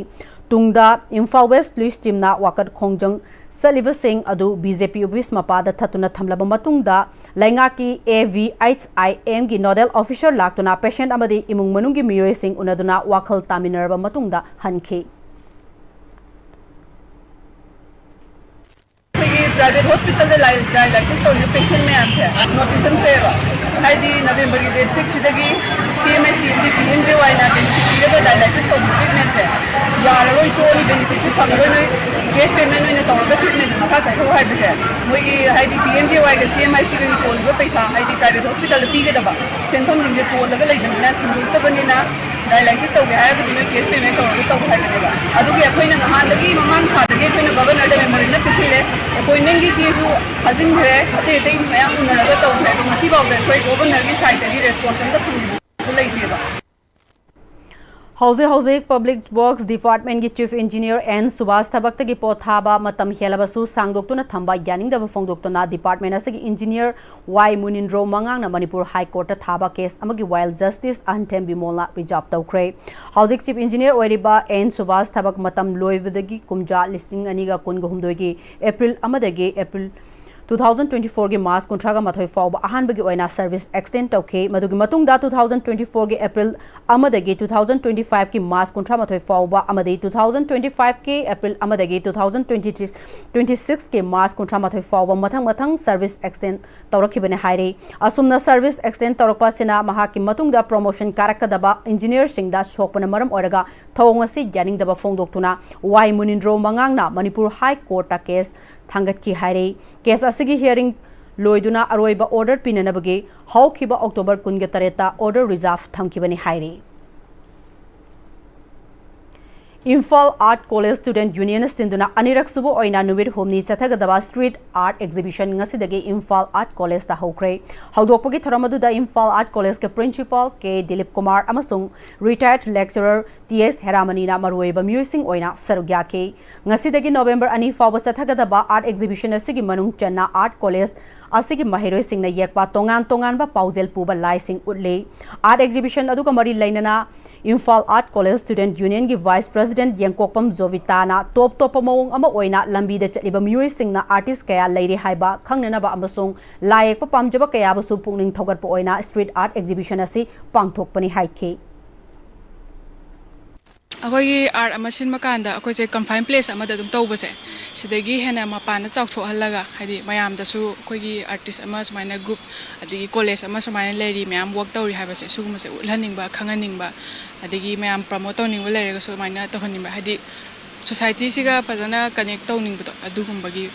ꯇꯨꯡꯗ ꯏꯝꯐꯥꯜ West Police Teamꯅ ꯋꯥꯀꯠ ꯈꯣꯡꯖꯪ ꯆꯠꯂꯤꯕꯁꯤꯡ ꯑꯗꯨ ꯕꯤ ꯖꯦ ꯄꯤ office ꯃꯄꯥꯗ ꯊꯠꯇꯨꯅ ꯊꯝꯂꯕ ꯃꯇꯨꯡꯗ ꯂꯩꯉꯥꯛꯀꯤ ꯑꯦ ꯚꯤ ꯑꯩꯆ ꯑꯥꯏ ꯑꯦꯝꯒꯤ nodal officer ꯂꯥꯛꯇꯨꯅ patient ꯑꯃꯗꯤ ꯏꯃꯨꯡ ꯃꯅꯨꯡꯒꯤ ꯃꯤꯑꯣꯏꯁꯤꯡ ꯎꯅꯗꯨꯅ ꯋꯥꯈꯜ ꯇꯥꯃꯤꯟꯅꯔꯕ ꯃꯇꯨꯡꯗ ꯍꯟꯈꯤ꯫ ꯑꯩꯈꯣꯏꯒꯤ private hospitalꯗ ꯂꯥꯏ-, dialysis ꯇꯧꯔꯤꯕ patient ꯃꯌꯥꯝꯁꯦ notice ꯑꯃ ꯊꯣꯛꯑꯦꯕ꯫ ꯍꯥꯏꯗꯤ ꯅꯕꯦꯝꯕꯔꯒꯤ date sixꯁꯤꯗꯒꯤ ꯁꯤ ꯑꯦꯝ ꯑꯩꯆ ꯁꯤ ꯑꯃꯗꯤ ꯄꯤ ꯑꯦꯝ ꯖꯦ ꯋꯥꯏꯅ benefit ꯄꯤꯔꯒ dialysis ꯇꯧꯕ treatmentꯁꯦ ꯌꯥꯔꯔꯣꯏ, ꯇꯣꯛꯑꯅꯤ, benefitꯁꯦ ꯐꯪꯉꯔꯣꯏ, ꯅꯣꯏ cash payment ꯑꯣꯏꯅ ꯇꯧꯔꯒ treatment ꯃꯈꯥ ꯆꯠꯊꯧ ꯍꯥꯏꯕꯁꯦ ꯃꯣꯏꯒꯤ ꯍꯥꯏꯗꯤ ꯄꯤ ꯑꯦꯝ ꯖꯦ ꯋꯥꯏꯒ ꯁꯤ ꯑꯦꯝ ꯑꯥꯏ ꯁꯤꯒꯒꯤ ꯇꯣꯜꯂꯤꯕ ꯄꯩꯁꯥ ꯍꯥꯏꯗꯤ private hospitalꯗ ꯄꯤꯒꯗꯕ ꯁꯦꯟꯐꯝꯁꯤꯡꯁꯦ ꯇꯣꯜꯂꯒ ꯂꯩꯕꯅꯤꯅ, ꯁꯤꯟꯗꯣꯛꯇꯕꯅꯤꯅ dialysis ꯇꯧꯒꯦ ꯍꯥꯏꯔꯒꯗꯤ ꯅꯣꯏ cash payment ꯇꯧꯔꯒ ꯇꯧ ꯍꯥꯏꯕꯅꯦꯕ꯫ ꯑꯗꯨꯒꯤ ꯑꯩꯈꯣꯏꯅ ꯅꯍꯥꯟꯗꯒꯤ ꯃꯃꯥꯡ ꯊꯥꯗꯒꯤ ꯑꯩꯈꯣꯏꯅ Governorꯗ memorandum ꯄꯤꯁꯤꯜꯂꯦ꯫ Appointmentꯀꯤ caseꯁꯨ ꯊꯥꯖꯤꯟꯈ꯭ꯔꯦ, ꯑꯇꯩ ꯑꯇꯩ ꯃꯌꯥꯝ ꯎꯅꯔꯒ ꯇꯧꯈ꯭ꯔꯦ꯫ ꯑꯗꯣ ꯉꯁꯤ ꯐꯥꯎꯗ ꯑꯩꯈꯣꯏ Governorꯒꯤ sideꯇꯒꯤ response ꯑꯝꯇ ꯐꯪꯕꯁꯨ ꯂꯩꯇꯦꯕ꯫ ꯍꯧꯖꯤꯛ ꯍꯧꯖꯤꯛ Public Works Departmentꯀꯤ Chief Engineer ꯑꯦꯟ ꯁꯨꯕꯥꯁ ꯊꯕꯛꯇꯒꯤ ꯄꯣꯊꯥꯕ ꯃꯇꯝ ꯍꯦꯜꯂꯕꯁꯨ ꯁꯥꯡꯗꯣꯛꯇꯨꯅ ꯊꯝꯕ ꯌꯥꯅꯤꯡꯗꯕ ꯐꯣꯡꯗꯣꯛꯇꯨꯅ department ꯑꯁꯤꯒꯤ engineer ꯋꯥꯏ ꯃꯨꯅꯤꯟꯗ꯭ꯔꯣ ꯃꯉꯥꯡꯅ ꯃꯅꯤꯄꯨꯔ High Courtꯇ ꯊꯥꯕ case ꯑꯃꯒꯤ file Justice ꯑꯍꯟꯊꯦꯝ ꯕꯤꯃꯣꯜꯅ reserve ꯇꯧꯈ꯭ꯔꯦ꯫ ꯍꯧꯖꯤꯛ Chief Engineer ꯑꯣꯏꯔꯤꯕ ꯑꯦꯟ ꯁꯨꯕꯥꯁ ꯊꯕꯛ ꯃꯇꯝ ꯂꯣꯏꯕꯗꯒꯤ ꯀꯨꯝꯖꯥ ꯂꯤꯁꯤꯡ ꯑꯅꯤꯒ ꯀꯨꯟꯒ ꯍꯨꯝꯗꯣꯏꯒꯤ April ꯑꯃꯗꯒꯤ April ꯇꯨ ꯊꯥꯎꯖꯟ ꯇ꯭ꯋꯦꯟꯇꯤ ꯐꯣꯔꯒꯤ ꯃꯥꯔꯆ ꯀꯨꯟꯊ꯭ꯔꯥꯒ ꯃꯥꯊꯣꯏ ꯐꯥꯎꯕ ꯑꯍꯥꯟꯕꯒꯤ ꯑꯣꯏꯅ ꯁꯔꯚꯤꯁ ꯑꯦꯛꯁꯇꯦꯟ ꯇꯧꯈꯤ꯫ ꯃꯗꯨꯒꯤ ꯃꯇꯨꯡꯗ ꯇꯨ ꯊꯥꯎꯖꯟ ꯇ꯭ꯋꯦꯟꯇꯤ ꯐꯣꯔꯒꯤ ꯑꯦꯄ꯭ꯔꯤꯜ ꯑꯃꯗꯒꯤ ꯇꯨ ꯊꯥꯎꯖꯟ ꯇ꯭ꯋꯦꯟꯇꯤ ꯐꯥꯏꯚꯀꯤ ꯃꯥꯔꯆ ꯀꯨꯟꯊ꯭ꯔꯥ ꯃꯥꯊꯣꯏ ꯐꯥꯎꯕ ꯑꯃꯗꯤ ꯇꯨ ꯊꯥꯎꯖꯟ ꯇ꯭ꯋꯦꯟꯇꯤ ꯐꯥꯏꯚꯀꯤ ꯑꯦꯄ꯭ꯔꯤꯜ ꯑꯃꯗꯒꯤ ꯇꯨ ꯊꯥꯎꯖꯟ ꯇ꯭ꯋꯦꯟꯇꯤ ꯇ꯭ꯋꯦꯟꯇꯤ ꯁꯤꯛꯁꯀꯤ ꯃꯥꯔꯆ ꯀꯨꯟꯊ꯭ꯔꯥ ꯃꯥꯊꯣꯏ ꯐꯥꯎꯕ ꯃꯊꯪ ꯃꯊꯪ ꯁꯔꯚꯤꯁ ꯑꯦꯛꯁꯇꯦꯟ ꯇꯧꯔꯛꯈꯤꯕꯅꯤ ꯍꯥꯏꯔꯤ꯫ ꯑꯁꯨꯝꯅ ꯁꯔꯚꯤꯁ ꯑꯦꯛꯁꯇꯦꯟ ꯇꯧꯔꯛꯄ ꯑꯁꯤꯅ ꯃꯍꯥꯛꯀꯤ ꯃꯇꯨꯡꯗ ꯄ꯭ꯔꯣꯃꯣꯁꯟ ꯀꯥꯔꯛꯀꯗꯕ ꯏꯟꯖꯤꯅꯤꯌꯔꯁꯤꯡꯗ ꯁꯣꯛꯄꯅ ꯃꯔꯝ ꯑꯣꯏꯔꯒ ꯊꯧꯑꯣꯡ ꯑꯁꯤ ꯌꯥꯅꯤꯡꯗꯕ ꯐꯣꯡꯗꯣꯛꯇꯨꯅ ꯋꯥꯏ ꯃꯨꯅꯤꯟꯗ꯭ꯔꯣ ꯃꯉꯥꯡꯅ ꯃꯅꯤꯄꯨꯔ ꯍꯥꯏ ꯀꯣꯔꯠꯇ ꯀꯦꯁ ꯊꯥꯡꯒꯠꯈꯤ ꯍꯥꯏꯔꯤ꯫ ꯀꯦꯁ ꯑꯁꯤꯒꯤ ꯍꯤꯌꯥꯔꯤꯡ ꯂꯣꯏꯗꯨꯅ ꯑꯔꯣꯏꯕ ꯑꯣꯔꯗꯔ ꯄꯤꯅꯅꯕꯒꯤ ꯍꯧꯈꯤꯕ ꯑꯣꯛꯇꯣꯕꯔ ꯀꯨꯟꯒ ꯇꯔꯦꯠꯇ ꯑꯣꯔꯗꯔ ꯔꯤꯖꯥꯔꯚ ꯊꯝꯈꯤꯕꯅꯤ ꯍꯥꯏꯔꯤ꯫ ꯏꯝꯐꯥꯜ ꯑꯥꯔꯠ ꯀꯣꯂꯦꯖ ꯁ꯭ꯇꯨꯗꯦꯟꯠ ꯌꯨꯅꯤꯌꯟꯅ ꯁꯤꯟꯗꯨꯅ ꯑꯅꯤꯔꯛ ꯁꯨꯕ ꯑꯣꯏꯅ ꯅꯨꯃꯤꯠ ꯍꯨꯝꯅꯤ ꯆꯠꯊꯒꯗꯕ ꯁ꯭ꯇ꯭ꯔꯤꯠ ꯑꯥꯔꯠ ꯑꯦꯛꯖꯤꯕꯤꯁꯟ ꯉꯁꯤꯗꯒꯤ ꯏꯝꯐꯥꯜ ꯑꯥꯔꯠ ꯀꯣꯂꯦꯖꯇ ꯍꯧꯈ꯭ꯔꯦ꯫ ꯍꯧꯗꯣꯛꯄꯒꯤ ꯊꯧꯔꯝ ꯑꯗꯨꯗ ꯏꯝꯐꯥꯜ ꯑꯥꯔꯠ ꯀꯣꯂꯦꯖꯀꯤ ꯄ꯭ꯔꯤꯟꯁꯤꯄꯥꯜ ꯀꯦ ꯗꯤꯂꯤꯞ ꯀꯨꯃꯥꯔ ꯑꯃꯁꯨꯡ ꯔꯤꯇꯥꯌꯔꯗ ꯂꯦꯛꯆꯔꯔ ꯇꯤ ꯑꯦꯁ ꯍꯦꯔꯥꯃꯅꯤꯅ ꯃꯔꯨꯑꯣꯏꯕ ꯃꯤꯑꯣꯏꯁꯤꯡ ꯑꯣꯏꯅ ꯁꯔꯨꯛ ꯌꯥꯈꯤ꯫ ꯉꯁꯤꯗꯒꯤ ꯅꯣꯕꯦꯝꯕꯔ ꯑꯅꯤ ꯐꯥꯎꯕ ꯆꯠꯊꯒꯗꯕ ꯑꯥꯔꯠ ꯑꯦꯛꯖꯤꯕꯤꯁꯟ ꯑꯁꯤꯒꯤ ꯃꯅꯨꯡ ꯆꯟꯅ ꯑꯥꯔꯠ ꯀꯣꯂꯦꯖ ꯑꯁꯤꯒꯤ ꯃꯍꯩꯔꯣꯏꯁꯤꯡꯅ ꯌꯦꯛꯄ ꯇꯣꯉꯥꯟ ꯇꯣꯉꯥꯟꯕ ꯄꯥꯎꯖꯦꯜ ꯄꯨꯕ ꯂꯥꯏꯁꯤꯡ ꯎꯠꯂꯤ꯫ ꯑꯥꯔꯠ ꯑꯦꯛꯖꯤꯕꯤꯁꯟ ꯑꯗꯨꯒ ꯃꯔꯤ ꯂꯩꯅꯅ ꯏꯝꯐꯥꯜ ꯑꯥꯔꯠ ꯀꯣꯂꯦꯖ ꯁ꯭ꯇꯨꯗꯦꯟꯠ ꯌꯨꯅꯤꯌꯟꯒꯤ ꯚꯥꯏꯁ ꯄ꯭ꯔꯁꯤꯗꯦꯟꯠ ꯌꯦꯡꯀꯣꯛꯄꯝ ꯖꯣꯕꯤꯇꯥꯅ ꯇꯣꯞ ꯇꯣꯞꯄ ꯃꯑꯣꯡ ꯑꯃ ꯑꯣꯏꯅ ꯂꯝꯕꯤꯗ ꯆꯠꯂꯤꯕ ꯃꯤꯑꯣꯏꯁꯤꯡꯅ ꯑꯥꯔꯇꯤꯁ ꯀꯌꯥ ꯂꯩꯔꯤ ꯍꯥꯏꯕ ꯈꯪꯅꯅꯕ ꯑꯃꯁꯨꯡ ꯂꯥꯏ ꯌꯦꯛꯄ ꯄꯥꯝꯖꯕ ꯀꯌꯥꯕꯨꯁꯨ ꯄꯨꯛꯅꯤꯡ ꯊꯧꯒꯠꯄ ꯑꯣꯏꯅ ꯁ꯭ꯇ꯭ꯔꯤꯠ ꯑꯥꯔꯠ ꯑꯦꯛꯖꯤꯕꯤꯁꯟ ꯑꯁꯤ ꯄꯥꯡꯊꯣꯛꯄꯅꯤ ꯍꯥꯏꯈꯤ꯫ ꯑꯩꯈꯣꯏꯒꯤ ꯑꯥꯔꯠ ꯑꯃ ꯁꯤꯟꯕ ꯀꯥꯟꯗ ꯑꯩꯈꯣꯏꯁꯦ ꯀꯟꯐꯥꯏꯟ ꯄ꯭ꯂꯦꯁ ꯑꯃꯗ ꯑꯗꯨꯝ ꯇꯧꯕꯁꯦ, ꯁꯤꯗꯒꯤ ꯍꯦꯟꯅ ꯃꯄꯥꯟꯗ ꯆꯥꯎꯊꯣꯛꯍꯜꯂꯒ, ꯍꯥꯏꯗꯤ ꯃꯌꯥꯝꯗꯁꯨ ꯑꯩꯈꯣꯏꯒꯤ ꯑꯥꯔꯇꯤꯁ ꯑꯃ ꯁꯨꯃꯥꯏꯅ ꯒ꯭ꯔꯨꯞ, ꯑꯗꯒꯤ ꯀꯣꯂꯦꯖ ꯑꯃ ꯁꯨꯃꯥꯏꯅ ꯂꯩꯔꯤ, ꯃꯌꯥꯝ ꯋꯥꯛ ꯇꯧꯔꯤ ꯍꯥꯏꯕꯁꯦ, ꯁꯤꯒꯨꯝꯕꯁꯦ ꯎꯠꯍꯟꯅꯤꯡꯕ, ꯈꯪꯍꯟꯅꯤꯡꯕ, ꯑꯗꯒꯤ ꯃꯌꯥꯝ ꯄ꯭ꯔꯃꯣꯠ ꯇꯧꯅꯤꯡꯕ ꯂꯩꯔꯒꯁꯨ ꯑꯗꯨꯃꯥꯏꯅ ꯇꯧꯍꯟꯅꯤꯡꯕ, ꯍꯥꯏꯗꯤ ꯁꯣꯁꯥꯏꯇꯤꯁꯤꯒ ꯐꯖꯅ ꯀꯅꯦꯛ ꯇꯧꯅꯤꯡꯕꯗꯣ, ꯑꯗꯨꯒꯨꯝꯕꯒꯤ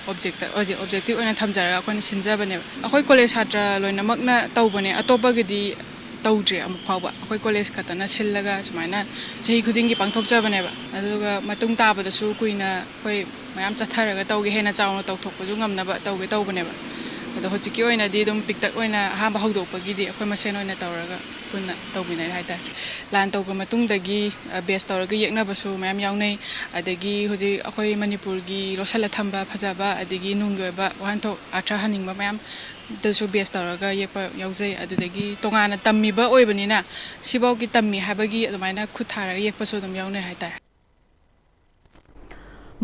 ꯑꯣꯕꯖꯦꯛꯇ, ꯑꯣꯕꯖꯦꯛꯇꯤꯞ ꯑꯣꯏꯅ ꯊꯝꯖꯔꯒ ꯑꯩꯈꯣꯏꯅ ꯁꯤꯟꯖꯕꯅꯦꯕ꯫ ꯑꯩꯈꯣꯏ ꯀꯣꯂꯦꯖ ꯁꯥꯇ꯭ꯔ ꯂꯣꯏꯅꯃꯛꯅ ꯇꯧꯕꯅꯦ, ꯑꯇꯣꯞꯄꯒꯤꯗꯤ ꯇꯧꯗ꯭ꯔꯤ ꯑꯃꯨꯛ ꯐꯥꯎꯕ꯫ ꯑꯩꯈꯣꯏ ꯀꯣꯂꯦꯖ ꯈꯛꯇꯅ ꯁꯤꯜꯂꯒ ꯁꯨꯃꯥꯏꯅ ꯆꯍꯤ ꯈꯨꯗꯤꯡꯒꯤ ꯄꯥꯡꯊꯣꯛꯆꯕꯅꯦꯕ꯫ ꯑꯗꯨꯒ ꯃꯇꯨꯡ ꯇꯥꯕꯗꯁꯨ ꯀꯨꯏꯅ ꯑꯩꯈꯣꯏ ꯃꯌꯥꯝ ꯆꯠꯊꯔꯒ ꯇꯧꯒꯦ, ꯍꯦꯟꯅ ꯆꯥꯎꯅ ꯇꯧꯊꯣꯛꯄꯁꯨ ꯉꯝꯅꯕ ꯇꯧꯒꯦ ꯇꯧꯕꯅꯦꯕ꯫ ꯑꯗꯣ ꯍꯧꯖꯤꯛꯀꯤ ꯑꯣꯏꯅꯗꯤ ꯑꯗꯨꯝ ꯄꯤꯛꯇꯛ ꯑꯣꯏꯅ ꯑꯍꯥꯟꯕ ꯍꯧꯗꯣꯛꯄꯒꯤꯗꯤ ꯑꯩꯈꯣꯏ ꯃꯁꯦꯟ ꯑꯣꯏꯅ ꯇꯧꯔꯒ ꯄꯨꯟꯅ ꯇꯧꯃꯤꯟꯅꯔꯦ ꯍꯥꯏꯇꯥꯔꯦ꯫ ꯂꯥꯟ ꯇꯧꯈ꯭ꯔ ꯃꯇꯨꯡꯗꯒꯤ, ꯑ, ꯕꯦꯁ ꯇꯧꯔꯒ ꯌꯦꯛꯅꯕꯁꯨ ꯃꯌꯥꯝ ꯌꯥꯎꯅꯩ꯫ ꯑꯗꯒꯤ ꯍꯧꯖꯤꯛ ꯑꯩꯈꯣꯏ ꯃꯅꯤꯄꯨꯔꯒꯤ ꯂꯣꯠꯁꯤꯜꯂ ꯊꯝꯕ ꯐꯖꯕ, ꯑꯗꯒꯤ ꯅꯨꯡꯒꯤ ꯑꯣꯏꯕ ꯋꯥꯍꯟꯊꯣꯛ ꯑꯥꯔꯊ ꯍꯟꯅꯤꯡꯕ ꯃꯌꯥꯝꯗꯁꯨ ꯕꯦꯁ ꯇꯧꯔꯒ ꯌꯦꯛꯄ ꯌꯥꯎꯖꯩ꯫ ꯑꯗꯨꯗꯒꯤ ꯇꯣꯉꯥꯟꯅ ꯇꯝꯃꯤꯕ ꯑꯣꯏꯕꯅꯤꯅ, ꯁꯤꯐꯥꯎꯒꯤ ꯇꯝꯃꯤ ꯍꯥꯏꯕꯒꯤ ꯑꯗꯨꯃꯥꯏꯅ ꯈꯨꯠ ꯊꯥꯔꯒ ꯌꯦꯛꯄꯁꯨ ꯑꯗꯨꯝ ꯌꯥꯎꯅꯩ ꯍꯥꯏꯇꯥꯔꯦ꯫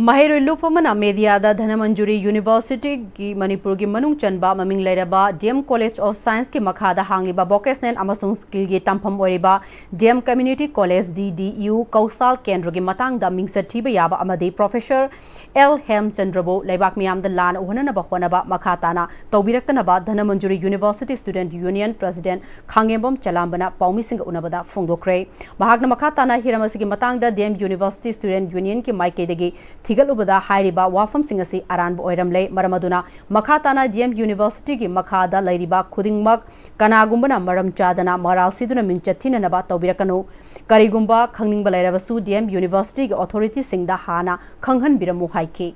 ꯃꯍꯩꯔꯣꯏ ꯂꯨꯞ ꯑꯃꯅ ꯃꯦꯗꯤꯌꯥꯗ ꯙꯅꯃꯟꯖꯨꯔꯤ ꯌꯨꯅꯤꯚꯔꯁꯤꯇꯤꯒꯤ ꯃꯅꯤꯄꯨꯔꯒꯤ ꯃꯅꯨꯡ ꯆꯟꯕ ꯃꯃꯤꯡ ꯂꯩꯔꯕ ꯗꯤ ꯑꯦꯝ ꯀꯣꯂꯦꯖ ꯑꯣꯐ ꯁꯥꯏꯟꯁꯀꯤ ꯃꯈꯥꯗ ꯍꯥꯡꯂꯤꯕ ꯚꯣꯀꯦꯁꯅꯦꯜ ꯑꯃꯁꯨꯡ ꯁ꯭ꯀꯤꯜꯒꯤ ꯇꯝꯐꯝ ꯑꯣꯏꯔꯤꯕ ꯗꯤ ꯑꯦꯝ ꯀꯝꯃ꯭ꯌꯨꯅꯤꯇꯤ ꯀꯣꯂꯦꯖ, ꯗꯤ ꯗꯤ ꯌꯨ, ꯀꯧꯁꯥꯜ ꯀꯦꯟꯗ꯭ꯔꯒꯤ ꯃꯇꯥꯡꯗ ꯃꯤꯡꯆꯠ ꯊꯤꯕ ꯌꯥꯕ ꯑꯃꯗꯤ ꯄ꯭ꯔꯣꯐꯦꯁꯔ ꯑꯦꯜ ꯍꯦꯝꯆꯟꯗ꯭ꯔꯕꯨ ꯂꯩꯕꯥꯛ ꯃꯤꯌꯥꯝꯗ ꯂꯥꯟꯅ ꯎꯍꯟꯅꯅꯕ ꯍꯣꯠꯅꯕ ꯃꯈꯥ ꯇꯥꯅ ꯇꯧꯕꯤꯔꯛꯇꯅꯕ Dhanamanjuri university student union president ꯈꯥꯡꯉꯦꯝꯕꯝ ꯆꯂꯥꯝꯕꯅ ꯄꯥꯎꯃꯤꯁꯤꯡꯒ ꯎꯅꯕꯗ ꯐꯣꯡꯗꯣꯛꯈ꯭ꯔꯦ꯫ ꯃꯍꯥꯛꯅ ꯃꯈꯥ ꯇꯥꯅ ꯍꯤꯔꯝ ꯑꯁꯤꯒꯤ ꯃꯇꯥꯡꯗ ꯗꯤ ꯑꯦꯝ ꯌꯨꯅꯤꯚꯔꯁꯤꯇꯤ ꯁ꯭ꯇꯨꯗꯦꯟꯠ ꯌꯨꯅꯤꯌꯟꯒꯤ ꯃꯥꯏꯀꯩꯗꯒꯤ ꯊꯤꯒꯠꯂꯨꯕꯗ ꯍꯥꯏꯔꯤꯕ ꯋꯥꯐꯝꯁꯤꯡ ꯑꯁꯤ ꯑꯔꯥꯟꯕ ꯑꯣꯏꯔꯝꯂꯦ꯫ ꯃꯔꯝ ꯑꯗꯨꯅ ꯃꯈꯥ ꯇꯥꯅ ꯗꯤ ꯑꯦꯝ ꯌꯨꯅꯤꯚꯔꯁꯤꯇꯤꯒꯤ ꯃꯈꯥꯗ ꯂꯩꯔꯤꯕ ꯈꯨꯗꯤꯡꯃꯛ ꯀꯅꯥꯒꯨꯝꯕꯅ ꯃꯔꯝ ꯆꯥꯗꯅ ꯃꯔꯥꯜ ꯁꯤꯗꯨꯅ ꯃꯤꯡꯆꯠ ꯊꯤꯅꯅꯕ ꯇꯧꯕꯤꯔꯛꯀꯅꯨ꯫ ꯀꯔꯤꯒꯨꯝꯕ ꯈꯪꯅꯤꯡꯕ ꯂꯩꯔꯕꯁꯨ ꯗꯤ ꯑꯦꯝ ꯌꯨꯅꯤꯚꯔꯁꯤꯇꯤꯒꯤ ꯑꯣꯊꯣꯔꯤꯇꯤꯁꯤꯡꯗ ꯍꯥꯟꯅ ꯈꯪꯍꯟꯕꯤꯔꯝꯃꯨ ꯍꯥꯏꯈꯤ꯫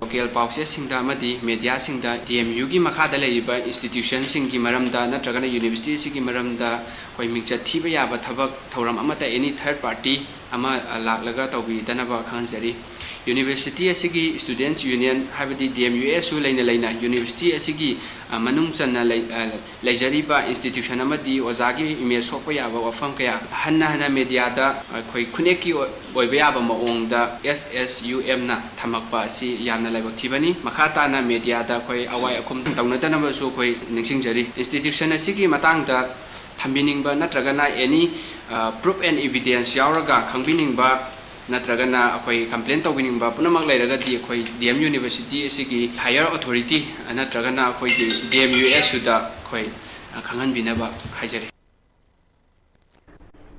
ꯂꯣꯀꯦꯜ ꯄꯥꯎꯆꯦꯁꯤꯡꯗ ꯑꯃꯗꯤ ꯃꯦꯗꯤꯌꯥꯁꯤꯡꯗ ꯗꯤ ꯑꯦꯝ ꯌꯨꯒꯤ ꯃꯈꯥꯗ ꯂꯩꯔꯤꯕ ꯏꯟꯁꯇꯤꯇ꯭ꯌꯨꯁꯟꯁꯤꯡꯒꯤ ꯃꯔꯝꯗ ꯅꯠꯇ꯭ꯔꯒꯅ ꯌꯨꯅꯤꯚꯔꯁꯤꯇꯤ ꯑꯁꯤꯒꯤ ꯃꯔꯝꯗ ꯑꯩꯈꯣꯏ ꯃꯤꯡꯆꯠ ꯊꯤꯕ ꯌꯥꯕ ꯊꯕꯛ ꯊꯧꯔꯝ ꯑꯃꯠꯇ ꯑꯦꯅꯤ ꯊꯔꯗ ꯄꯥꯔꯇꯤ ꯑꯃ ꯂꯥꯛꯂꯒ ꯇꯧꯕꯤꯗꯅꯕ ꯈꯪꯍꯟꯖꯔꯤ꯫ ꯌꯨꯅꯤꯚꯔꯁꯤꯇꯤ ꯑꯁꯤꯒꯤ ꯁ꯭ꯇꯨꯗꯦꯟꯠꯁ ꯌꯨꯅꯤꯌꯟ ꯍꯥꯏꯕꯗꯤ ꯗꯤ ꯑꯦꯝ ꯌꯨ ꯑꯦꯁꯁꯨ ꯂꯩꯅ ꯂꯩꯅ ꯌꯨꯅꯤꯚꯔꯁꯤꯇꯤ ꯑꯁꯤꯒꯤ ꯃꯅꯨꯡ ꯆꯟꯅ ꯂꯩ ꯂꯩꯖꯔꯤꯕ ꯏꯟꯁꯇꯤꯇ꯭ꯌꯨꯁꯟ ꯑꯃꯗꯤ ꯑꯣꯖꯥꯒꯤ ꯏꯃꯦꯖ ꯁꯣꯛꯄ ꯌꯥꯕ ꯋꯥꯐꯝ ꯀꯌꯥ ꯍꯟꯅ ꯍꯟꯅ ꯃꯦꯗꯤꯌꯥꯗ ꯑꯩꯈꯣꯏ ꯈꯨꯅꯦꯛꯀꯤ ꯑꯣꯏꯕ ꯌꯥꯕ ꯃꯑꯣꯡꯗ ꯑꯦꯁ ꯑꯦꯁ ꯌꯨ ꯑꯦꯝꯅ ꯊꯝꯃꯛꯄ ꯑꯁꯤ ꯌꯥꯝꯅ ꯂꯥꯏꯕꯛ ꯊꯤꯕꯅꯤ꯫ ꯃꯈꯥ ꯇꯥꯅ ꯃꯦꯗꯤꯌꯥꯗ ꯑꯩꯈꯣꯏ ꯑꯋꯥꯏ ꯑꯈꯨꯝ ꯇꯧꯅꯗꯅꯕꯁꯨ ꯑꯩꯈꯣꯏ ꯅꯤꯡꯁꯤꯡꯖꯔꯤ꯫ ꯏꯟꯁꯇꯤꯇ꯭ꯌꯨꯁꯟ ꯑꯁꯤꯒꯤ ꯃꯇꯥꯡꯗ ꯊꯝꯕꯤꯅꯤꯡꯕ ꯅꯠꯇ꯭ꯔꯒꯅ ꯑꯦꯅꯤ ꯄ꯭ꯔꯨꯐ ꯑꯦꯟ ꯏꯕꯤꯗꯦꯟꯁ ꯌꯥꯎꯔꯒ ꯈꯪꯕꯤꯅꯤꯡꯕ ꯅꯠꯇ꯭ꯔꯒꯅ ꯑꯩꯈꯣꯏ ꯀꯝꯄ꯭ꯂꯦꯟ ꯇꯧꯕꯤꯅꯤꯡꯕ ꯄꯨꯝꯅꯃꯛ ꯂꯩꯔꯒꯗꯤ ꯑꯩꯈꯣꯏ ꯗꯤ ꯑꯦꯝ ꯌꯨꯅꯤꯚꯔꯁꯤꯇꯤ ꯑꯁꯤꯒꯤ ꯍꯥꯌꯔ ꯑꯣꯊꯣꯔꯤꯇꯤ ꯅꯠꯇ꯭ꯔꯒꯅ ꯑꯩꯈꯣꯏꯒꯤ ꯗꯤ ꯑꯦꯝ ꯌꯨ ꯑꯦꯁ ꯁꯨꯗ ꯑꯩꯈꯣꯏ ꯈꯪꯍꯟꯕꯤꯅꯕ ꯍꯥꯏꯖꯔꯤ꯫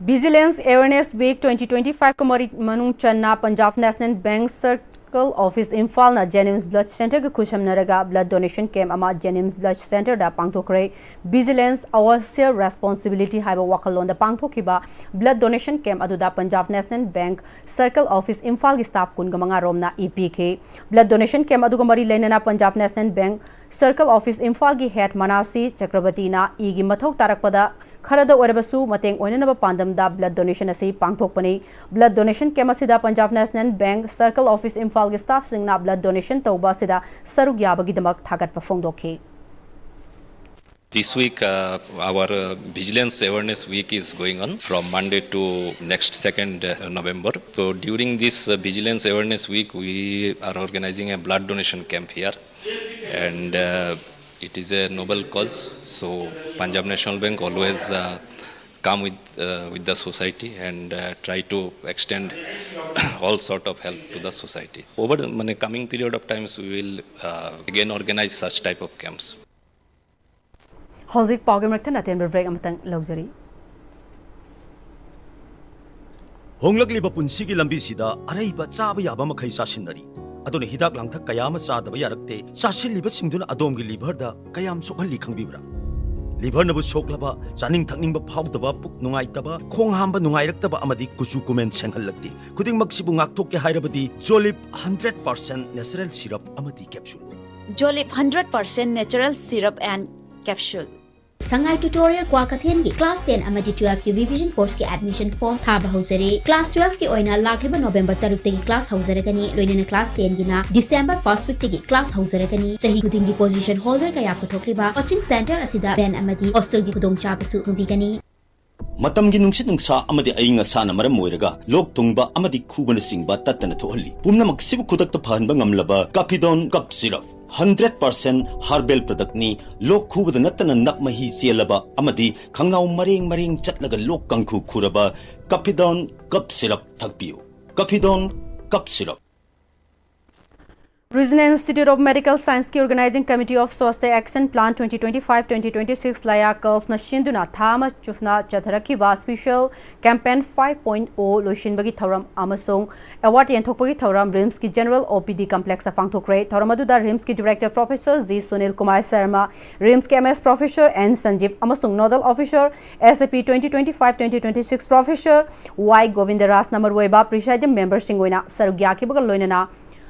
Vigilance Awareness Week twenty twenty five ꯀ ꯃꯔꯤ ꯃꯅꯨꯡ ꯆꯟꯅ Punjab national bank circle office ꯏꯝꯐꯥꯜꯅ ꯖꯦꯅꯤꯝꯁ ꯕ꯭ꯂꯗ ꯁꯦꯟꯇꯔꯒ ꯈꯨꯠꯁꯝꯅꯔꯒ ꯕ꯭ꯂꯗ ꯗꯣꯅꯦꯁꯟ ꯀꯦꯝꯞ ꯑꯃ ꯖꯦꯅꯤꯝꯁ ꯕ꯭ꯂꯗ ꯁꯦꯟꯇꯔꯗ ꯄꯥꯡꯊꯣꯛꯈ꯭ꯔꯦ꯫ Vigilance, Our Shared Responsibility ꯍꯥꯏꯕ ꯋꯥꯈꯜꯂꯣꯟꯗ ꯄꯥꯡꯊꯣꯛꯈꯤꯕ ꯕ꯭ꯂꯗ ꯗꯣꯅꯦꯁꯟ ꯀꯦꯝꯞ ꯑꯗꯨꯗ Punjab national bank circle office ꯏꯝꯐꯥꯜꯒꯤ ꯁ꯭ꯇꯥꯐ ꯀꯨꯟꯒ ꯃꯉꯥ ꯔꯣꯝꯅ ꯏ ꯄꯤꯈꯤ꯫ ꯕ꯭ꯂꯗ ꯗꯣꯅꯦꯁꯟ ꯀꯦꯝꯞ ꯑꯗꯨꯒ ꯃꯔꯤ ꯂꯩꯅꯅ Punjab national bank circle office ꯏꯝꯐꯥꯜꯒꯤ ꯍꯦꯗ ꯃꯅꯥꯁꯤ ꯆꯀ꯭ꯔꯕꯇꯤꯅ ꯏꯒꯤ ꯃꯊꯧ ꯇꯥꯔꯛꯄꯗ ꯈꯔꯗ ꯑꯣꯏꯔꯕꯁꯨ ꯃꯇꯦꯡ ꯑꯣꯏꯅꯅꯕ ꯄꯥꯟꯗꯝꯗ ꯕ꯭ꯂꯗ ꯗꯣꯅꯦꯁꯟ ꯑꯁꯤ ꯄꯥꯡꯊꯣꯛꯄꯅꯤ꯫ ꯕ꯭ꯂꯗ ꯗꯣꯅꯦꯁꯟ ꯀꯦꯝꯞ ꯑꯁꯤꯗ Punjab national bank circle office ꯏꯝꯐꯥꯜꯒꯤ ꯁ꯭ꯇꯥꯐꯁꯤꯡꯅ ꯕ꯭ꯂꯗ ꯗꯣꯅꯦꯁꯟ ꯇꯧꯕ ꯑꯁꯤꯗ ꯁꯔꯨꯛ ꯌꯥꯕꯒꯤꯗꯃꯛ ꯊꯥꯒꯠꯄ ꯐꯣꯡꯗꯣꯛꯈꯤ꯫ This week, uh, our uh, Vigilance Awareness Week is going on from Monday to next second uh, November. So during this uh, Vigilance Awareness Week, we are organizing a blood donation camp here, and uh, it is a noble cause. So Punjab National Bank always uh, come with uh, with the society and uh, try to extend all sort of help to the society. Over the মানে, coming period of times, we will uh, again organize such type of camps. ꯍꯧꯖꯤꯛ ꯄꯥꯎꯒꯤ ꯃꯔꯛꯇ ꯑꯇꯦꯟꯕ break ꯑꯃꯇꯪ ꯂꯧꯖꯔꯤ꯫ ꯍꯣꯡꯂꯛꯂꯤꯕ ꯄꯨꯟꯁꯤꯒꯤ ꯂꯝꯕꯤꯁꯤꯗ ꯑꯔꯩꯕ ꯆꯥꯕ ꯌꯥꯕ ꯃꯈꯩ ꯆꯥꯁꯤꯟꯅꯔꯤ꯫ ꯑꯗꯨꯅ ꯍꯤꯗꯥꯛ ꯂꯥꯡꯊꯛ ꯀꯌꯥ ꯑꯃ ꯆꯥꯗꯕ ꯌꯥꯔꯛꯇꯦ꯫ ꯆꯥꯁꯤꯜꯂꯤꯕꯁꯤꯡꯗꯨꯅ ꯑꯗꯣꯝꯒꯤ ꯂꯤꯚꯔꯗ ꯀꯌꯥꯝ ꯁꯣꯛꯍꯜꯂꯤ ꯈꯪꯕꯤꯕ꯭ꯔꯥ? ꯂꯤꯚꯔꯅꯕꯨ ꯁꯣꯛꯂꯕ, ꯆꯥꯅꯤꯡ ꯊꯛꯅꯤꯡꯕ ꯐꯥꯎꯗꯕ, ꯄꯨꯛ ꯅꯨꯡꯉꯥꯏꯇꯕ, ꯈꯣꯡ ꯍꯥꯝꯕ ꯅꯨꯡꯉꯥꯏꯔꯛꯇꯕ ꯑꯃꯗꯤ ꯀꯨꯆꯨ ꯀꯨꯃꯦꯟ ꯁꯦꯡꯍꯜꯂꯛꯇꯦ꯫ ꯈꯨꯗꯤꯡꯃꯛꯁꯤꯕꯨ ꯉꯥꯛꯊꯣꯛꯀꯦ ꯍꯥꯏꯔꯕꯗꯤ Jolip hundred percent natural syrup ꯑꯃꯗꯤ capsule꯫ Jolip hundred percent natural syrup and capsule. ꯁꯉꯥꯏ ꯇ꯭ꯌꯨꯇꯣꯔꯤꯌꯦꯜ ꯀ꯭ꯋꯥꯀꯩꯊꯦꯜꯒꯤ ꯀ꯭ꯂꯥꯁ ꯇꯦꯟ ꯑꯃꯗꯤ ꯇꯨꯋꯦꯜꯐꯀꯤ ꯔꯤꯚꯤꯖꯟ ꯀꯣꯔꯁꯀꯤ ꯑꯦꯗꯃꯤꯁꯟ ꯐꯣꯔꯝ ꯊꯥꯕ ꯍꯧꯖꯔꯦ꯫ ꯀ꯭ꯂꯥꯁ ꯇꯨꯋꯦꯜꯐꯀꯤ ꯑꯣꯏꯅ ꯂꯥꯛꯂꯤꯕ ꯅꯣꯕꯦꯝꯕꯔ ꯇꯔꯨꯛꯇꯒꯤ ꯀ꯭ꯂꯥꯁ ꯍꯧꯖꯔꯒꯅꯤ, ꯂꯣꯏꯅꯅ ꯀ꯭ꯂꯥꯁ ꯇꯦꯟꯒꯤꯅ ꯗꯤꯁꯦꯝꯕꯔ ꯐꯥꯔꯁ ꯋꯤꯛꯇꯒꯤ ꯀ꯭ꯂꯥꯁ ꯍꯧꯖꯔꯒꯅꯤ꯫ ꯆꯍꯤ ꯈꯨꯗꯤꯡꯒꯤ ꯄꯣꯖꯤꯁꯟ ꯍꯣꯜꯗꯔ ꯀꯌꯥ ꯄꯨꯊꯣꯛꯂꯤꯕ ꯀꯣꯆꯤꯡ ꯁꯦꯟꯇꯔ ꯑꯁꯤꯗ ꯚꯦꯟ ꯑꯃꯗꯤ ꯍꯣꯁꯇꯦꯜꯒꯤ ꯈꯨꯗꯣꯡꯆꯥꯕꯁꯨ ꯐꯪꯕꯤꯒꯅꯤ꯫ ꯃꯇꯝꯒꯤ ꯅꯨꯡꯁꯤꯠ ꯅꯨꯡꯁꯥ ꯑꯃꯗꯤ ꯑꯏꯪ ꯑꯁꯥꯅ ꯃꯔꯝ ꯑꯣꯏꯔꯒ ꯂꯣꯛ ꯊꯨꯡꯕ ꯑꯃꯗꯤ ꯈꯨꯕꯅꯆꯤꯡꯕ ꯇꯠꯇꯅ ꯊꯣꯛꯍꯜꯂꯤ꯫ ꯄꯨꯝꯅꯃꯛꯁꯤꯕꯨ ꯈꯨꯗꯛꯇ ꯐꯍꯟꯕ ꯉꯝꯂꯕ Caphidone Cough Syrup hundred percent herbal product ꯅꯤ꯫ ꯂꯣꯛ ꯈꯨꯕꯗ ꯅꯠꯇꯅ ꯅꯞ ꯃꯍꯤ ꯆꯦꯜꯂꯕ ꯑꯃꯗꯤ ꯈꯪꯅꯥꯎ ꯃꯔꯦꯡ ꯃꯔꯦꯡ ꯆꯠꯂꯒ ꯂꯣꯛ ꯀꯥꯡꯈꯨ ꯈꯨꯔꯕ Caphidone Cough Syrup ꯊꯛꯄꯤꯌꯨ꯫ Caphidone Cough Syrup꯫ Regional Institute of Medical Science ꯀꯤ Organizing Committee of Swasthya Action Plan twenty twenty-five twenty twenty-six ꯂꯌꯥ ꯀꯜꯐꯅ ꯁꯤꯟꯗꯨꯅ ꯊꯥ ꯑꯃ ꯆꯨꯞꯅ ꯆꯠꯊꯔꯛꯈꯤꯕ Special Campaign five point o ꯂꯣꯏꯁꯤꯟꯕꯒꯤ ꯊꯧꯔꯝ ꯑꯃꯁꯨꯡ ꯑꯦꯋꯥꯔꯗ ꯌꯦꯟꯊꯣꯛꯄꯒꯤ ꯊꯧꯔꯝ ꯔꯤꯝꯁꯀꯤ General O P D Complex ꯇ ꯄꯥꯡꯊꯣꯛꯈ꯭ꯔꯦ꯫ ꯊꯧꯔꯝ ꯑꯗꯨꯗ ꯔꯤꯝꯁꯀꯤ Director Professor G Sunil Kumar Sharma, ꯔꯤꯝꯁꯀꯤ M S Professor N ꯁꯟꯖꯤꯞ ꯑꯃꯁꯨꯡ Nodal Officer S A P twenty twenty-five twenty twenty-six Professor Y Govinda ꯔꯥꯖꯅ ꯃꯔꯨꯑꯣꯏꯕ Presiding Member ꯁꯤꯡ ꯑꯣꯏꯅ ꯁꯔꯨꯛ ꯌꯥꯈꯤꯕꯒ ꯂꯣꯏꯅꯅ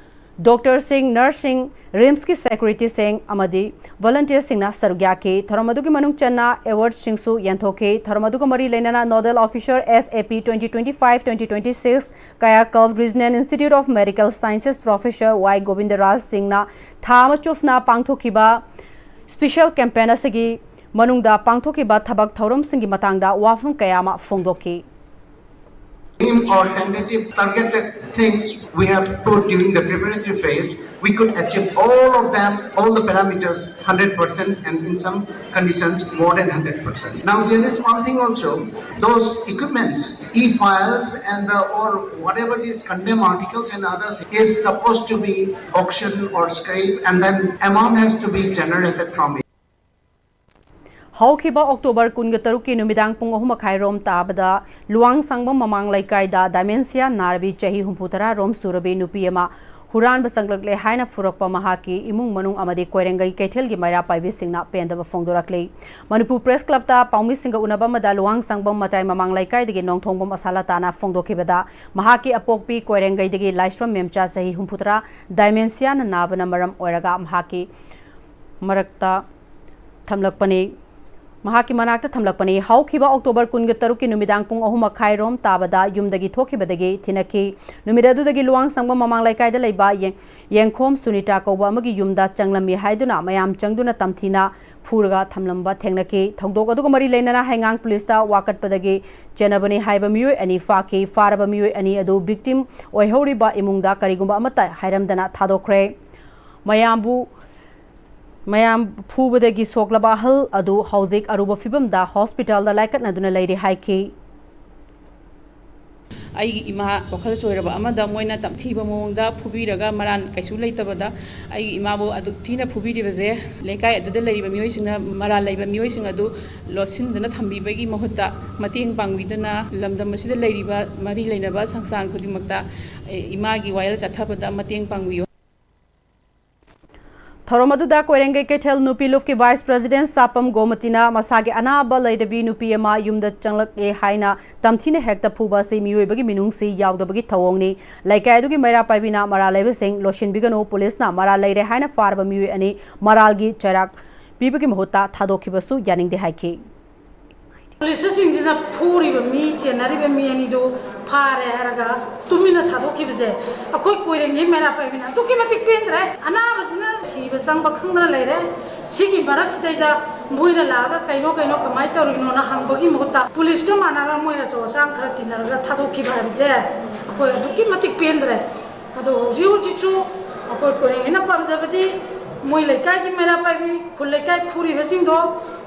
ꯗꯣꯛꯇꯔꯁꯤꯡ, ꯅꯔꯁꯁꯤꯡ, ꯔꯤꯝꯁꯀꯤ ꯁꯦꯀ꯭ꯌꯨꯔꯤꯇꯤꯁꯤꯡ ꯑꯃꯗꯤ ꯚꯣꯂꯨꯟꯇꯤꯌꯔꯁꯤꯡꯅ ꯁꯔꯨꯛ ꯌꯥꯈꯤ꯫ ꯊꯧꯔꯝ ꯑꯗꯨꯒꯤ ꯃꯅꯨꯡ ꯆꯟꯅ ꯑꯦꯋꯥꯔꯗꯁꯤꯡꯁꯨ ꯌꯦꯟꯊꯣꯛꯈꯤ꯫ ꯊꯧꯔꯝ ꯑꯗꯨꯒ ꯃꯔꯤ ꯂꯩꯅꯅ Nodal Officer S A P twenty twenty-five twenty twenty-six Kayakalp Regional Institute of Medical Sciences Professor Y Govinda ꯔꯥꯖ ꯁꯤꯡꯅ ꯊꯥ ꯑꯃ ꯆꯨꯞꯅ ꯄꯥꯡꯊꯣꯛꯈꯤꯕ Special Campaign ꯑꯁꯤꯒꯤ ꯃꯅꯨꯡꯗ ꯄꯥꯡꯊꯣꯛꯈꯤꯕ ꯊꯕꯛ ꯊꯧꯔꯝꯁꯤꯡꯒꯤ ꯃꯇꯥꯡꯗ ꯋꯥꯐꯝ ꯀꯌꯥ ꯑꯃ ꯐꯣꯡꯗꯣꯛꯈꯤ꯫ Aim or tentative targeted things we have put during the preparatory phase, we could achieve all of them, all the parameters, hundred percent, and in some conditions, more than hundred percent. Now, there is one thing also, those equipments, e-files and the, or whatever these condemned articles and other things, is supposed to be auctioned or scraped, and then amount has to be generated from it. ꯍꯧꯈꯤꯕ October ꯀꯨꯟꯒ ꯇꯔꯨꯛꯀꯤ ꯅꯨꯃꯤꯗꯥꯡ ꯄꯨꯡ ꯑꯍꯨꯝ ꯃꯈꯥꯏ ꯔꯣꯝ ꯇꯥꯕꯗ ꯂꯨꯋꯥꯡꯁꯥꯡꯕꯝ ꯃꯃꯥꯡ ꯂꯩꯀꯥꯏꯗ ꯗꯥꯏꯃꯦꯟꯁꯤꯌꯥ ꯅꯥꯔꯕꯤ ꯆꯍꯤ ꯍꯨꯝꯐꯨ ꯇꯔꯥ ꯔꯣꯝ ꯁꯨꯔꯕꯤ ꯅꯨꯄꯤ ꯑꯃ ꯍꯨꯔꯥꯟꯕ ꯆꯪꯂꯛꯂꯦ ꯍꯥꯏꯅ ꯐꯨꯔꯛꯄ ꯃꯍꯥꯛꯀꯤ ꯏꯃꯨꯡ ꯃꯅꯨꯡ ꯑꯃꯗꯤ ꯀꯣꯏꯔꯦꯡꯒꯩ ꯀꯩꯊꯦꯜꯒꯤ ꯃꯩꯔꯥ ꯄꯥꯏꯕꯤꯁꯤꯡꯅ ꯄꯦꯟꯗꯕ ꯐꯣꯡꯗꯣꯔꯛꯂꯤ꯫ ꯃꯅꯤꯄꯨꯔ ꯄ꯭ꯔꯦꯁ ꯀ꯭ꯂꯕꯇ ꯄꯥꯎꯃꯤꯁꯤꯡꯒ ꯎꯅꯕ ꯑꯃꯗ ꯂꯨꯋꯥꯡꯁꯥꯡꯕꯝ ꯃꯇꯥꯏ ꯃꯃꯥꯡ ꯂꯩꯀꯥꯏꯗꯒꯤ ꯅꯣꯡꯊꯣꯡꯕꯝ ꯑꯁꯥꯂꯇꯥꯅ ꯐꯣꯡꯗꯣꯛꯈꯤꯕꯗ, ꯃꯍꯥꯛꯀꯤ ꯑꯄꯣꯛꯄꯤ ꯀꯣꯏꯔꯦꯡꯒꯩꯗꯒꯤ ꯂꯥꯏꯁ꯭ꯔꯝ ꯃꯦꯝꯆꯥ ꯆꯍꯤ ꯍꯨꯝꯐꯨ ꯇꯔꯥ ꯗꯥꯏꯃꯦꯟꯁꯤꯌꯥꯅ ꯅꯥꯕꯅ ꯃꯔꯝ ꯑꯣꯏꯔꯒ ꯃꯍꯥꯛꯀꯤ ꯃꯔꯛꯇ ꯊꯝꯂꯛꯄꯅꯤ꯫ ꯃꯍꯥꯛꯀꯤ ꯃꯅꯥꯛꯇ ꯊꯝꯂꯛꯄꯅꯤ꯫ ꯍꯧꯈꯤꯕ ꯑꯣꯛꯇꯣꯕꯔ ꯀꯨꯟꯒ ꯇꯔꯨꯛꯀꯤ ꯅꯨꯃꯤꯗꯥꯡ ꯄꯨꯡ ꯑꯍꯨꯝ ꯃꯈꯥꯏ ꯔꯣꯝ ꯇꯥꯕꯗ ꯌꯨꯝꯗꯒꯤ ꯊꯣꯛꯈꯤꯕꯗꯒꯤ ꯊꯤꯅꯈꯤ꯫ ꯅꯨꯃꯤꯠ ꯑꯗꯨꯗꯒꯤ ꯂꯨꯋꯥꯡꯁꯥꯡꯕꯝ ꯃꯃꯥꯡ ꯂꯩꯀꯥꯏꯗ ꯂꯩꯕ ꯌꯦꯡ-, ꯌꯦꯡꯈꯣꯝ ꯁꯨꯅꯤꯇꯥ ꯀꯧꯕ ꯑꯃꯒꯤ ꯌꯨꯝꯗ ꯆꯪꯂꯝꯃꯤ ꯍꯥꯏꯗꯨꯅ ꯃꯌꯥꯝ ꯆꯪꯗꯨꯅ ꯇꯝꯊꯤꯅ ꯐꯨꯔꯒ ꯊꯝꯂꯝꯕ ꯊꯦꯡꯅꯈꯤ꯫ ꯊꯧꯗꯣꯛ ꯑꯗꯨꯒ ꯃꯔꯤ ꯂꯩꯅꯅ ꯍꯩꯉꯥꯡ ꯄꯨꯂꯤꯁꯇ ꯋꯥꯀꯠꯄꯗꯒꯤ ꯆꯦꯟꯅꯕꯅꯤ ꯍꯥꯏꯕ ꯃꯤꯑꯣꯏ ꯑꯅꯤ ꯐꯥꯈꯤ꯫ ꯐꯥꯔꯕ ꯃꯤꯑꯣꯏ ꯑꯅꯤ ꯑꯗꯨ victim ꯑꯣꯏꯍꯧꯔꯤꯕ ꯏꯃꯨꯡꯗ ꯀꯔꯤꯒꯨꯝꯕ ꯑꯃꯠꯇ ꯍꯥꯏꯔꯝꯗꯅ ꯊꯥꯗꯣꯛꯈ꯭ꯔꯦ꯫ ꯃꯌꯥꯝꯕꯨ ꯃꯌꯥꯝ ꯐꯨꯕꯗꯒꯤ ꯁꯣꯛꯂꯕ ꯑꯍꯜ ꯑꯗꯨ ꯍꯧꯖꯤꯛ ꯑꯔꯨꯕ ꯐꯤꯕꯝꯗ ꯍꯣꯁꯄꯤꯇꯥꯜꯗ ꯂꯥꯏꯀꯠꯅꯗꯨꯅ ꯂꯩꯔꯤ ꯍꯥꯏꯈꯤ꯫ ꯑꯩꯒꯤ ꯏꯃꯥ ꯋꯥꯈꯜ ꯆꯣꯏꯔꯕ ꯑꯃꯗ ꯃꯣꯏꯅ ꯇꯝꯊꯤꯕ ꯃꯑꯣꯡꯗ ꯐꯨꯕꯤꯔꯒ ꯃꯔꯥꯜ ꯀꯩꯁꯨ ꯂꯩꯇꯕꯗ ꯑꯩꯒꯤ ꯏꯃꯥꯕꯨ ꯑꯗꯨꯛ ꯊꯤꯅ ꯐꯨꯕꯤꯔꯤꯕꯁꯦ ꯂꯩꯀꯥꯏ ꯑꯗꯨꯗ ꯂꯩꯔꯤꯕ ꯃꯤꯑꯣꯏꯁꯤꯡꯅ ꯃꯔꯥꯜ ꯂꯩꯕ ꯃꯤꯑꯣꯏꯁꯤꯡ ꯑꯗꯨ ꯂꯣꯠꯁꯤꯟꯗꯅ ꯊꯝꯕꯤꯕꯒꯤ ꯃꯍꯨꯠꯇ ꯃꯇꯦꯡ ꯄꯥꯡꯕꯤꯗꯨꯅ ꯂꯝꯗꯝ ꯑꯁꯤꯗ ꯂꯩꯔꯤꯕ ꯃꯔꯤ ꯂꯩꯅꯕ ꯁꯪꯁꯊꯥꯟ ꯈꯨꯗꯤꯡꯃꯛꯇ ꯏꯃꯥꯒꯤ ꯋꯥꯌꯦꯜ ꯆꯠꯊꯕꯗ ꯃꯇꯦꯡ ꯄꯥꯡꯕꯤꯌꯨ꯫ ꯊꯧꯔꯝ ꯑꯗꯨꯗ ꯀꯣꯏꯔꯦꯡꯒꯩ ꯀꯩꯊꯦꯜ ꯅꯨꯄꯤ ꯂꯨꯞꯀꯤ vice president ꯆꯥꯄꯝ ꯒꯣꯃꯇꯤꯅ ꯃꯁꯥꯒꯤ ꯑꯅꯥꯕ ꯂꯩꯔꯕꯤ ꯅꯨꯄꯤ ꯑꯃ ꯌꯨꯝꯗ ꯆꯪꯂꯛꯑꯦ ꯍꯥꯏꯅ ꯇꯝꯊꯤꯅ ꯍꯦꯛꯇ ꯐꯨꯕ ꯑꯁꯤ ꯃꯤꯑꯣꯏꯕꯒꯤ ꯃꯤꯅꯨꯡꯁꯤ ꯌꯥꯎꯗꯕꯒꯤ ꯊꯧꯑꯣꯡꯅꯤ꯫ ꯂꯩꯀꯥꯏ ꯑꯗꯨꯒꯤ ꯃꯩꯔꯥ ꯄꯥꯏꯕꯤꯅ ꯃꯔꯥꯜ ꯂꯩꯕꯁꯤꯡ ꯂꯣꯠꯁꯤꯟꯕꯤꯒꯅꯨ, ꯄꯨꯂꯤꯁꯅ ꯃꯔꯥꯜ ꯂꯩꯔꯦ ꯍꯥꯏꯅ ꯐꯥꯔꯕ ꯃꯤꯑꯣꯏ ꯑꯅꯤ ꯃꯔꯥꯜꯒꯤ ꯆꯩꯔꯥꯛ ꯄꯤꯕꯒꯤ ꯃꯍꯨꯠꯇ ꯊꯥꯗꯣꯛꯈꯤꯕꯁꯨ ꯌꯥꯅꯤꯡꯗꯦ ꯍꯥꯏꯈꯤ꯫ ꯄꯨꯂꯤꯁꯁꯤꯡꯁꯤꯅ ꯐꯨꯔꯤꯕ ꯃꯤ, ꯆꯦꯟꯅꯔꯤꯕ ꯃꯤ ꯑꯅꯤꯗꯨ ꯐꯥꯔꯦ ꯍꯥꯏꯔꯒ ꯇꯨꯃꯤꯟꯅ ꯊꯥꯗꯣꯛꯈꯤꯕꯁꯦ ꯑꯩꯈꯣꯏ ꯀꯣꯏꯔꯦꯡꯒꯤ ꯃꯩꯔꯥ ꯄꯥꯏꯕꯤꯅ ꯑꯗꯨꯛꯀꯤ ꯃꯇꯤꯛ ꯄꯦꯟꯗ꯭ꯔꯦ꯫ ꯑꯅꯥꯕꯁꯤꯅ ꯁꯤꯕ ꯆꯪꯕ ꯈꯪꯗꯅ ꯂꯩꯔꯦ꯫ ꯁꯤꯒꯤ ꯃꯔꯛꯁꯤꯗꯩꯗ ꯃꯣꯏꯅ ꯂꯥꯛꯑꯒ ꯀꯩꯅꯣ ꯀꯩꯅꯣ ꯀꯃꯥꯏꯅ ꯇꯧꯔꯤꯅꯣꯅ ꯍꯪꯕꯒꯤ ꯃꯍꯨꯠꯇ ꯄꯨꯂꯤꯁꯀ ꯃꯥꯟꯅꯔꯒ ꯃꯣꯏ ꯑꯆꯧ ꯑꯁꯥꯡ ꯈꯔ ꯇꯤꯟꯅꯔꯒ ꯊꯥꯗꯣꯛꯈꯤꯕ ꯍꯥꯏꯕꯁꯦ ꯑꯩꯈꯣꯏ ꯑꯗꯨꯛꯀꯤ ꯃꯇꯤꯛ ꯄꯦꯟꯗ꯭ꯔꯦ꯫ ꯑꯗꯣ ꯍꯧꯖꯤꯛ ꯍꯧꯖꯤꯛꯁꯨ ꯑꯩꯈꯣꯏ ꯀꯣꯏꯔꯦꯡꯒꯤꯅ ꯄꯥꯝꯖꯕꯗꯤ ꯃꯣꯏ ꯂꯩꯀꯥꯏꯒꯤ ꯃꯩꯔꯥ ꯄꯥꯏꯕꯤ, ꯈꯨꯜ ꯂꯩꯀꯥꯏ ꯐꯨꯔꯤꯕꯁꯤꯡꯗꯣ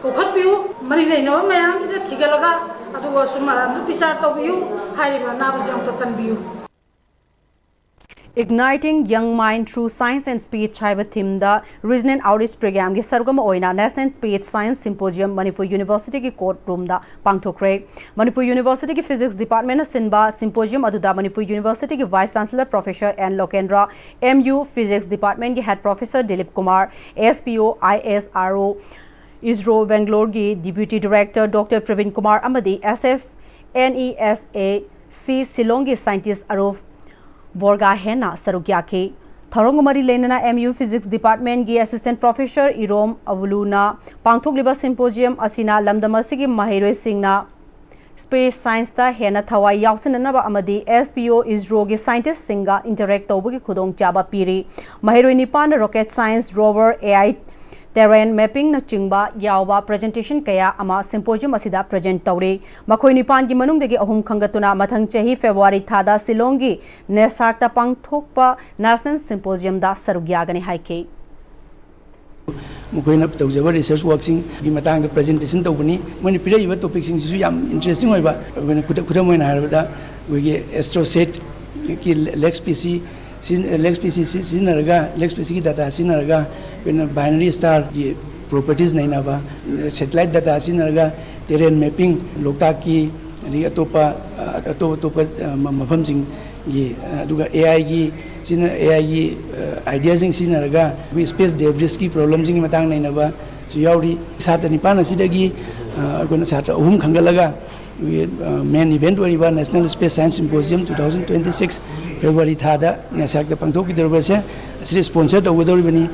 ꯀꯧꯈꯠꯄꯤꯌꯨ, ꯃꯔꯤ ꯂꯩꯅꯕ ꯃꯌꯥꯝꯁꯤꯗ ꯊꯤꯒꯠꯂꯒ ꯑꯗꯨꯒ ꯑꯆꯨꯝ ꯑꯔꯥꯟꯗꯨ ꯕꯤꯆꯥꯔ ꯇꯧꯕꯤꯌꯨ꯫ ꯍꯥꯏꯔꯤꯕ ꯑꯅꯥꯕꯁꯤꯡ ꯑꯝꯇ ꯀꯟꯕꯤꯌꯨ꯫ Igniting Young Mind Through Science and Speech ꯍꯥꯏꯕ ꯊꯤꯝꯗ Regional Outreach Programꯒꯤ ꯁꯔꯨꯛ ꯑꯃ ꯑꯣꯏꯅ National Space Science Symposium Manipur ꯌꯨꯅꯤꯚꯔꯁꯤꯇꯤꯒꯤ ꯀꯣꯔꯠ ꯔꯨꯝꯗ ꯄꯥꯡꯊꯣꯛꯈ꯭ꯔꯦ꯫ ꯃꯅꯤꯄꯨꯔ ꯌꯨꯅꯤꯚꯔꯁꯤꯇꯤꯒꯤ ꯐꯤꯖꯤꯛꯁ ꯗꯤꯄꯥꯔꯠꯃꯦꯟꯅ ꯁꯤꯟꯕ ꯁꯤꯝꯄꯣꯖꯤꯌꯝ ꯑꯗꯨꯗ ꯃꯅꯤꯄꯨꯔ ꯌꯨꯅꯤꯚꯔꯁꯤꯇꯤꯒꯤ vice chancellor professor N Lokendra, M U physics ꯗꯤꯄꯥꯔꯠꯃꯦꯟꯒꯤ head professor Dilip Kumar, S P O, I S R O, ISRO ꯕꯦꯡꯒ꯭ꯂꯣꯔꯒꯤ deputy director doctor Prabin Kumar ꯑꯃꯗꯤ S F N E S A C ꯁꯤꯂꯣꯡꯒꯤ ꯁꯥꯏꯟꯇꯤꯁ ꯑꯔꯨꯞ ꯕꯣꯔꯒꯥꯍꯦꯟꯅ ꯁꯔꯨꯛ ꯌꯥꯈꯤ꯫ ꯊꯧꯔꯝꯒ ꯃꯔꯤ ꯂꯩꯅꯅ ꯑꯦꯝ ꯌꯨ ꯐꯤꯖꯤꯛꯁ ꯗꯤꯄꯥꯔꯠꯃꯦꯟꯒꯤ ꯑꯦꯁꯤꯁꯇꯦꯟ ꯄ꯭ꯔꯣꯐꯦꯁꯔ ꯏꯔꯣꯝ ꯑꯕꯨꯂꯨꯅ ꯄꯥꯡꯊꯣꯛꯂꯤꯕ ꯁꯤꯝꯄꯣꯖꯤꯌꯝ ꯑꯁꯤꯅ ꯂꯝꯗꯝ ꯑꯁꯤꯒꯤ ꯃꯍꯩꯔꯣꯏꯁꯤꯡꯅ ꯁ꯭ꯄꯦꯁ ꯁꯥꯏꯟꯁꯇ ꯍꯦꯟꯅ ꯊꯋꯥꯏ ꯌꯥꯎꯁꯤꯟꯅꯅꯕ ꯑꯃꯗꯤ ꯑꯦꯁ ꯄꯤ ꯑꯣ ꯏꯁꯔꯣꯒꯤ ꯁꯥꯏꯟꯇꯤꯁꯁꯤꯡꯒ ꯏꯟꯇꯔꯦꯛ ꯇꯧꯕꯒꯤ ꯈꯨꯗꯣꯡꯆꯥꯕ ꯄꯤꯔꯤ꯫ ꯃꯍꯩꯔꯣꯏ ꯅꯤꯄꯥꯟꯅ rocket science, ꯔꯣꯚꯔ, A I, terrain ꯃꯦꯄꯤꯡꯅꯆꯤꯡꯕ ꯌꯥꯎꯕ ꯄ꯭ꯔꯖꯦꯟꯇꯦꯁꯟ ꯀꯌꯥ ꯑꯃ ꯁꯤꯝꯄꯣꯖꯤꯌꯝ ꯑꯁꯤꯗ ꯄ꯭ꯔꯖꯦꯟ ꯇꯧꯔꯤ꯫ ꯃꯈꯣꯏ ꯅꯤꯄꯥꯟꯒꯤ ꯃꯅꯨꯡꯗꯒꯤ ꯑꯍꯨꯝ ꯈꯟꯒꯠꯇꯨꯅ ꯃꯊꯪ ꯆꯍꯤ ꯐꯦꯕ꯭ꯔꯨꯋꯥꯔꯤ ꯊꯥꯗ ꯁꯤꯂꯣꯡꯒꯤ ꯅꯦꯁꯥꯛꯇ ꯄꯥꯡꯊꯣꯛꯄ ꯅꯦꯁꯅꯦꯜ ꯁꯤꯝꯄꯣꯖꯤꯌꯝꯗ ꯁꯔꯨꯛ ꯌꯥꯒꯅꯤ ꯍꯥꯏꯈꯤ꯫ ꯃꯈꯣꯏꯅ ꯇꯧꯖꯕ ꯔꯤꯁꯔꯁ ꯋꯥꯔꯛꯁꯤꯡꯒꯤ ꯃꯇꯥꯡꯗ ꯄ꯭ꯔꯖꯦꯟꯇꯦꯁꯟ ꯇꯧꯕꯅꯤ꯫ ꯃꯣꯏꯅ ꯄꯤꯔꯛꯏꯕ ꯇꯣꯄꯤꯛꯁꯤꯡꯁꯤꯁꯨ ꯌꯥꯝ ꯏꯟꯇꯔꯦꯁꯇꯤꯡ ꯑꯣꯏꯕ꯫ ꯑꯩꯈꯣꯏꯅ ꯈꯨꯗ-, ꯈꯨꯗꯝ ꯑꯣꯏꯅ ꯍꯥꯏꯔꯕꯗ, ꯑꯩꯈꯣꯏꯒꯤ ꯑꯦꯁꯇ꯭ꯔꯣꯁꯦꯠꯀꯤ ꯂꯦꯛꯁ ꯄꯤ ꯁꯤ ꯁꯤꯖꯤꯟ-, ꯂꯦꯛꯁ ꯄꯤ ꯁꯤ ꯁꯤ ꯁꯤꯖꯤꯟꯅꯔꯒ, ꯂꯦꯛꯁ ꯄꯤ ꯁꯤꯒꯤ ꯗꯥꯇꯥ ꯁꯤꯖꯤꯟꯅꯔꯒ ꯑꯩꯈꯣꯏꯅ ꯕꯥꯏꯅꯔꯤ ꯁ꯭ꯇꯥꯔꯒꯤ ꯄ꯭ꯔꯣꯄꯔꯇꯤꯁ ꯅꯩꯅꯕ, ꯁꯦꯇꯤꯂꯥꯏꯠ ꯗꯥꯇꯥ ꯁꯤꯖꯤꯟꯅꯔꯒ ꯇꯦꯔꯦꯟ ꯃꯦꯄꯤꯡ, ꯂꯣꯛꯇꯥꯛꯀꯤ, ꯑꯗꯒꯤ ꯑꯇꯣꯞꯄ, ꯑ, ꯑꯇꯣꯞ ꯑꯇꯣꯞꯄ, ꯑ, ꯃ-, ꯃꯐꯝꯁꯤꯡꯒꯤ, ꯑ, ꯑꯗꯨꯒ ꯑꯦ ꯑꯥꯏꯒꯤ ꯁꯤꯖꯤꯟꯅ-, ꯑꯦ ꯑꯥꯏꯒꯤ, ꯑ, ꯑꯥꯏꯗꯤꯌꯥꯁꯤꯡ ꯁꯤꯖꯤꯟꯅꯔꯒ ꯑꯩꯈꯣꯏ ꯁ꯭ꯄꯦꯁ ꯗꯦꯕ꯭ꯔꯤꯁꯀꯤ ꯄ꯭ꯔꯣꯕ꯭ꯂꯦꯝꯁꯤꯡꯒꯤ ꯃꯇꯥꯡ ꯅꯩꯅꯕꯁꯨ ꯌꯥꯎꯔꯤ꯫ ꯁꯥꯇ꯭ꯔ ꯅꯤꯄꯥꯟ ꯑꯁꯤꯗꯒꯤ, ꯑ, ꯑꯩꯈꯣꯏꯅ ꯁꯥꯇ꯭ꯔ ꯑꯍꯨꯝ ꯈꯟꯒꯠꯂꯒ ꯑꯩꯈꯣꯏꯒꯤ, ꯑ, ꯃꯦꯟ ꯏꯚꯦꯟꯠ ꯑꯣꯏꯔꯤꯕ National Space Science Symposium two thousand twenty six February ꯊꯥꯗ ꯅꯦꯁꯥꯛꯇ ꯄꯥꯡꯊꯣꯛꯈꯤꯗꯧꯔꯤꯕꯁꯦ ꯑꯁꯤꯗ sponsor ꯇꯧꯒꯗꯧꯔꯤꯕꯅꯤ꯫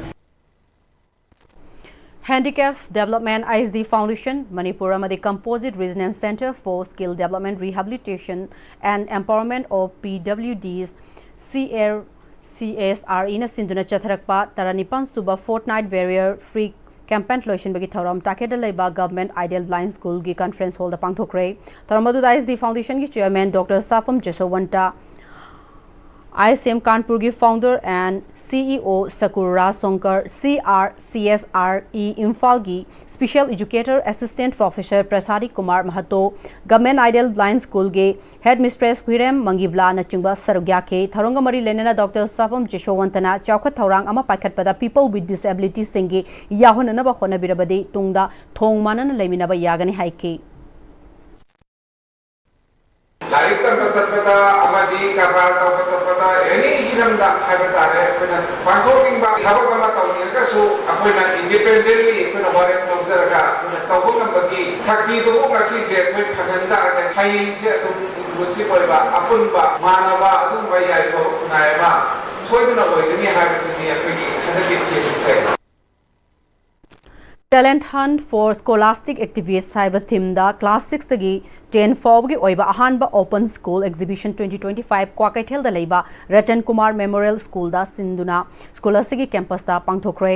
Handicap Development, H D Foundation, Manipur ꯑꯃꯗꯤ Composite Regional Center for Skill Development, Rehabilitation and Empowerment of P W Ds, C R C S R E ꯅ ꯁꯤꯟꯗꯨꯅ ꯆꯠꯊꯔꯛꯄ ꯇꯔꯥꯅꯤꯄꯥꯟ ꯁꯨꯕ Fortnight Barrier Free Campaign ꯂꯣꯏꯁꯤꯟꯕꯒꯤ ꯊꯧꯔꯝ ꯇꯥꯈꯦꯗ ꯂꯩꯕ Government Aided Blind School ꯒꯤ Conference Hall ꯗ ꯄꯥꯡꯊꯣꯛꯈ꯭ꯔꯦ꯫ ꯊꯧꯔꯝ ꯑꯗꯨꯗ H D Foundation ꯒꯤ Chairman Doctor ꯁꯥꯐꯝ ꯖꯁꯣꯋꯟꯇ, I S M Kanpur ꯒꯤ Founder and C E O ꯁꯀꯨꯔ Raj ꯁꯣꯡꯀꯔ, C R C S R E ꯏꯝꯐꯥꯜꯒꯤ Special Educator Assistant Professor ꯄ꯭ꯔꯁꯥꯗꯤ Kumar ꯃꯍꯇꯣ, Government Aided Blind School ꯒꯤ Head Mistress ꯍꯨꯏꯔꯦꯝ ꯃꯪꯒꯤꯕ꯭ꯂꯥꯅꯆꯤꯡꯕ ꯁꯔꯨꯛ ꯌꯥꯈꯤ꯫ ꯊꯧꯔꯝꯒ ꯃꯔꯤ ꯂꯩꯅꯅ Doctor ꯁꯥꯐꯝ ꯖꯁꯣꯋꯟꯇꯅ ꯆꯥꯎꯈꯠ ꯊꯧꯔꯥꯡ ꯑꯃ ꯄꯥꯏꯈꯠꯄꯗ people with disability ꯁꯤꯡꯒꯤ ꯌꯥꯎꯍꯟꯅꯅꯕ ꯍꯣꯠꯅꯕꯤꯔꯕꯗꯤ ꯇꯨꯡꯗ ꯊꯣꯡ ꯃꯥꯟꯅꯅ ꯂꯩꯃꯤꯟꯅꯕ ꯌꯥꯒꯅꯤ ꯍꯥꯏꯈꯤ꯫ ꯂꯥꯏꯔꯤꯛ ꯇꯝꯕ ꯆꯠꯄꯗ ꯑꯃꯗꯤ ꯀꯔꯕꯥꯔ ꯇꯧꯕ ꯆꯠꯄꯗ, ꯑꯦꯅꯤ ꯍꯤꯔꯝꯗ ꯍꯥꯏꯕ ꯇꯥꯔꯦ, ꯑꯩꯈꯣꯏꯅ ꯄꯥꯡꯊꯣꯛꯅꯤꯡꯕ ꯊꯕꯛ ꯑꯃ ꯇꯧꯅꯤꯡꯉꯒꯁꯨ ꯑꯩꯈꯣꯏꯅ ꯏꯟꯗꯤꯄꯦꯟꯗꯦꯟꯂꯤ ꯑꯩꯈꯣꯏꯅ ꯋꯥꯔꯦꯞ ꯂꯧꯖꯔꯒ ꯑꯩꯈꯣꯏꯅ ꯇꯧꯕ ꯉꯝꯕꯒꯤ ꯁꯛꯇꯤꯗꯨꯕꯨ ꯉꯁꯤꯁꯦ ꯑꯩꯈꯣꯏ ꯐꯪꯍꯟ ꯇꯥꯔꯒꯗꯤ ꯍꯌꯦꯡꯁꯦ ꯑꯗꯨꯝ ꯏꯟꯀ꯭ꯂꯨꯁꯤꯞ ꯑꯣꯏꯕ, ꯑꯄꯨꯟꯕ ꯃꯥꯟꯅꯕ ꯑꯗꯨꯒꯨꯝꯕ ꯌꯥꯏꯐꯕ ꯈꯨꯟꯅꯥꯏ ꯑꯃ ꯁꯣꯏꯗꯅ ꯑꯣꯏꯒꯅꯤ ꯍꯥꯏꯕꯁꯤꯅꯤ ꯑꯩꯈꯣꯏꯒꯤ ꯍꯟꯗꯛꯀꯤ ꯊꯤꯝꯁꯦ꯫ Talent Hunt for Scholastic Activities ꯍꯥꯏꯕ ꯊꯤꯝꯗ ꯀ꯭ꯂꯥꯁ ꯁꯤꯛꯁꯇꯒꯤ ꯇꯦꯟ ꯐꯥꯎꯕꯒꯤ ꯑꯣꯏꯕ ꯑꯍꯥꯟꯕ Open School Exhibition twenty twenty five ꯀ꯭ꯋꯥꯀꯩꯊꯦꯜꯗ ꯂꯩꯕ ꯔꯇꯟ ꯀꯨꯃꯥꯔ ꯃꯦꯃꯣꯔꯤꯌꯦꯜ ꯁ꯭ꯀꯨꯜꯗ ꯁꯤꯟꯗꯨꯅ ꯁ꯭ꯀꯨꯜ ꯑꯁꯤꯒꯤ ꯀꯦꯝꯄꯁꯇ ꯄꯥꯡꯊꯣꯛꯈ꯭ꯔꯦ꯫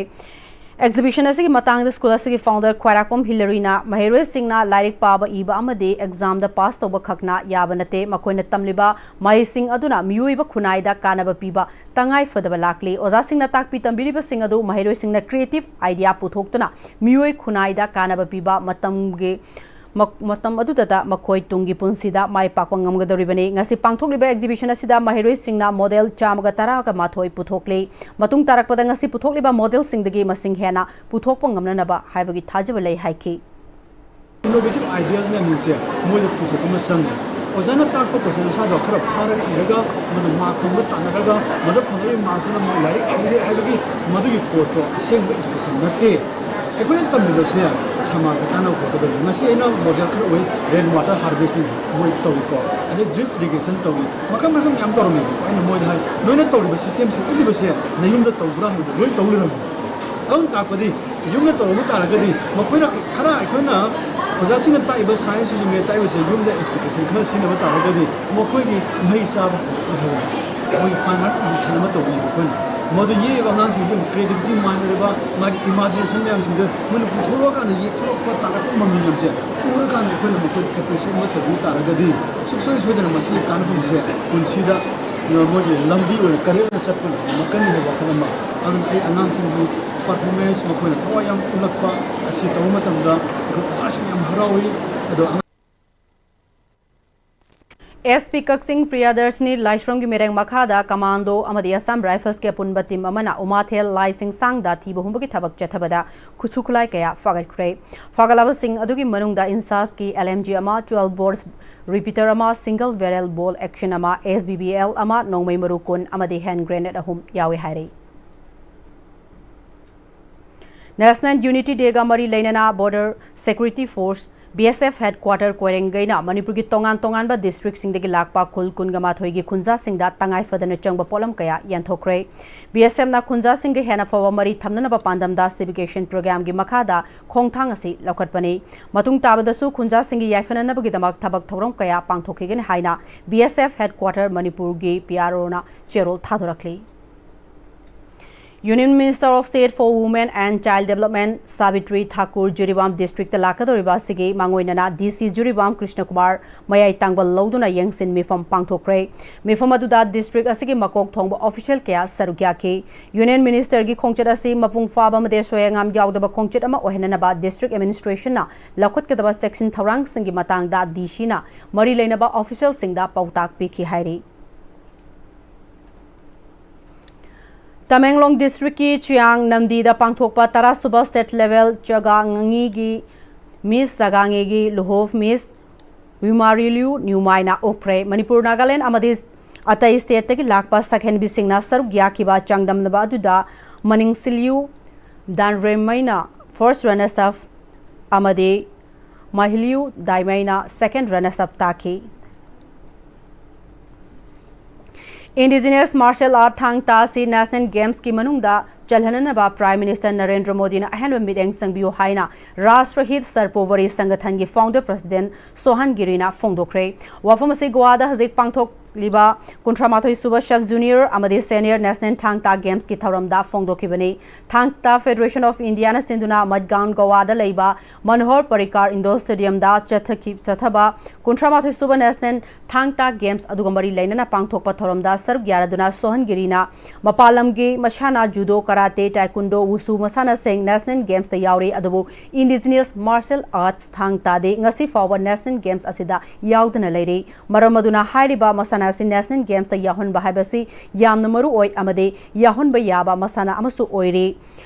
Exhibition ꯑꯁꯤꯒꯤ ꯃꯇꯥꯡꯗ ꯁ꯭ꯀꯨꯜ ꯑꯁꯤꯒꯤ founder ꯈ꯭ꯋꯥꯏꯔꯥꯛꯄꯝ ꯍꯤꯂꯔꯤꯅ ꯃꯍꯩꯔꯣꯏꯁꯤꯡꯅ ꯂꯥꯏꯔꯤꯛ ꯄꯥꯕ, ꯏꯕ ꯑꯃꯗꯤ examꯗ pass ꯇꯧꯕ ꯈꯛꯅ ꯌꯥꯕ ꯅꯠꯇꯦ, ꯃꯈꯣꯏꯅ ꯇꯝꯂꯤꯕ ꯃꯍꯩꯁꯤꯡ ꯑꯗꯨꯅ ꯃꯤꯑꯣꯏꯕ ꯈꯨꯟꯅꯥꯏꯗ ꯀꯥꯟꯅꯕ ꯄꯤꯕ ꯇꯉꯥꯏ ꯐꯗꯕ ꯂꯥꯛꯂꯤ꯫ ꯑꯣꯖꯥꯁꯤꯡꯅ ꯇꯥꯛꯄꯤ ꯇꯝꯕꯤꯔꯤꯕꯁꯤꯡ ꯑꯗꯨ ꯃꯍꯩꯔꯣꯏꯁꯤꯡꯅ creative idea ꯄꯨꯊꯣꯛꯇꯨꯅ ꯃꯤꯑꯣꯏ ꯈꯨꯟꯅꯥꯏꯗ ꯀꯥꯟꯅꯕ ꯄꯤꯕ ꯃꯇꯝꯒꯤ ꯃ-, ꯃꯇꯝ ꯑꯗꯨꯗꯇ ꯃꯈꯣꯏ ꯇꯨꯡꯒꯤ ꯄꯨꯟꯁꯤꯗ ꯃꯥꯏ ꯄꯥꯛꯄ ꯉꯝꯒꯗꯧꯔꯤꯕꯅꯤ꯫ ꯉꯁꯤ ꯄꯥꯡꯊꯣꯛꯂꯤꯕ exhibition ꯑꯁꯤꯗ ꯃꯍꯩꯔꯣꯏꯁꯤꯡꯅ model ꯆꯥꯝꯃꯒ ꯇꯔꯥꯒ ꯃꯥꯊꯣꯏ ꯄꯨꯊꯣꯛꯂꯤ꯫ ꯃꯇꯨꯡ ꯇꯥꯔꯛꯄꯗ ꯉꯁꯤ ꯄꯨꯊꯣꯛꯂꯤꯕ modelꯁꯤꯡꯗꯒꯤ ꯃꯁꯤꯡ ꯍꯦꯟꯅ ꯄꯨꯊꯣꯛꯄ ꯉꯝꯅꯅꯕ ꯍꯥꯏꯕꯒꯤ ꯊꯥꯖꯕ ꯂꯩ ꯍꯥꯏꯈꯤ꯫ Innovative ideas ꯃꯌꯥꯝꯁꯦ ꯃꯣꯏꯗ ꯄꯨꯊꯣꯛꯄ ꯑꯃ ꯆꯪꯉꯦ꯫ ꯑꯣꯖꯥꯅ ꯇꯥꯛꯄ question ꯑꯁꯥꯗꯣ ꯈꯔ ꯐꯥꯔꯒ ꯏꯔꯒ, ꯃꯗꯨ mark ꯐꯪꯕ ꯇꯥꯟꯅꯔꯒ, ꯃꯗꯨ ꯐꯪꯉꯛꯏꯕ markꯇꯨꯅ ꯃꯣꯏ ꯂꯥꯏꯔꯤꯛ ꯍꯩꯔꯦ ꯍꯥꯏꯕꯒꯤ ꯃꯗꯨꯒꯤ ꯄꯣꯠꯇꯣ ꯑꯁꯦꯡꯕ education ꯅꯠꯇꯦ꯫ ꯑꯩꯈꯣꯏꯅ ꯇꯝꯃꯤꯕꯁꯦ ꯁꯃꯥꯖꯇ ꯀꯥꯟꯅꯕ ꯄꯣꯠꯇꯨꯗꯅꯤ꯫ ꯉꯁꯤ ꯑꯩꯅ model ꯈꯔ ꯎꯏ, rain water harvesting ꯃꯣꯏ ꯇꯧꯏꯀꯣ, ꯑꯗꯩ drip irrigation ꯇꯧꯏ, ꯃꯈꯜ ꯃꯈꯜ ꯃꯌꯥꯝ ꯇꯧꯔꯝꯃꯦꯕꯀꯣ꯫ ꯑꯩꯅ ꯃꯣꯏꯗ ꯍꯥꯏ, "ꯅꯣꯏꯅ ꯇꯧꯔꯤꯕ systemꯁꯦ, ꯎꯠꯂꯤꯕꯁꯦ ꯅꯌꯨꯝꯗ ꯇꯧꯕ꯭ꯔꯥ?" ꯍꯥꯏꯕꯗꯣ ꯂꯣꯏ ꯇꯧ ꯂꯩꯔꯝꯃꯦ꯫ ꯀꯔꯝ ꯇꯥꯛꯄꯗꯤ ꯌꯨꯝꯗ ꯇꯧꯔꯝꯕ ꯇꯥꯔꯒꯗꯤ ꯃꯈꯣꯏꯅ ꯈꯔ ꯑꯩꯈꯣꯏꯅ ꯑꯣꯖꯥꯁꯤꯡꯅ ꯇꯥꯛꯏꯕ ꯁꯥꯏꯟꯁ ꯁꯤꯁꯨ ꯃꯦꯠ ꯇꯥꯛꯏꯕꯁꯦ ꯌꯨꯝꯗ ꯑꯦꯄ꯭ꯂꯤꯀꯦꯁꯟ ꯈꯔ ꯁꯤꯖꯤꯟꯅꯕ ꯇꯥꯔꯒꯗꯤ ꯃꯈꯣꯏꯒꯤ ꯃꯍꯩ ꯆꯥꯕ ꯍꯥꯏꯕ ꯃꯣꯏꯒꯤ ꯐꯥꯏꯟ ꯑꯥꯔꯠꯁ ꯑꯦꯖꯨꯀꯦꯁꯟ ꯑꯃ ꯇꯧꯕꯤꯕ ꯑꯩꯈꯣꯏꯅ ꯃꯗꯨ ꯌꯦꯛꯏꯕ ꯑꯉꯥꯡꯁꯤꯡꯁꯦ ꯑꯃꯨꯛ ꯀ꯭ꯔꯤꯌꯦꯇꯤꯚꯤꯇꯤ ꯃꯥꯏꯟ ꯑꯣꯏꯔꯕ ꯃꯥꯒꯤ ꯏꯃꯥꯖꯤꯅꯦꯁꯟ ꯃꯌꯥꯝꯁꯤꯡꯗꯣ ꯃꯣꯏꯅ ꯄꯨꯊꯣꯔꯛꯑꯀꯥꯟꯗ ꯌꯦꯛꯊꯣꯔꯛꯄ ꯇꯥꯔꯛꯄ ꯃꯃꯤ ꯃꯌꯥꯝꯁꯦ ꯎꯔꯀꯥꯟꯗ ꯑꯩꯈꯣꯏꯅ ꯃꯈꯣꯏꯗ ꯑꯦꯄ꯭ꯔꯤꯁꯤꯌꯦꯠ ꯑꯃ ꯇꯧꯕꯤ ꯇꯥꯔꯒꯗꯤ ꯁꯨꯡꯁꯣꯏ ꯁꯣꯏꯗꯅ ꯃꯁꯤꯒꯤ ꯀꯥꯟꯅꯐꯝꯁꯦ ꯄꯨꯟꯁꯤꯗ ꯃꯣꯏꯒꯤ ꯂꯝꯕꯤ ꯑꯣꯏꯅ ꯀꯔꯤꯌꯔ ꯑꯣꯏꯅ ꯆꯠꯄ ꯉꯝꯃꯛꯀꯅꯤ ꯍꯥꯏꯕ ꯋꯥꯈꯜ ꯑꯃ ꯑꯗꯨꯅ ꯑꯩ ꯑꯉꯥꯡꯁꯤꯡꯒꯤ ꯄꯔꯐꯣꯔꯃꯦꯟꯁ ꯃꯈꯣꯏꯅ ꯊꯋꯥꯏ ꯌꯥꯝ ꯎꯠꯂꯛꯄ ꯑꯁꯤ ꯇꯧꯕ ꯃꯇꯝꯗ ꯑꯩꯈꯣꯏ ꯑꯣꯖꯥꯁꯤꯡ ꯌꯥꯝ ꯍꯔꯥꯎꯏ ꯑꯗꯣ ꯑꯉꯥꯡ ꯑꯦꯁ ꯄꯤ ꯀꯛꯆꯤꯡ ꯄ꯭ꯔꯤꯌꯥꯗꯔꯁꯤꯅꯤ ꯂꯥꯏꯁ꯭ꯔꯝꯒꯤ ꯃꯤꯔꯦꯡ ꯃꯈꯥꯗ ꯀꯃꯥꯟꯗꯣ ꯑꯃꯗꯤ ꯑꯁꯥꯝ ꯔꯥꯏꯐꯜꯁꯀꯤ ꯑꯄꯨꯟꯕ ꯇꯤꯝ ꯑꯃꯅ ꯎꯃꯥꯊꯦꯜ ꯂꯥꯏꯁꯤꯡ ꯁꯥꯡꯗ ꯊꯤꯕ ꯍꯨꯝꯕꯒꯤ ꯊꯕꯛ ꯆꯠꯊꯕꯗ ꯈꯨꯠꯁꯨ ꯈꯨꯠꯂꯥꯏ ꯀꯌꯥ ꯐꯥꯒꯠꯈ꯭ꯔꯦ꯫ ꯐꯥꯒꯠꯂꯕꯁꯤꯡ ꯑꯗꯨꯒꯤ ꯃꯅꯨꯡꯗ ꯏꯟꯁꯥꯁꯀꯤ ꯑꯦꯜ ꯑꯦꯝ ꯖꯤ ꯑꯃ, ꯇ꯭ꯋꯦꯜꯚ ꯕꯣꯔꯁ ꯔꯤꯄꯤꯇꯔ ꯑꯃ, ꯁꯤꯡꯒꯜ ꯕꯦꯔꯦꯜ ꯕꯣꯜ ꯑꯦꯛꯁꯟ ꯑꯃ, ꯑꯦꯁ ꯕꯤ ꯕꯤ ꯑꯦꯜ ꯑꯃ, ꯅꯣꯡꯃꯩ ꯃꯔꯨ ꯀꯨꯟ ꯑꯃꯗꯤ ꯍꯦꯟ ꯒ꯭ꯔꯦꯅꯦꯗ ꯑꯍꯨꯝ ꯌꯥꯎꯏ ꯍꯥꯏꯔꯤ꯫ ꯅꯦꯁꯅꯦꯜ ꯌꯨꯅꯤꯇꯤ ꯗꯦꯒ ꯃꯔꯤ ꯂꯩꯅꯅ border security force, B S F headquarter ꯀꯣꯏꯔꯦꯡꯒꯩꯅ ꯃꯅꯤꯄꯨꯔꯒꯤ ꯇꯣꯉꯥꯟ ꯇꯣꯉꯥꯟꯕ ꯗꯤꯁꯇ꯭ꯔꯤꯛꯁꯤꯡꯗꯒꯤ ꯂꯥꯛꯄ ꯈꯨꯜ ꯀꯨꯟꯒ ꯃꯥꯊꯣꯏꯒꯤ ꯈꯨꯟꯖꯥꯁꯤꯡꯗ ꯇꯉꯥꯏ ꯐꯗꯅ ꯆꯪꯕ ꯄꯣꯠꯂꯝ ꯀꯌꯥ ꯌꯦꯟꯊꯣꯛꯈ꯭ꯔꯦ꯫ ꯕꯤ ꯑꯦꯁ ꯑꯦꯐꯅ ꯈꯨꯟꯖꯥꯁꯤꯡꯒ ꯍꯦꯟꯅ ꯐꯕ ꯃꯔꯤ ꯊꯝꯅꯅꯕ ꯄꯥꯟꯗꯝꯗ ꯁꯤꯚꯤꯀꯦꯁꯟ ꯄ꯭ꯔꯣꯒ꯭ꯔꯥꯝꯒꯤ ꯃꯈꯥꯗ ꯈꯣꯡꯊꯥꯡ ꯑꯁꯤ ꯂꯧꯈꯠꯄꯅꯤ꯫ ꯃꯇꯨꯡ ꯇꯥꯕꯗꯁꯨ ꯈꯨꯟꯖꯥꯁꯤꯡꯒꯤ ꯌꯥꯏꯐꯅꯅꯕꯒꯤꯗꯃꯛ ꯊꯕꯛ ꯊꯧꯔꯝ ꯀꯌꯥ ꯄꯥꯡꯊꯣꯛꯈꯤꯒꯅꯤ ꯍꯥꯏꯅ ꯕꯤ ꯑꯦꯁ ꯑꯦꯐ ꯍꯦꯗꯀ꯭ꯋꯥꯇꯔ ꯃꯅꯤꯄꯨꯔꯒꯤ ꯄꯤ ꯑꯥꯔ ꯑꯣꯅ ꯆꯦꯔꯣꯜ ꯊꯥꯗꯣꯔꯛꯂꯤ꯫ Union Minister of State for Women and Child Development Savitri Thakur Jiribam ꯗꯤꯁꯇ꯭ꯔꯤꯛꯇ ꯂꯥꯛꯀꯗꯧꯔꯤꯕ ꯑꯁꯤꯒꯤ ꯃꯥꯡꯑꯣꯏꯅꯅ ꯗꯤ ꯁꯤ ꯖꯤꯔꯤꯕꯥꯝ ꯀ꯭ꯔꯤꯁꯅ ꯀꯨꯃꯥꯔ ꯃꯌꯥꯏ ꯇꯥꯡꯕ ꯂꯧꯗꯨꯅ ꯌꯦꯡꯁꯤꯟ ꯃꯤꯐꯝ ꯄꯥꯡꯊꯣꯛꯈ꯭ꯔꯦ꯫ ꯃꯤꯐꯝ ꯑꯗꯨꯗ ꯗꯤꯁꯇ꯭ꯔꯤꯛ ꯑꯁꯤꯒꯤ ꯃꯀꯣꯛ ꯊꯣꯡꯕ ꯑꯣꯐꯤꯁꯤꯌꯦꯜ ꯀꯌꯥ ꯁꯔꯨꯛ ꯌꯥꯈꯤ꯫ ꯌꯨꯅꯤꯌꯟ ꯃꯤꯅꯤꯁꯇꯔꯒꯤ ꯈꯣꯡꯆꯠ ꯑꯁꯤ ꯃꯄꯨꯡ ꯐꯥꯕ ꯑꯃꯗꯤ ꯑꯁꯣꯏ ꯑꯉꯥꯝ ꯌꯥꯎꯗꯕ ꯈꯣꯡꯆꯠ ꯑꯃ ꯑꯣꯏꯍꯟꯅꯅꯕ ꯗꯤꯁꯇ꯭ꯔꯤꯛ ꯑꯦꯗꯃꯤꯅꯤꯁꯇ꯭ꯔꯦꯁꯟꯅ ꯂꯧꯈꯠꯀꯗꯕ ꯆꯦꯛꯁꯤꯟ ꯊꯧꯔꯥꯡꯁꯤꯡꯒꯤ ꯃꯇꯥꯡꯗ ꯗꯤ ꯁꯤꯅ ꯃꯔꯤ ꯂꯩꯅꯕ ꯑꯣꯐꯤꯁꯤꯌꯦꯜꯁꯤꯡꯗ ꯄꯥꯎꯇꯥꯛ ꯄꯤꯈꯤ ꯍꯥꯏꯔꯤ꯫ ꯇꯃꯦꯡꯂꯣꯡ ꯗꯤꯁꯇ꯭ꯔꯤꯛꯀꯤ ꯆꯤꯌꯥꯡ ꯅꯝꯗꯤꯗ ꯄꯥꯡꯊꯣꯛꯄ ꯇꯔꯥꯁꯨꯕ ꯁ꯭ꯇꯦꯠ ꯂꯦꯚꯦꯜ ꯆꯒꯥ ꯉꯥꯉꯤꯒꯤ ꯃꯤꯁ ꯆꯒꯥ ꯉꯥꯉꯤꯒꯤ ꯂꯨꯍꯣꯐ ꯃꯤꯁ ꯋꯤꯃꯥꯔꯤꯂꯤꯌꯨ ꯅ꯭ꯌꯨꯃꯥꯏꯅ ꯑꯣꯛꯈ꯭ꯔꯦ꯫ ꯃꯅꯤꯄꯨꯔ, ꯅꯥꯒꯥꯂꯦꯟ ꯑꯃꯗꯤ ꯑꯇꯩ ꯁ꯭ꯇꯦꯠꯇꯒꯤ ꯂꯥꯛꯄ ꯁꯛꯍꯦꯟꯕꯤꯁꯤꯡꯅ ꯁꯔꯨꯛ ꯌꯥꯈꯤꯕ ꯆꯥꯡꯗꯝꯅꯕ ꯑꯗꯨꯗ ꯃꯅꯤꯡꯁꯤꯂꯤꯌꯨ ꯗꯥꯟꯔꯦꯝꯃꯩꯅ ꯐꯥꯔꯁ ꯔꯟꯅꯔꯁ ꯑꯞ ꯑꯃꯗꯤ ꯃꯥꯍꯤꯂꯤꯌꯨ ꯗꯥꯏꯃꯩꯅ ꯁꯦꯀꯦꯟ ꯔꯟꯅꯔꯁ ꯑꯞ ꯇꯥꯈꯤ꯫ ꯏꯟꯗꯤꯖꯤꯅꯁ ꯃꯥꯔꯁꯦꯜ ꯑꯥꯔꯠ ꯊꯥꯡ ꯇꯥ ꯑꯁꯤ ꯅꯦꯁꯅꯦꯜ ꯒꯦꯝꯁꯀꯤ ꯃꯅꯨꯡꯗ ꯆꯜꯍꯟꯅꯅꯕ Prime Minister ꯅꯔꯦꯟꯗ꯭ꯔ ꯃꯣꯗꯤꯅ ꯑꯍꯦꯟꯕ ꯃꯤꯠꯌꯦꯡ ꯆꯪꯕꯤꯌꯨ ꯍꯥꯏꯅ ꯔꯥꯁꯇ꯭ꯔꯍꯤꯠ ꯁꯔꯄꯣꯚꯔꯤ ꯁꯪꯒꯊꯟꯒꯤ founder president ꯁꯣꯍꯟ ꯒꯤꯔꯤꯅ ꯐꯣꯡꯗꯣꯛꯈ꯭ꯔꯦ꯫ ꯋꯥꯐꯝ ꯑꯁꯤ ꯒꯣꯋꯥꯗ ꯍꯧꯖꯤꯛ ꯄꯥꯡꯊꯣꯛꯂꯤꯕ ꯀꯨꯟꯊ꯭ꯔꯥ ꯃꯥꯊꯣꯏ ꯁꯨꯕ Sub Junior ꯑꯃꯗꯤ Senior National ꯊꯥꯡ ꯇꯥ Gamesꯀꯤ ꯊꯧꯔꯝꯗ ꯐꯣꯡꯗꯣꯛꯈꯤꯕꯅꯤ꯫ ꯊꯥꯡ ꯇꯥ Federation of Indiaꯅ ꯁꯤꯟꯗꯨꯅ ꯃꯠꯒꯥꯎꯟ ꯒꯣꯋꯥꯗ ꯂꯩꯕ ꯃꯅꯣꯍꯔ ꯄꯔꯤꯀꯥꯔ Indoor Stadiumꯗ ꯆꯠꯊꯈꯤ-, ꯆꯠꯊꯕ ꯀꯨꯟꯊ꯭ꯔꯥ ꯃꯥꯊꯣꯏ ꯁꯨꯕ National ꯊꯥꯡ ꯇꯥ Games ꯑꯗꯨꯒ ꯃꯔꯤ ꯂꯩꯅꯅ ꯄꯥꯡꯊꯣꯛꯄ ꯊꯧꯔꯝꯗ ꯁꯔꯨꯛ ꯌꯥꯔꯗꯨꯅ ꯁꯣꯍꯟ ꯒꯤꯔꯤꯅ ꯃꯄꯥꯟ ꯂꯝꯒꯤ ꯃꯁꯥꯟꯅ ꯖꯨꯗꯣ, ꯀꯔꯥꯇꯦ, ꯇꯥꯏꯀꯨꯟꯗꯣ, ꯋꯨꯁꯨ ꯃꯁꯥꯟꯅꯁꯤꯡ National Gamesꯇ ꯌꯥꯎꯔꯤ, ꯑꯗꯨꯕꯨ indigenous martial arts ꯊꯥꯡ ꯇꯥꯗꯤ ꯉꯁꯤ ꯐꯥꯎꯕ National Games ꯑꯁꯤꯗ ꯌꯥꯎꯗꯅ ꯂꯩꯔꯤ꯫ ꯃꯔꯝ ꯑꯗꯨꯅ ꯍꯥꯏꯔꯤꯕ ꯃꯁꯥꯟꯅ ꯑꯁꯤ National Gamesꯇ ꯌꯥꯎꯍꯟꯕ ꯍꯥꯏꯕꯁꯤ ꯌꯥꯝꯅ ꯃꯔꯨ ꯑꯣꯏ ꯑꯃꯗꯤ ꯌꯥꯎꯍꯟꯕ ꯌꯥꯕ ꯃꯁꯥꯟꯅ ꯑꯃꯁꯨ ꯑꯣꯏꯔꯤ꯫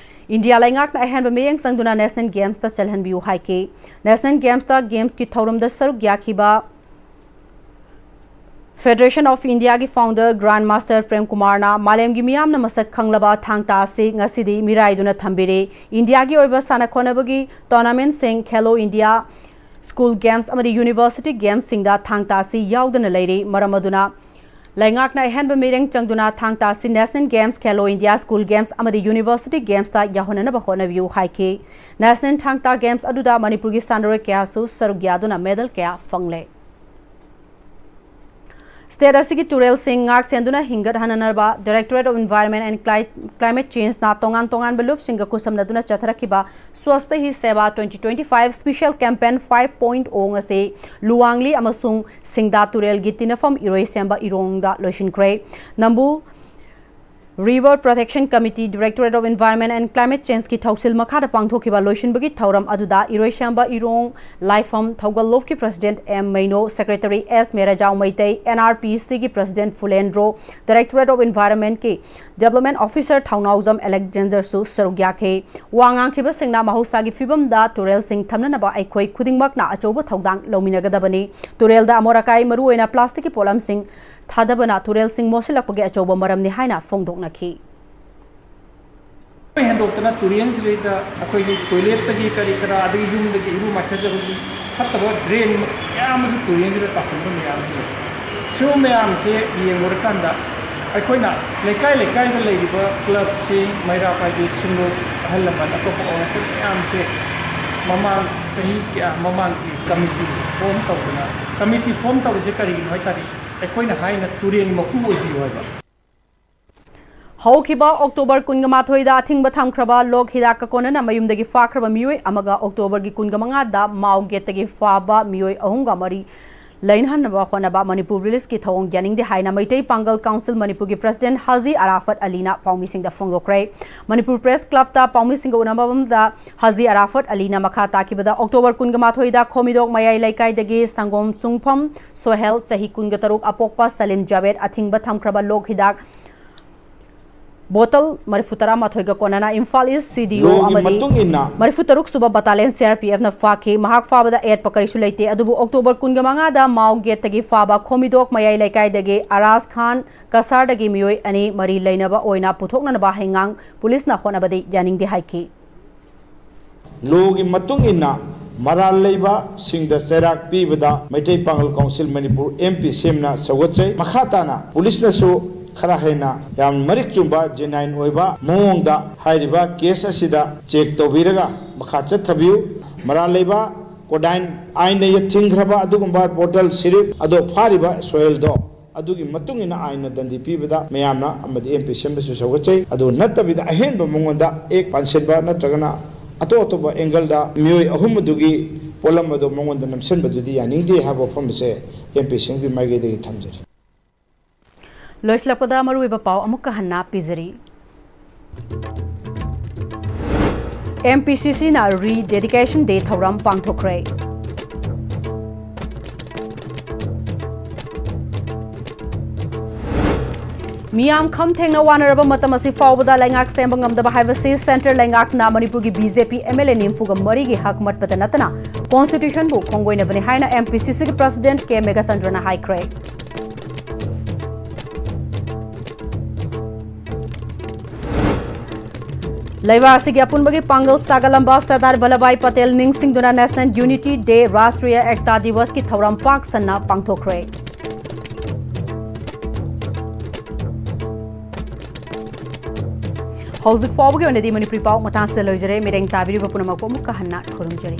ꯏꯟꯗꯤꯌꯥ ꯂꯩꯉꯥꯛꯅ ꯑꯍꯦꯟꯕ ꯃꯤꯠꯌꯦꯡ ꯆꯪꯗꯨꯅ National Gamesꯇ ꯆꯜꯍꯟꯕꯤꯌꯨ ꯍꯥꯏꯈꯤ꯫ National Gamesꯇ Gamesꯀꯤ ꯊꯧꯔꯝꯗ ꯁꯔꯨꯛ ꯌꯥꯈꯤꯕ Federation of Indiaꯒꯤ founder Grand Master Prem ꯀꯨꯃꯥꯔꯅ ꯃꯥꯂꯦꯝꯒꯤ ꯃꯤꯌꯥꯝꯅ ꯃꯁꯛ ꯈꯪꯂꯕ ꯊꯥꯡ ꯇꯥ ꯑꯁꯤ ꯉꯁꯤꯗꯤ ꯃꯤꯔꯥꯏꯗꯨꯅ ꯊꯝꯕꯤꯔꯦ꯫ ꯏꯟꯗꯤꯌꯥꯒꯤ ꯑꯣꯏꯕ ꯁꯥꯟꯅ ꯈꯣꯠꯅꯕꯒꯤ tournamentꯁꯤꯡ, ꯈꯦꯂꯣ ꯏꯟꯗꯤꯌꯥ, school games ꯑꯃꯗꯤ university gamesꯁꯤꯡꯗ ꯊꯥꯡ ꯇꯥ ꯑꯁꯤ ꯌꯥꯎꯗꯅ ꯂꯩꯔꯤ꯫ ꯃꯔꯝ ꯑꯗꯨꯅ ꯂꯩꯉꯥꯛꯅ ꯑꯍꯦꯟꯕ ꯃꯤꯠꯌꯦꯡ ꯆꯪꯗꯨꯅ ꯊꯥꯡ ꯇꯥ ꯑꯁꯤ National Games, Khelo India, school games ꯑꯃꯗꯤ university gamesꯇ ꯌꯥꯎꯍꯟꯅꯅꯕ ꯍꯣꯠꯅꯕꯤꯌꯨ ꯍꯥꯏꯈꯤ꯫ National ꯊꯥꯡ ꯇꯥ Games ꯑꯗꯨꯗ ꯃꯅꯤꯄꯨꯔꯒꯤ ꯁꯥꯟꯅꯔꯣꯏ ꯀꯌꯥꯁꯨ ꯁꯔꯨꯛ ꯌꯥꯗꯨꯅ medal ꯀꯌꯥ ꯐꯪꯂꯦ꯫ State ꯑꯁꯤꯒꯤ ꯇꯨꯔꯦꯜꯁꯤꯡ ꯉꯥꯛ ꯁꯦꯟꯗꯨꯅ ꯍꯤꯡꯒꯠꯍꯟꯅꯅꯕ Directorate of Environment and Cli-, Climate Changeꯅ ꯇꯣꯉꯥꯟ ꯇꯣꯉꯥꯟꯕ ꯂꯨꯞꯁꯤꯡꯒ ꯈꯨꯠꯁꯝꯅꯗꯨꯅ ꯆꯠꯊꯔꯛꯈꯤꯕ Swachhta Hi Seva twenty twenty-five special campaign five point O ꯉꯁꯤ ꯂꯨꯋꯥꯡꯂꯤ ꯑꯃꯁꯨꯡ ꯁꯤꯡꯗꯥ ꯇꯨꯔꯦꯜꯒꯤ ꯇꯤꯟꯅꯐꯝ ꯏꯔꯣꯏꯁꯦꯝꯕ ꯏꯔꯣꯡꯗ ꯂꯣꯏꯁꯤꯟꯈ꯭ꯔꯦ꯫ ꯅꯝꯕꯨꯜ River Protection Committee, Directorate of Environment and Climate Changeꯀꯤ ꯊꯧꯁꯤꯜ ꯃꯈꯥꯗ ꯄꯥꯡꯊꯣꯛꯈꯤꯕ ꯂꯣꯏꯁꯤꯟꯕꯒꯤ ꯊꯧꯔꯝ ꯑꯗꯨꯗ ꯏꯔꯣꯏꯁꯦꯝꯕ ꯏꯔꯣꯡ ꯂꯥꯏꯐꯝ ꯊꯧꯒꯜꯂꯣꯞꯀꯤ President M Meino, Secretary S Merajao Meitei, NRPCꯒꯤ President ꯐꯨꯂꯦꯟꯗ꯭ꯔꯣ, Directorate of Environmentꯀꯤ Development Officer ꯊꯧꯅꯥꯎꯖꯝ ꯑꯂꯦꯛꯖꯦꯟꯗꯔꯁꯨ ꯁꯔꯨꯛ ꯌꯥꯈꯤ꯫ ꯋꯥ ꯉꯥꯡꯈꯤꯕꯁꯤꯡꯅ ꯃꯍꯧꯁꯥꯒꯤ ꯐꯤꯕꯝꯗ ꯇꯨꯔꯦꯜꯁꯤꯡ ꯊꯝꯅꯅꯕ ꯑꯩꯈꯣꯏ ꯈꯨꯗꯤꯡꯃꯛꯅ ꯑꯆꯧꯕ ꯊꯧꯗꯥꯡ ꯂꯧꯃꯤꯟꯅꯒꯗꯕꯅꯤ꯫ ꯇꯨꯔꯦꯜꯗ ꯑꯃꯣꯠ ꯑꯀꯥꯏ, ꯃꯔꯨꯑꯣꯏꯅ plasticꯀꯤ ꯄꯣꯠꯂꯝꯁꯤꯡ ꯊꯥꯗꯕꯅ ꯇꯨꯔꯦꯜꯁꯤꯡ ꯃꯣꯠꯁꯤꯜꯂꯛꯄꯒꯤ ꯑꯆꯧꯕ ꯃꯔꯝꯅꯤ ꯍꯥꯏꯅ ꯐꯣꯡꯗꯣꯛꯅꯈꯤ꯫ ꯍꯦꯟꯗꯣꯛꯇꯅ ꯇꯨꯔꯦꯜꯁꯤꯗꯩꯗ ꯑꯩꯈꯣꯏꯒꯤ toiletꯇꯒꯤ ꯀꯔꯤ ꯀꯔꯥ, ꯑꯗꯒꯤ ꯌꯨꯝꯗꯒꯤ ꯏꯔꯨ ꯃꯥꯏꯊꯖꯕꯒꯤ ꯐꯠꯇꯕ drain ꯃꯌꯥꯝ ꯑꯃꯁꯨ ꯇꯨꯔꯦꯜꯁꯤꯗ ꯇꯥꯁꯟꯕ ꯃꯌꯥꯝꯁꯤ ꯂꯩ꯫ ꯁꯤꯒꯨꯝꯕ ꯃꯌꯥꯝꯁꯦ ꯌꯦꯡꯉꯨꯔꯀꯥꯟꯗ ꯑꯩꯈꯣꯏꯅ ꯂꯩꯀꯥꯏ ꯂꯩꯀꯥꯏꯗ ꯂꯩꯔꯤꯕ ꯀ꯭ꯂꯕꯁꯤꯡ, ꯃꯩꯔꯥ ꯄꯥꯏꯕꯤ, ꯁꯤꯡꯂꯨꯞ, ꯑꯍꯜ ꯂꯃꯟ, ꯑꯇꯣꯞꯄ ꯑꯣꯔꯒꯅꯥꯏꯖꯦꯁꯟ ꯃꯌꯥꯝꯁꯦ ꯃꯃꯥꯡ ꯆꯍꯤ ꯀꯌꯥ ꯃꯃꯥꯡꯒꯤ ꯀꯃꯤꯇꯤ ꯐꯣꯝ ꯇꯧꯗꯅ, ꯀꯃꯤꯇꯤ ꯐꯣꯝ ꯇꯧꯔꯤꯁꯦ ꯀꯔꯤꯒꯤꯅꯣ ꯍꯥꯏ ꯇꯥꯔꯗꯤ, ꯑꯩꯈꯣꯏꯅ ꯍꯥꯏꯅ ꯇꯨꯔꯦꯟꯒꯤ ꯃꯄꯨ ꯑꯣꯏꯕꯤꯌꯨ ꯍꯥꯏꯕ꯫ ꯍꯧꯈꯤꯕ ꯑꯣꯛꯇꯣꯕꯔ ꯀꯨꯟꯒ ꯃꯥꯊꯣꯏꯗ ꯑꯊꯤꯡꯕ ꯊꯝꯈ꯭ꯔꯕ ꯂꯣꯛ ꯍꯤꯗꯥꯛꯀ ꯀꯣꯟꯅꯅ ꯃꯌꯨꯝꯗꯒꯤ ꯐꯥꯈ꯭ꯔꯕ ꯃꯤꯑꯣꯏ ꯑꯃꯒ ꯑꯣꯛꯇꯣꯕꯔꯒꯤ ꯀꯨꯟꯒ ꯃꯉꯥꯗ ꯃꯥꯎ ꯒꯦꯠꯇꯒꯤ ꯐꯥꯕ ꯃꯤꯑꯣꯏ ꯑꯍꯨꯝꯒ ꯃꯔꯤ ꯂꯩꯅꯍꯟꯅꯕ ꯍꯣꯠꯅꯕ ꯃꯅꯤꯄꯨꯔ ꯄꯨꯂꯤꯁꯀꯤ ꯊꯧꯑꯣꯡ ꯌꯥꯅꯤꯡꯗꯦ ꯍꯥꯏꯅ ꯃꯩꯇꯩ ꯄꯥꯡꯒꯜ ꯀꯥꯎꯟꯁꯤꯜ ꯃꯅꯤꯄꯨꯔꯒꯤ ꯄ꯭ꯔꯁꯤꯗꯦꯟ ꯍꯥꯖꯤ ꯑꯔꯥꯐꯠ ꯑꯂꯤꯅ ꯄꯥꯎꯃꯤꯁꯤꯡꯗ ꯐꯣꯡꯗꯣꯛꯈ꯭ꯔꯦ꯫ ꯃꯅꯤꯄꯨꯔ ꯄ꯭ꯔꯦꯁ ꯀ꯭ꯂꯕꯇ ꯄꯥꯎꯃꯤꯁꯤꯡꯒ ꯎꯅꯕ ꯑꯃꯗ ꯍꯥꯖꯤ ꯑꯔꯥꯐꯠ ꯑꯂꯤꯅ ꯃꯈꯥ ꯇꯥꯈꯤꯕꯗ, ꯑꯣꯛꯇꯣꯕꯔ ꯀꯨꯟꯒ ꯃꯥꯊꯣꯏꯗ ꯈꯣꯃꯤꯗꯣꯛ ꯃꯌꯥꯏ ꯂꯩꯀꯥꯏꯗꯒꯤ ꯁꯪꯒꯣꯝ ꯁꯨꯡꯐꯝ ꯁꯣꯍꯦꯜ, ꯆꯍꯤ ꯀꯨꯟꯒ ꯇꯔꯨꯛ, ꯑꯄꯣꯛꯄ ꯁꯂꯤꯝ ꯖꯥꯕꯦꯗ, ꯑꯊꯤꯡꯕ ꯊꯝꯈ꯭ꯔꯕ ꯂꯣꯛ ꯍꯤꯗꯥꯛ ꯕꯣꯇꯜ ꯃꯔꯤꯐꯨ ꯇꯔꯥ ꯃꯥꯊꯣꯏꯒ ꯀꯣꯟꯅꯅ ꯏꯝꯐꯥꯜ ꯏꯁ ꯁꯤꯗꯤꯑꯣ ꯂꯣꯒꯤ ꯑꯃꯗꯤ ꯃꯇꯨꯡ ꯏꯟꯅ ꯃꯔꯤꯐꯨ ꯇꯔꯨꯛ ꯁꯨꯕ ꯕꯇꯥꯂꯤꯌꯟ ꯁꯤ ꯑꯥꯔ ꯄꯤ ꯑꯦꯐꯅ ꯐꯥꯈꯤ꯫ ꯃꯍꯥꯛ ꯐꯥꯕꯗ ꯑꯌꯦꯠꯄ ꯀꯔꯤꯁꯨ ꯂꯩꯇꯦ, ꯑꯗꯨꯕꯨ ꯑꯣꯛꯇꯣꯕꯔ ꯀꯨꯟꯒ ꯃꯉꯥꯗ ꯃꯥꯎ ꯒꯦꯠꯇꯒꯤ ꯐꯥꯕ ꯈꯣꯃꯤꯗꯣꯛ ꯃꯌꯥꯏ ꯂꯩꯀꯥꯏꯗꯒꯤ ꯑꯔꯥꯖ ꯈꯥꯟ ꯀꯁꯥꯔꯗꯒꯤ ꯃꯤꯑꯣꯏ ꯑꯅꯤ ꯃꯔꯤ ꯂꯩꯅꯕ ꯑꯣꯏꯅ ꯄꯨꯊꯣꯛꯅꯅꯕ ꯍꯩꯉꯥꯡ ꯄꯨꯂꯤꯁꯅ ꯍꯣꯠꯅꯕꯗꯤ ꯌꯥꯅꯤꯡꯗꯦ ꯍꯥꯏꯈꯤ꯫ ꯂꯣꯒꯤ ꯃꯇꯨꯡ ꯏꯟꯅ ꯃꯔꯥꯜ ꯂꯩꯕꯁꯤꯡꯗ ꯆꯩꯔꯥꯛ ꯄꯤꯕꯗ ꯃꯩꯇꯩ ꯄꯥꯡꯒꯜ ꯀꯥꯎꯟꯁꯤꯜ ꯃꯅꯤꯄꯨꯔ, ꯑꯦꯝ ꯄꯤ ꯁꯤ ꯑꯦꯝꯅ ꯁꯧꯒꯠꯆꯩ꯫ ꯃꯈꯥ ꯇꯥꯅ ꯄꯨꯂꯤꯁꯅꯁꯨ ꯈꯔ ꯍꯦꯟꯅ ꯌꯥꯝ ꯃꯔꯤꯛ ꯆꯨꯝꯕ, ꯖꯦꯅꯥꯏꯟ ꯑꯣꯏꯕ ꯃꯑꯣꯡꯗ ꯍꯥꯏꯔꯤꯕ ꯀꯦꯁ ꯑꯁꯤꯗ ꯆꯦꯛ ꯇꯧꯕꯤꯔꯒ ꯃꯈꯥ ꯆꯠꯊꯕꯤꯌꯨ꯫ ꯃꯔꯥꯜ ꯂꯩꯕ ꯀꯣꯗꯥꯏꯟ ꯑꯥꯏꯟꯅ ꯊꯤꯡꯈ꯭ꯔꯕ ꯑꯗꯨꯒꯨꯝꯕ ꯕꯣꯇꯜ ꯁꯤꯔꯤꯞ ꯑꯗꯣ ꯐꯥꯔꯤꯕ ꯁꯣꯍꯦꯜꯗꯣ ꯑꯗꯨꯒꯤ ꯃꯇꯨꯡ ꯏꯟꯅ ꯑꯥꯏꯟꯅ ꯗꯟꯗꯤ ꯄꯤꯕꯗ ꯃꯌꯥꯝꯅ ꯑꯃꯗꯤ ꯑꯦꯝ ꯄꯤ ꯁꯤ ꯑꯦꯝꯗꯁꯨ ꯁꯧꯒꯠꯆꯩ꯫ ꯑꯗꯨ ꯅꯠꯇꯕꯤꯗ ꯑꯍꯦꯟꯕ ꯃꯉꯣꯟꯗ ꯑꯦꯛ ꯄꯥꯟꯁꯤꯟꯕ ꯅꯠꯇ꯭ꯔꯒꯅ ꯑꯇꯣꯞ ꯑꯇꯣꯞꯄ ꯑꯦꯡꯒꯜꯗ ꯃꯤꯑꯣꯏ ꯑꯍꯨꯝ ꯑꯗꯨꯒꯤ ꯄꯣꯠꯂꯝ ꯑꯗꯨ ꯃꯉꯣꯟꯗ ꯅꯝꯁꯤꯟꯕꯗꯨꯗꯤ ꯌꯥꯅꯤꯡꯗꯦ ꯍꯥꯏꯕ ꯋꯥꯐꯝ ꯑꯁꯦ ꯑꯦꯝ ꯄꯤ ꯁꯤ ꯑꯦꯝꯒꯤ ꯃꯥꯏꯀꯩꯗꯒꯤ ꯊꯝꯖꯔꯤ꯫ ꯂꯣꯏꯁꯤꯜꯂꯛꯄꯗ ꯃꯔꯨꯑꯣꯏꯕ ꯄꯥꯎ ꯑꯃꯨꯛꯀ ꯍꯟꯅ ꯄꯤꯖꯔꯤ꯫ ꯑꯦꯝ ꯄꯤ ꯁꯤ ꯁꯤꯅ ꯔꯤ ꯗꯦꯗꯤꯀꯦꯁꯟ ꯗꯦ ꯊꯧꯔꯝ ꯄꯥꯡꯊꯣꯛꯈ꯭ꯔꯦ꯫ ꯃꯤꯌꯥꯝ ꯈꯝ ꯊꯦꯡꯅ ꯋꯥꯅꯔꯕ ꯃꯇꯝ ꯑꯁꯤ ꯐꯥꯎꯕꯗ ꯂꯩꯉꯥꯛ ꯁꯦꯝꯕ ꯉꯝꯗꯕ ꯍꯥꯏꯕꯁꯤ ꯁꯦꯟꯇꯔ ꯂꯩꯉꯥꯛꯅ ꯃꯅꯤꯄꯨꯔꯒꯤ B J P M L A ꯅꯤꯐꯨꯒ ꯃꯔꯤꯒꯤ ꯍꯛ ꯃꯠꯄꯗ ꯅꯠꯇꯅ ꯀꯣꯟꯁꯇꯤꯇ꯭ꯌꯨꯁꯟꯕꯨ ꯈꯣꯡꯒꯣꯏꯅꯕꯅꯤ ꯍꯥꯏꯅ ꯑꯦꯝ ꯄꯤ ꯁꯤ ꯁꯤꯒꯤ ꯄ꯭ꯔꯁꯤꯗꯦꯟꯠ ꯀꯦ ꯃꯦꯘꯆꯟꯗ꯭ꯔꯅ ꯍꯥꯏꯈ꯭ꯔꯦ꯫ ꯂꯩꯕꯥꯛ ꯑꯁꯤꯒꯤ ꯑꯄꯨꯟꯕꯒꯤ ꯄꯥꯡꯒꯜ ꯁꯥꯒꯠꯂꯝꯕ ꯁꯔꯗꯥꯔ ꯚꯜꯂꯚꯚꯥꯏ ꯄꯇꯦꯜ ꯅꯤꯡꯁꯤꯡꯗꯨꯅ ꯅꯦꯁꯅꯦꯜ ꯌꯨꯅꯤꯇꯤ ꯗꯦ, ꯔꯥꯁꯇ꯭ꯔꯤꯌ ꯑꯦꯛꯇꯥ ꯗꯤꯋꯁꯀꯤ ꯊꯧꯔꯝ ꯄꯥꯛ ꯁꯟꯅ ꯄꯥꯡꯊꯣꯛꯈ꯭ꯔꯦ꯫ ꯍꯧꯖꯤꯛ ꯐꯥꯎꯕꯒꯤ ꯑꯣꯏꯅꯗꯤ ꯃꯅꯤꯄꯨꯔꯤ ꯄꯥꯎ ꯃꯇꯥꯡꯁꯤꯗ ꯂꯣꯏꯖꯔꯦ꯫ ꯃꯤꯠꯌꯦꯡ ꯇꯥꯕꯤꯔꯤꯕ ꯄꯨꯝꯅꯃꯛꯄꯨ ꯑꯃꯨꯛꯀ ꯍꯟꯅ ꯈꯨꯔꯨꯝꯖꯔꯤ꯫